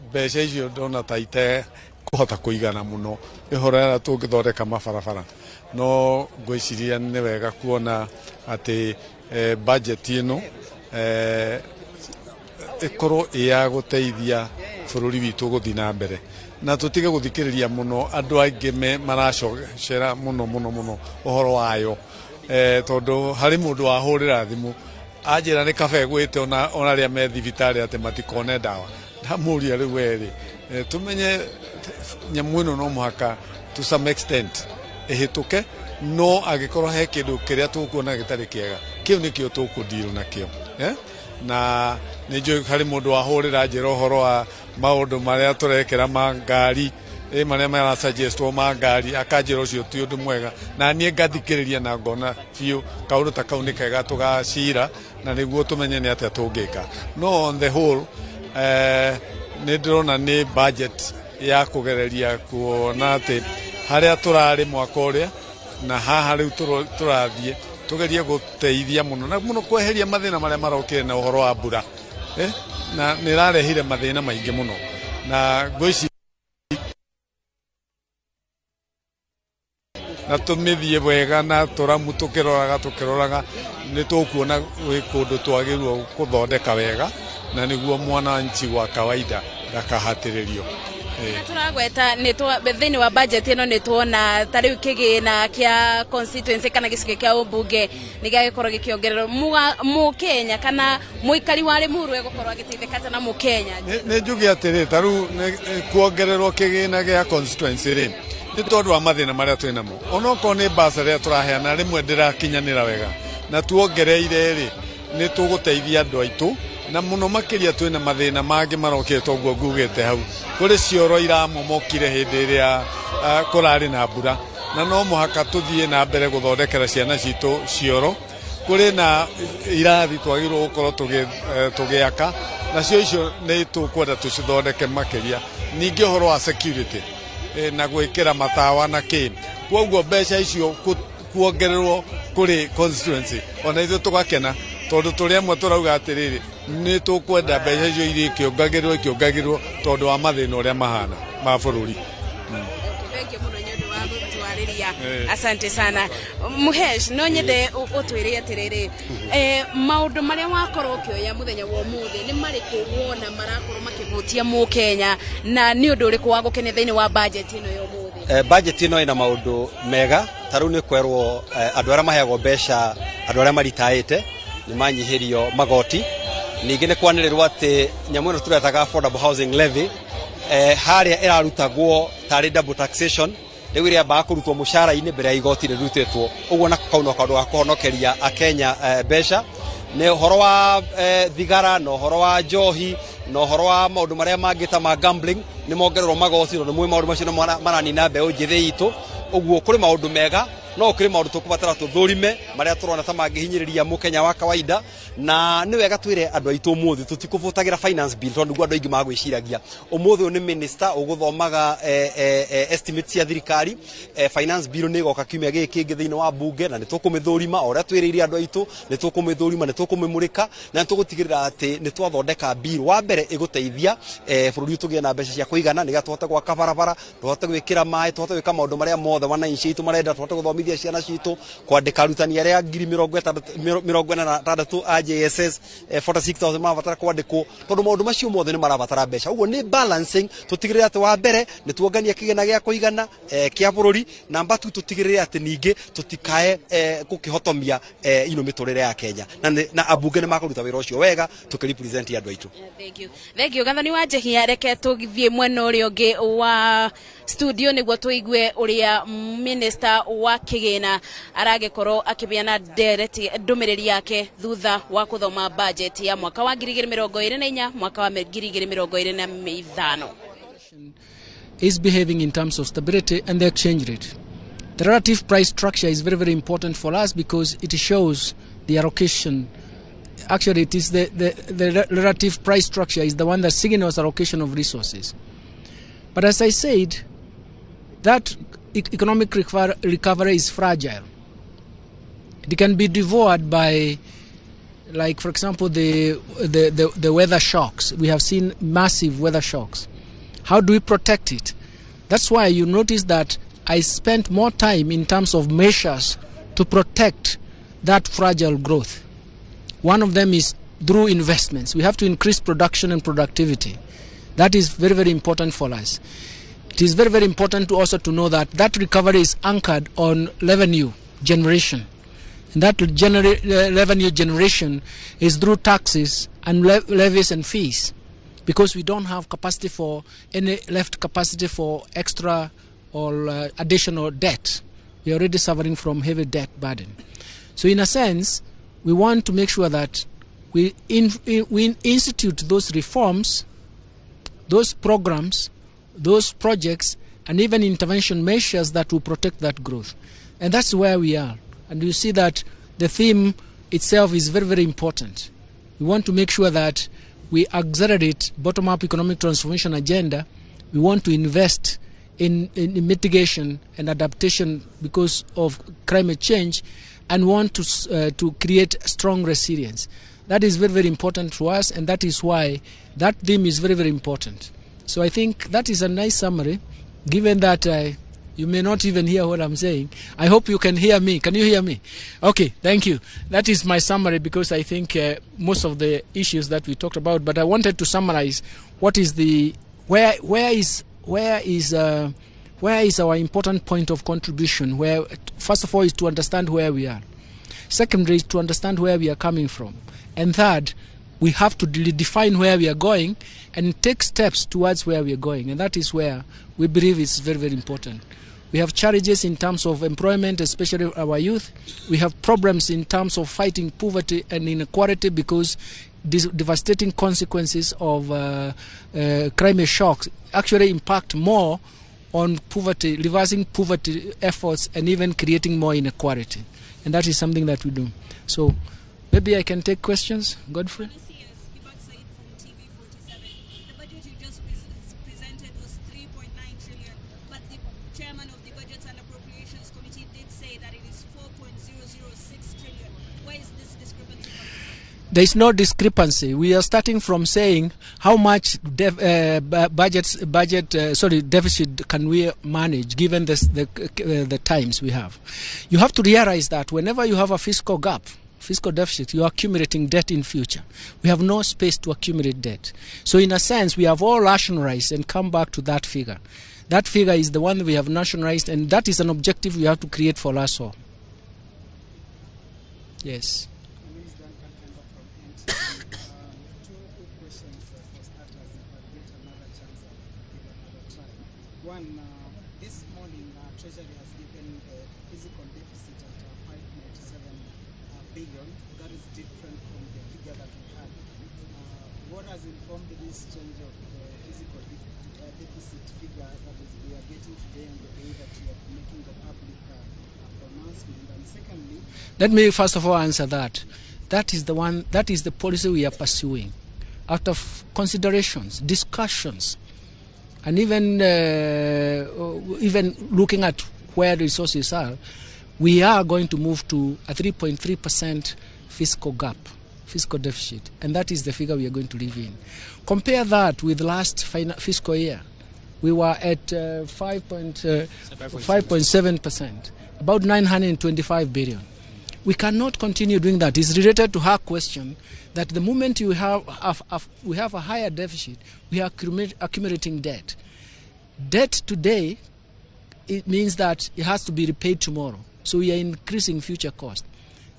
mbeca icio ndona ta itekũhota kũigana mũno ĩhoro ĩrĩa tũngĩthondeka mabarabara. No ngwĩciria nĩ wega kuona atĩ budget ĩno ĩkorwo ĩ ya gũteithia bũrũri witũ gũthiĩ na mbere, na tũtige gũthikĩrĩria mũno andũ aingĩ maracocera mũno mũno mũno ũhoro wayo, tondũ harĩ mũndũ wahũrĩra thimũ anjĩra nĩ kabe gwĩte ona arĩa me thibitarĩ atĩ matikone ndawa. Ndamũria rĩu werĩ, tũmenye nyamũ ĩno no mũhaka to some extent ĩhĩtũke, no angĩkorwo he kĩndũ kĩrĩa tũkuona gĩtarĩ kĩega, kĩu nĩkĩo tũkũdeal nakĩo, eh? Na nĩ njũĩ harĩ mũndũ wahũrĩra njĩra ũhoro wa maũndũ marĩa tũrekĩra ma ngari, marĩa marasuggestwo ma ngari, akanjĩra ũcio ti ũndũ mwega, na niĩ ngathikĩrĩria na ngona biũ kaũndũ ta kau nĩ kega tũgacira, na nĩguo tũmenye nĩ atĩa tũngĩka. No on the whole, nĩ ndĩrona nĩ budget ya kũgereria kuona atĩ harĩa tũrarĩ mwaka ũrĩa na haha rĩu tũrathiĩ, tũgerie gũteithia mũno na mũno kweheria mathĩna marĩa marokire na ũhoro wa mbura, na nĩ ĩrarehire mathĩna maingĩ mũno, na ngwĩciria na tũmĩthiĩ wega na tũramu tũkĩroraga nĩ tũkuona gwĩ kũndũ twagĩrĩirwo gũthondeka wega, na nĩguo mwananchi wa kawaida ndakahatĩrĩrio. Na tũragweta nĩ thĩinĩ wa budget ĩno nĩ tuona ta rĩu kĩgĩna kĩa constituency kana gĩcigo kĩa ũmbunge nĩ gĩagĩkorwo gĩkĩongererwo. Mũkenya kana mũikari wa Limuru egũkorwo agĩteithĩka atĩa na Mũkenya? Nĩ njuge atĩrĩ, ta rĩu kuongererwo kĩgĩna gĩa constituency rĩ, nĩ tondũ wa mathĩna marĩa twĩ namo. Onokorwo nĩ bursary ĩrĩa tũraheana rĩmwe ndĩrakinyanĩra wega, na tuongereire rĩ, nĩ tũgũteithia andũ aitũ, na mũno makĩria twĩna mathĩna mangĩ marokĩte ũguo ngugĩte hau. Kũrĩ cioro iramomokire hĩndĩ ĩrĩa kũrarĩ na mbura, na no mũhaka tũthiĩ na mbere gũthondekera ciana citũ cioro. Kũrĩ na irathi twagĩrĩirwo gũkorwo tũgĩaka, nacio icio nĩ tũkwenda tũcithondeke makĩria. Ningĩ ũhoro wa security na gwĩkĩra matawa na kĩ, koguo mbeca icio kuongererwo kũrĩ constituency, ona ithuĩ tũgakena tondũ tũrĩ amwe tũrauga atĩrĩrĩ, nĩ tũkwenda mbeca icio iria ikĩongagĩrwo ikĩongagĩrwo tondũ wa mathĩna ũrĩa mahana ma bũrũri. Thank you mũno nĩ ũndũ wa gũtwarĩria. Asante sana. Muhesh, no nyende ũtwĩre atĩrĩrĩ, maũndũ marĩa wakorwo ũkĩoya mũthenya wa ũmũthĩ nĩ marĩkũ wona marakorwo makĩhutia Mũkenya, na nĩ ũndũ ũrĩkũ wa gũkenia thĩinĩ wa budget ĩno ya ũmũthĩ? Budget ĩno ĩna maũndũ mega. Ta rĩu nĩ kwerwo andũ arĩa maheagwo mbeca, andũ arĩa maritaĩte nĩ manyihĩrio magoti. Ningĩ nĩ kwanĩrĩrwo atĩ nyamũ ĩno tũretaga affordable housing levy, harĩa ĩrarutagwo tarĩ double taxation, rĩu ĩrĩambaga kũrutwo mũcara-inĩ mbere ya igoti rĩrutĩtwo. Ũguo nako kau no kaũndũ ga kũhonokeria Akenya mbeca. Nĩ ũhoro wa thigara na ũhoro wa njohi na ũhoro wa maũndũ marĩa mangĩ ta ma gambling nĩ mongererwo magoti, tondũ nĩ maũndũ macio nĩ maranina mbeũ njĩthĩ itũ. Ũguo kũrĩ maũndũ mega, no kũrĩ maũndũ tũkũbatara tũthũrime marĩa tũrona ta mangĩhinyĩrĩria Mũkenya wa kawaida. Na nĩ wega twĩre andũ aitũ ũmũthĩ tũtikũbũtagĩra finance bill, tondũ nĩguo andũ aingĩ magwĩciragia. Ũmũthĩ ũyũ nĩ minister ũgũthomaga estimate cia thirikari. Finance bill nĩ ĩgoka kiumia gĩkĩ kĩngĩ thĩinĩ wa bunge, na nĩ tũkũmĩthũrima o ũrĩa twĩrĩire andũ aitũ, nĩ tũkũmĩthũrima, nĩ tũkũmĩmũrĩka, na nĩ tũgũtigĩrĩra atĩ nĩ twathondeka bill wa mbere ĩgũteithia bũrũri ũtũgĩe na mbeca cia kũigana, nĩgetha tũhote gwaka barabara, tũhote gwĩkĩra maĩ, tũhote gwĩka maũndũ marĩa mothe wananchi aitũ marenda, tũhote gũthomithia ciana citũ, kwandĩka arutani arĩa 60,000 a JSS, 46,000 marabatara kwandĩkwo, tondũ maũndũ macio mothe nĩ marabatara mbeca. Ũguo nĩ balancing, tũtigĩrĩre atĩ wa mbere nĩ tuongania kĩgĩna gĩa kũigana kĩa bũrũri, namba 2 tũtigĩrĩre atĩ ningĩ tũtikae gũkĩhotomia ino mĩtũrĩre ya Kenya, na ambunge nĩ makũruta wĩra ũcio wega tũkĩrepresent andũ aitũ. Thank you. Thank you. Gathoni wa Njehia, reke tũthiĩ mwena ũrĩa ũngĩ wa studio nĩguo tũigue ũrĩa minister wa kĩgĩna aragĩkorwo akĩheana ndereti ndũmĩrĩri yake thutha wa kũthoma budget ya mwaka wa 2024 mwaka wa 2025. Is behaving in terms of stability and the exchange rate. The relative price structure is very, very important for us because it shows the allocation. Actually, it is the relative price structure is the one that signals allocation of resources. But as I said, that economic recovery is fragile. It can be devoured by, like for example, the weather shocks. We have seen massive weather shocks. How do we protect it? That's why you notice that I spent more time in terms of measures to protect that fragile growth. One of them is through investments. We have to increase production and productivity. That is very, very important for us. It is very, very important to also to know that that recovery is anchored on revenue generation. And that revenue generation is through taxes and levies and fees, because we don't have capacity for any left capacity for extra or additional debt. We are already suffering from heavy debt burden. So in a sense, we want to make sure that we institute those reforms, those programs, those projects, and even intervention measures that will protect that growth. And that's where we are. And you see that the theme itself is very, very important. We want to make sure that we accelerate bottom-up economic transformation agenda. We want to invest in mitigation and adaptation because of climate change, and want to create strong resilience. That is very, very important to us, and that is why that theme is very, very important. So I think that is a nice summary, given that you may not even hear what I'm saying. I hope you can hear me. Can you hear me? Okay, thank you. That is my summary, because I think most of the issues that we talked about, but I wanted to summarize what is the, where where is our important point of contribution? Where, first of all, is to understand where we are. Secondly, is to understand where we are coming from. And third, we have to define where we are going and take steps towards where we are going. And that is where we believe it's very, very important. We have challenges in terms of employment, especially our youth. We have problems in terms of fighting poverty and inequality because these devastating consequences of climate shocks actually impact more on poverty, reversing poverty efforts and even creating more inequality. And that is something that we do. So maybe I can take questions. Godfrey? The budget you just presented was 3.9 trillion, but the chairman of the Budgets and Appropriations Committee did say that it is 4.006 trillion. Where is this discrepancy coming from? There is no discrepancy. We are starting from saying how much deficit can we manage given this, the times we have. You have to realize that whenever you have a fiscal gap, fiscal deficit, you are accumulating debt in future. We have no space to accumulate debt. So in a sense, we have all rationalized and come back to that figure. That figure is the one we have nationalized, and that is an objective we have to create for us all. Yes. One, this morning, Treasury has given the physical deficit at 597 billion. That is different from the figure that we had. What has informed this change of the physical deficit figure that is we are getting today and the day that you are making the public pronouncement? And secondly, let me first of all answer that. That is the one. That is the policy we are pursuing. After considerations, discussions, and even looking at where resources are, we are going to move to a 3.3% fiscal gap, fiscal deficit, and that is the figure we are going to live in. Compare that with last fiscal year. We were at 5.7%, about 925 billion. We cannot continue doing that. It's related to her question that the moment you have we have a higher deficit, we are accumulating debt. Debt today, it means that it has to be repaid tomorrow. So we are increasing future cost.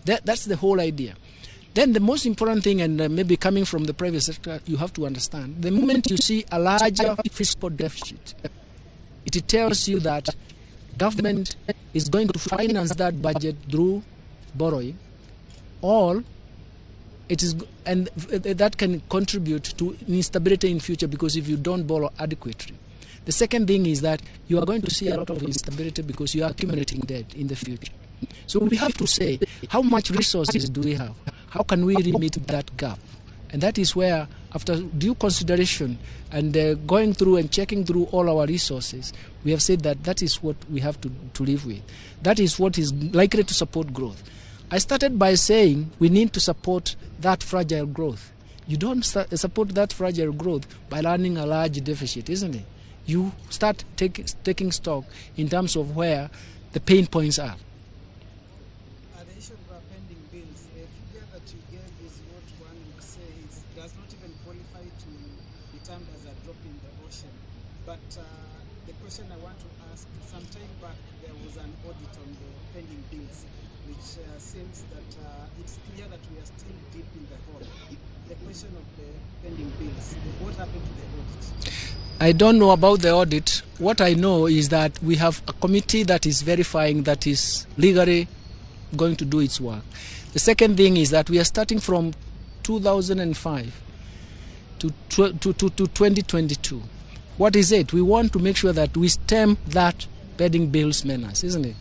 That's the whole idea. Then the most important thing, and maybe coming from the private sector, you have to understand, the moment you see a larger fiscal deficit, it tells you that government is going to finance that budget through borrowing, or it is, and that can contribute to instability in future, because if you don't borrow adequately. The second thing is that you are going to see a lot of instability because you are accumulating debt in the future. So we have to say, how much resources do we have? How can we remit that gap? And that is where, after due consideration and going through and checking through all our resources, we have said that that is what we have to live with. That is what is likely to support growth. I started by saying we need to support that fragile growth. You don't support that fragile growth by running a large deficit, isn't it? You start taking stock in terms of where the pain points are. The issue of pending bills, the figure that you gave is what one would say is, does not even qualify to be termed as a drop in the ocean. But the question I want to ask, some time back there was an audit on the pending bills, which seems that it's clear that we are still deep in the hole. The question of the pending bills, what happened to the audit? I don't know about the audit. What I know is that we have a committee that is verifying, that is legally going to do its work. The second thing is that we are starting from 2005 to 2022. What is it? We want to make sure that we stem that pending bills menace, isn't it?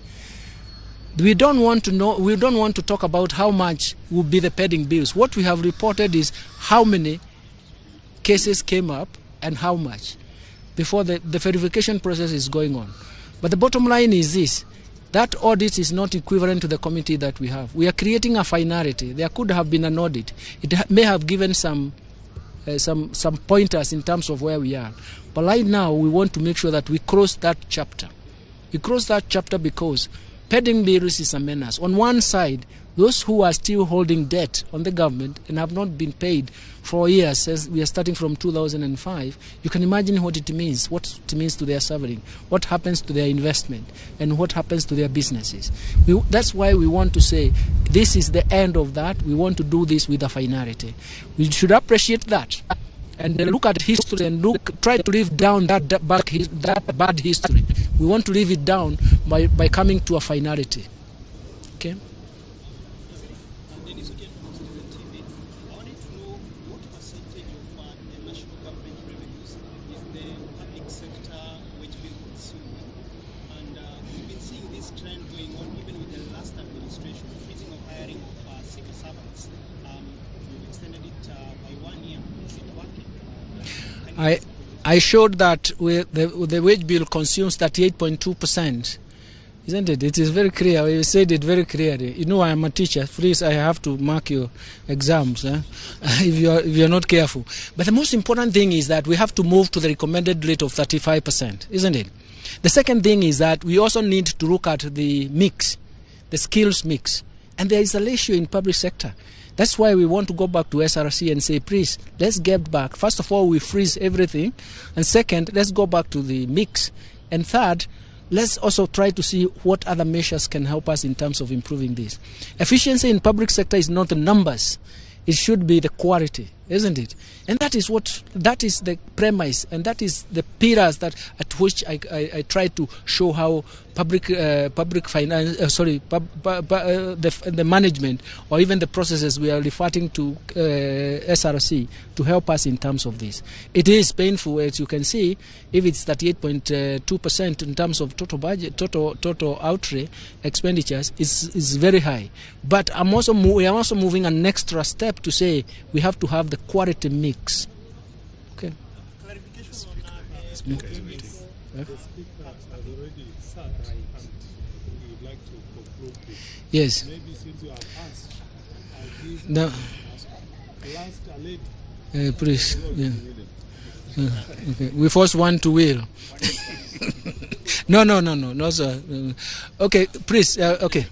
We don't want to know, we don't want to talk about how much will be the pending bills. What we have reported is how many cases came up and how much before the verification process is going on. But the bottom line is this: that audit is not equivalent to the committee that we have. We are creating a finality. There could have been an audit. It may have given some pointers in terms of where we are. But right now, we want to make sure that we cross that chapter. We cross that chapter because pending bills is a menace. On one side, Those who are still holding debt on the government and have not been paid for years, as we are starting from 2005, you can imagine what it means to their suffering, what happens to their investment, and what happens to their businesses. That's why we want to say this is the end of that. We want to do this with a finality. We should appreciate that and look at history and try to live down that bad history. We want to live it down by coming to a finality. Okay? I showed that the wage bill consumes 38.2%, isn't it? It is very clear. You said it very clearly. You know, I am a teacher. Please, I have to mark your exams if you are not careful. But the most important thing is that we have to move to the recommended rate of 35%, isn't it? The second thing is that we also need to look at the mix, the skills mix. And there is a ratio in public sector. That's why we want to go back to SRC and say, please, let's get back. First of all, we freeze everything. And second, let's go back to the mix. And third, let's also try to see what other measures can help us in terms of improving this. Efficiency in public sector is not the numbers. It should be the quality, isn't it? And that is that is the premise, and that is the pillars that at which I try to show how public finance, the management or even the processes we are referring to SRC to help us in terms of this. It is painful, as you can see, if it's 38.2% in terms of total budget, total outlay expenditures is very high. But we are also moving an extra step to say we have to have the quality mix. Okay. The speaker has already sat, and we would like to conclude this. Yes. Maybe since you have asked, I'll give no. Last a lady. Please. Yeah. Okay. We first want to will. No, sir. Okay, please. Okay.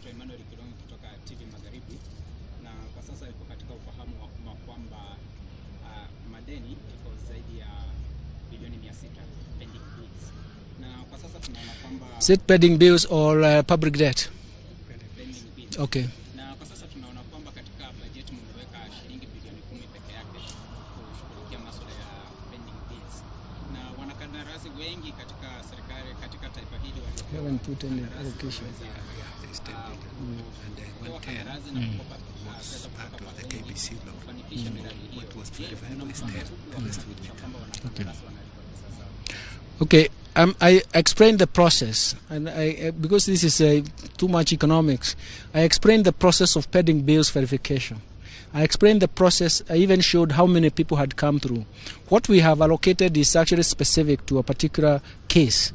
Is it pending bills or public debt? Okay. Na kwa sasa tunaona kwamba katika budget mmeweka shilingi bilioni 10 peke yake kushughulikia masuala ya pending bills. Na wanakandarasi wengi katika serikali katika taifa hili haven't put any allocation. And 110 was part of the KBC loan. What was 25 is 10. The rest would be 10. Okay. Okay. I explained the process, and because this is too much economics, I explained the process of pending bills verification. I explained the process. I even showed how many people had come through. What we have allocated is actually specific to a particular case,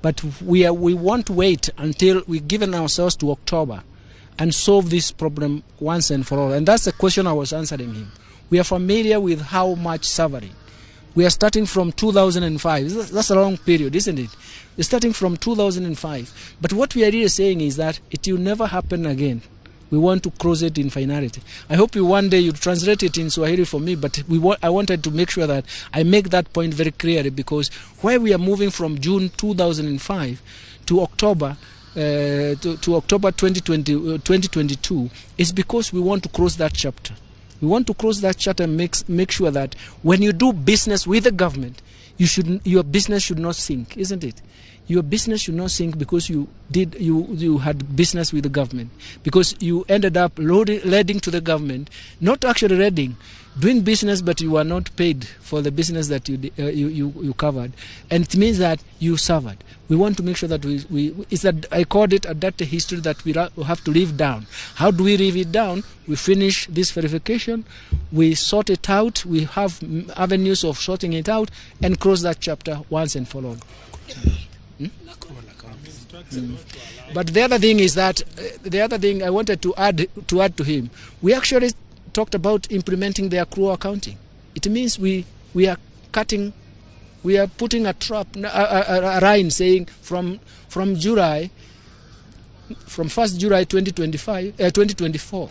but we won't wait until we've given ourselves to October and solve this problem once and for all. And that's the question I was answering him. We are familiar with how much suffering. We are starting from 2005. That's a long period, isn't it? We're starting from 2005. But what we are really saying is that it will never happen again. We want to close it in finality. I hope you one day you translate it in Swahili for me, but I wanted to make sure that I make that point very clearly, because where we are moving from June 2005 to October to October 2022 is because we want to close that chapter. We want to close that chapter and make sure that when you do business with the government, your business should not sink, isn't it? Your business should not sink because you had business with the government, because you ended up lending to the government, not actually lending, doing business, but you were not paid for the business that you covered, and it means that you suffered. We want to make sure that it's that I called it a dirty history that we have to live down. How do we live it down? We finish this verification, we sort it out, we have avenues of sorting it out, and close that chapter once and for all. But the other thing is that the other thing I wanted to add to him, we actually talked about implementing the accrual accounting. It means we are cutting, we are putting a trap, a line saying from July From 1st July 2024,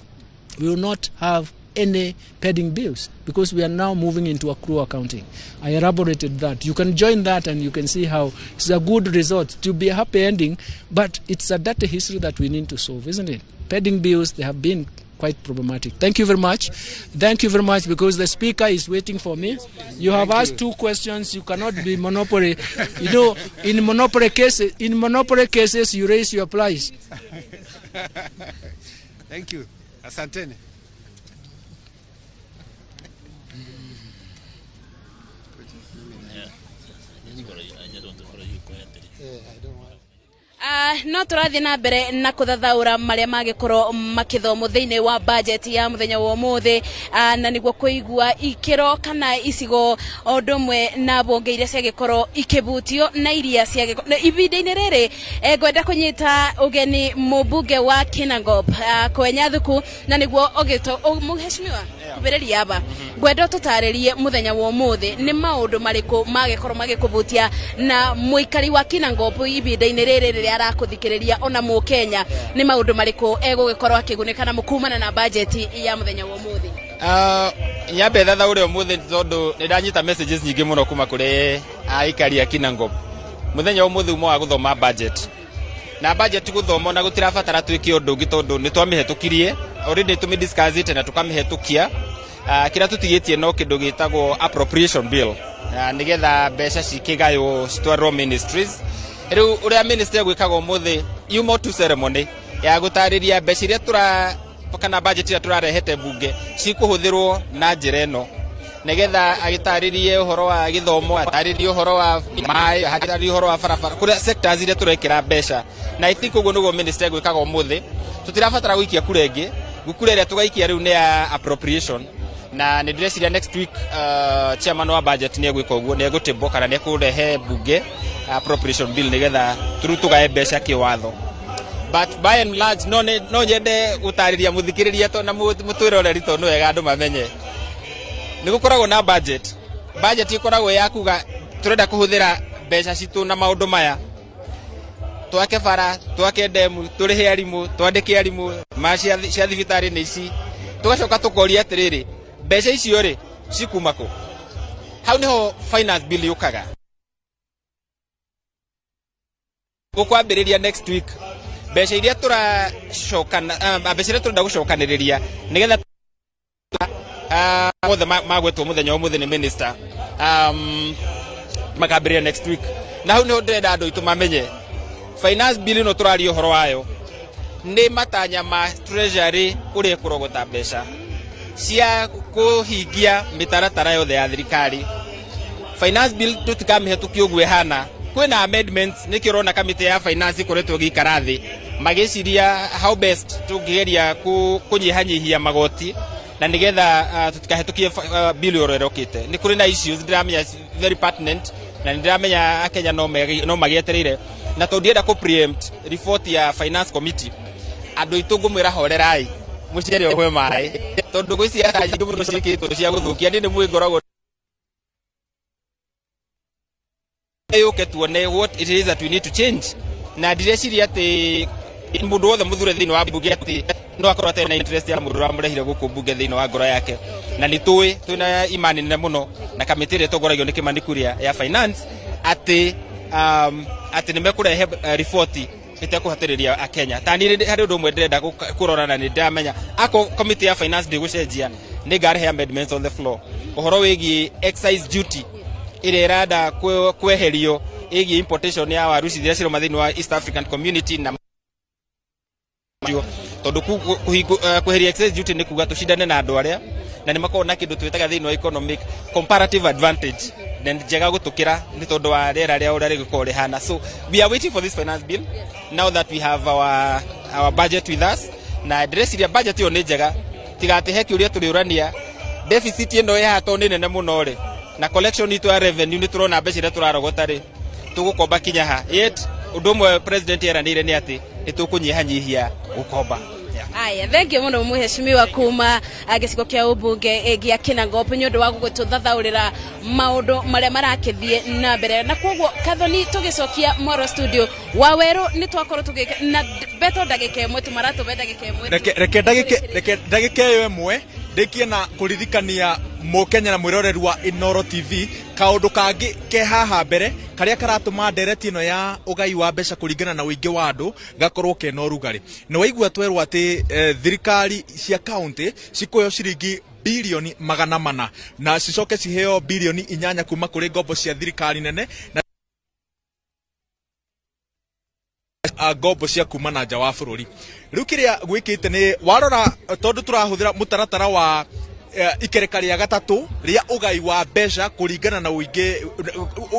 we will not have any pending bills because we are now moving into accrual accounting. I elaborated that. You can join that and you can see how it's a good result to be a happy ending, but it's a dirty history that we need to solve, isn't it? Pending bills, they have been quite problematic. Thank you very much. Thank you very much, because the speaker is waiting for me. You have asked 2 questions. You cannot be monopoly. You know, in monopoly cases, you raise your price. Thank you. Asanteni. No tũrathiĩ na mbere na kũthathaũra marĩa magĩkorwo makĩthomwo thĩinĩ wa budget ya mũthenya wa ũmũthĩ, na nĩguo kũigua ikĩro kana icigo o ũndũ ũmwe na mbunge iria ciagĩkorwo ikĩbutio na iria ciagĩkorwo ihinda-inĩ rĩrĩ. Ngwenda kũnyita ũgeni mũmbunge wa Kinangop, Koenya Thuku, na nĩguo ũgĩtwo mũheshimiwa kubĩrĩria aba. Ngwenda ũtũtarĩrie mũthenya wa ũmũthĩ nĩ maũndũ marĩkũ magĩkorwo magĩkũbutia na mũikari wa Kinangop ihinda-inĩ rĩrĩ rĩrĩa arakũthikĩrĩria ona mũkenya, nĩ maũndũ marĩkũ egũgĩkorwo akĩgunĩka namo kumana na bajeti ya mũthenya wa ũmũthĩ? Nyambe thathaũre ũmũthĩ tondũ nĩ ndanyita messages nyingĩ mũno kuma kũrĩ aikari a Kinangop. Mũthenya wa ũmũthĩ uma wa gũthoma budget, na budget gũthomwo na gũtirabatara twĩke ũndũ ũngĩ tondũ nĩ twamĩhetũkirie already, tũmĩdiscussĩte na tũkamĩhetũkia. Kĩrĩa tũtigĩtie no kĩndũ gĩtagwo appropriation bill, nĩgetha mbeca cikĩgaywo citwarwo ministries. Rĩu ũrĩa minister gwĩkaga ũmũthĩ yuma tu ceremony ya gũtarĩria mbeca iria tũra kana budget iria tũrarehete bunge cikũhũthĩrwo na njĩra ĩno, nĩgetha agĩtarĩrie ũhoro wa gĩthomo, atarĩrie ũhoro wa maĩ, atarĩrie ũhoro wa barabara, kũrĩa sectors iria tũrekĩra mbeca. Na I think ũguo nĩguo minister gwĩkaga ũmũthĩ. Tũtirabatara gũikia kura ĩngĩ, kura ĩrĩa tũgaikia rĩu nĩ ya appropriation, na nĩ ndĩreciria next week chairman wa budget nĩ egwĩka ũguo, nĩ egũtĩmbwo kana nĩ ekũrehe bunge appropriation bill nĩgetha tũrĩu tũgae mbeca kĩwatho. But by and large no nyende gũtarĩria mũthikĩrĩria na mũtwĩroreri tondũ nĩ wega andũ mamenye nĩ gũkoragwo na budget. Budget ĩkoragwo ya kuga tũrenda kũhũthĩra mbeca citũ na maũndũ maya, twake bara, twake ndemu, tũrĩhe arimũ, twandĩke arimũ, ma cia thibitarĩ nĩ ici. Tũgacoka tũkoria atĩrĩrĩ, mbeca icio rĩ cikuma kũ? Hau nĩho finance bill yũkaga. Gũkwambĩrĩria next week mbeca iria tũracokana, mbeca iria tũrenda gũcokanĩrĩria nĩgetha mothe magwetwo mũthenya wa ũmũthĩ nĩ minister, makambĩrĩria next week. Na hau nĩho ndĩrenda andũ aitũ mamenye finance bill ĩno tũraria ũhoro wayo nĩ matanya ma treasury ũrĩa ĩkũrogota mbeca cia kũhingia mĩtaratara yothe ya thirikari. Finance bill tũtikamĩhetũkia ũguo ĩhana, kwĩna amendments, nĩkĩo ũrona kamĩtĩ ya finance ĩkoretwo ĩgĩikara thĩ magĩciria how best tũngĩgeria kũnyihanyihia magoti na nĩgetha tũtikahetũkie bill ĩrĩa ĩrokĩte. Nĩ kũrĩ na issues ndĩramenya very pertinent, na nĩ ndĩramenya Akenya no magĩetereire, na tondũ ndienda kũ preempt report ya finance committee, andũ aitũ ngũmwĩra horerai mũciare ũhwe maĩ, tondũ gwĩ ciaca nyingĩ mũno ciĩkĩtwo cia gũthũkia. Niĩ nĩ mũĩ ngoragwo yũke tuone what it is that we need to change, na ndireciria atĩ mũndũ wothe mũthure thĩinĩ wa bunge atĩ no akorwo atarĩ na interest ya mũndũ ũrĩa wamũrehire gũkũ bunge thĩinĩ wa ngoro yake. Na nĩ tũĩ twĩna imani nene mũno na kamĩtĩ ĩrĩa ĩtongoragio nĩ Kimani Kuria ya finance atĩ atĩ nĩ mekũrehe riboti ĩtekũhatĩrĩria Akenya. Ta niĩ harĩ ũndũ ũmwe ndĩrenda kũrora na nĩ ndĩramenya ako committee ya finance ndĩgũcenjia, nĩ ngarehe amendments on the floor ũhoro wĩgiĩ excise duty ĩrĩa ĩrenda kweherio ĩgiĩ importation ya waru iria ciroma thĩinĩ wa East African Community, na tondũ kweheria excise duty nĩ kuga tũcindane na andũ arĩa na nĩ makoragwo na kĩndũ twĩtaga thĩinĩ wa economic comparative advantage na nĩ njega gũtũkĩra nĩ tondũ wa rĩera rĩa ũrĩa rĩgũkorwo rĩhana. So we are waiting for this finance bill now that we have our budget with us, na ndĩreciria budget ĩyo nĩ njega, tiga atĩ he kĩũria tũrĩũrania deficit ĩno ĩhaha tondũ nĩ nene mũno rĩ, na collection itũ ya revenue nĩ tũrona mbeca iria tũrarogota rĩ tũgũkomba kinya ha. Yet ũndũ ũmwe president eranĩire nĩ atĩ nĩ tũkũnyihanyihia gũkomba. Aya, thengiũ mũno mũheshimiwa kuma gĩcigo kĩa ũmbunge gĩa Kinangop nĩ ũndũ wa gũgĩtũthathaũrĩra maũndũ marĩa marakĩthiĩ na mbere. Na koguo Kathoni, tũgĩcokia Moro studio wa werũ, nĩ twakorwo tũgĩka na beto ndagĩka ĩmwe tũmaratũbe ndagĩka ĩmwe. Reke ndagĩka ĩyo ĩmwe ndĩkie na kũririkania mũkenya na mwĩroreri wa Inoro TV kaũndũ kangĩ ke haha mbere karĩa karatũma ndereti ĩno ya ũgai wa mbeca kũringana na ũingĩ wa andũ gakorwo kena ũrugarĩ. Nĩ waigua twerwo atĩ thirikari cia kaunti cikũheo ciringi bilioni 400 na cicoke ciheo bilioni 8 kuma kũrĩ ngombo cia thirikari nene na ngombo cia kuma na nja wa bũrũri. Rĩu kĩrĩa gwĩkĩte nĩ warora, tondũ tũrahũthĩra mũtaratara wa ikereka rĩa gatatũ rĩa ũgai wa mbeca kũringana na ũingĩ,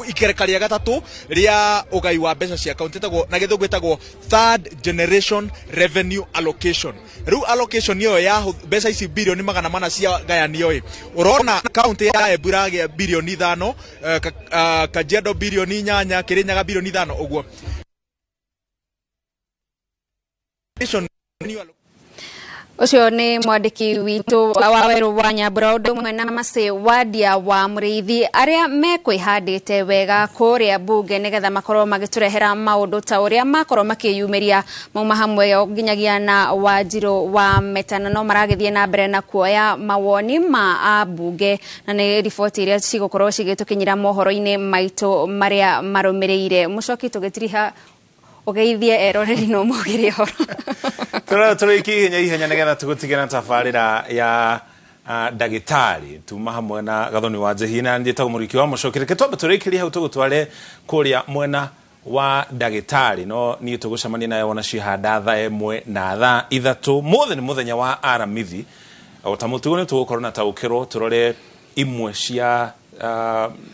ikereka rĩa gatatũ rĩa ũgai wa mbeca cia kaunti ĩtagwo na gĩthũngũ ĩtagwo third generation revenue allocation. Rĩu allocation ĩyo ya mbeca ici bilioni 400 cia gayanio ĩ, ũrona kaunti ya Embu ĩragĩa bilioni 5, Kajiado bilioni 8, Kirinyaga bilioni 5 ũguo. Ũcio nĩ mwandĩki witũ wa werũ wa Nyambura ũndũ ũmwe na Macĩ Wadia wa Mũrĩithi arĩa mekwĩhandĩte wega kũrĩa mbunge nĩgetha makorwo magĩtũrehera maũndũ ta ũrĩa makorwo makĩyumĩria mauma hamwe nginyagia na Wanjirũ wa Metana, no maragĩthiĩ na mbere na kuoya mawoni ma ambunge na nĩ riboti iria cigũkorwo cigĩtũkinyĩra mohoro-inĩ maitũ marĩa marũmĩrĩire. Mũcoki, tũgĩtiriha ũgeithie eroreri no mogĩre ũhoro. Tũrĩkie ihenya ihenya nĩgetha tũgũtige na tabarĩra ya ndagĩtarĩ tuma hamwe na Gathoni wa Njehina na njĩtagwo Mũriki wa Mũcoki. Reke twambe tũrĩkĩrie hau tũgũtware kũrĩa mwena wa ndagĩtarĩ, no niĩ tũgũcemania nawe wona cihanda thaa 1 na thaa 3. Mũthĩ nĩ mũthenya wa Aramithi, o ta mũtugo nĩ tũgũkorwo na taũkĩrwo tũrore imwe cia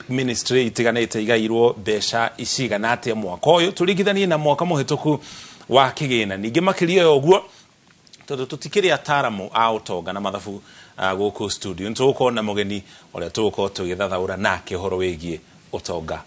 ministry itiganĩte igairwo mbeca cigana atĩa mwaka ũyũ tũringithanie na mwaka mũhĩtũku wa kĩgĩna. Ningĩ makĩria ya ũguo, tondũ tũtikĩrĩ ataramu a ũtonga na mathabu gũkũ studio, nĩ tũgũkorwo na mũgeni ũrĩa tũgũkorwo tũgĩthathaũra nake ũhoro wĩgiĩ ũtonga.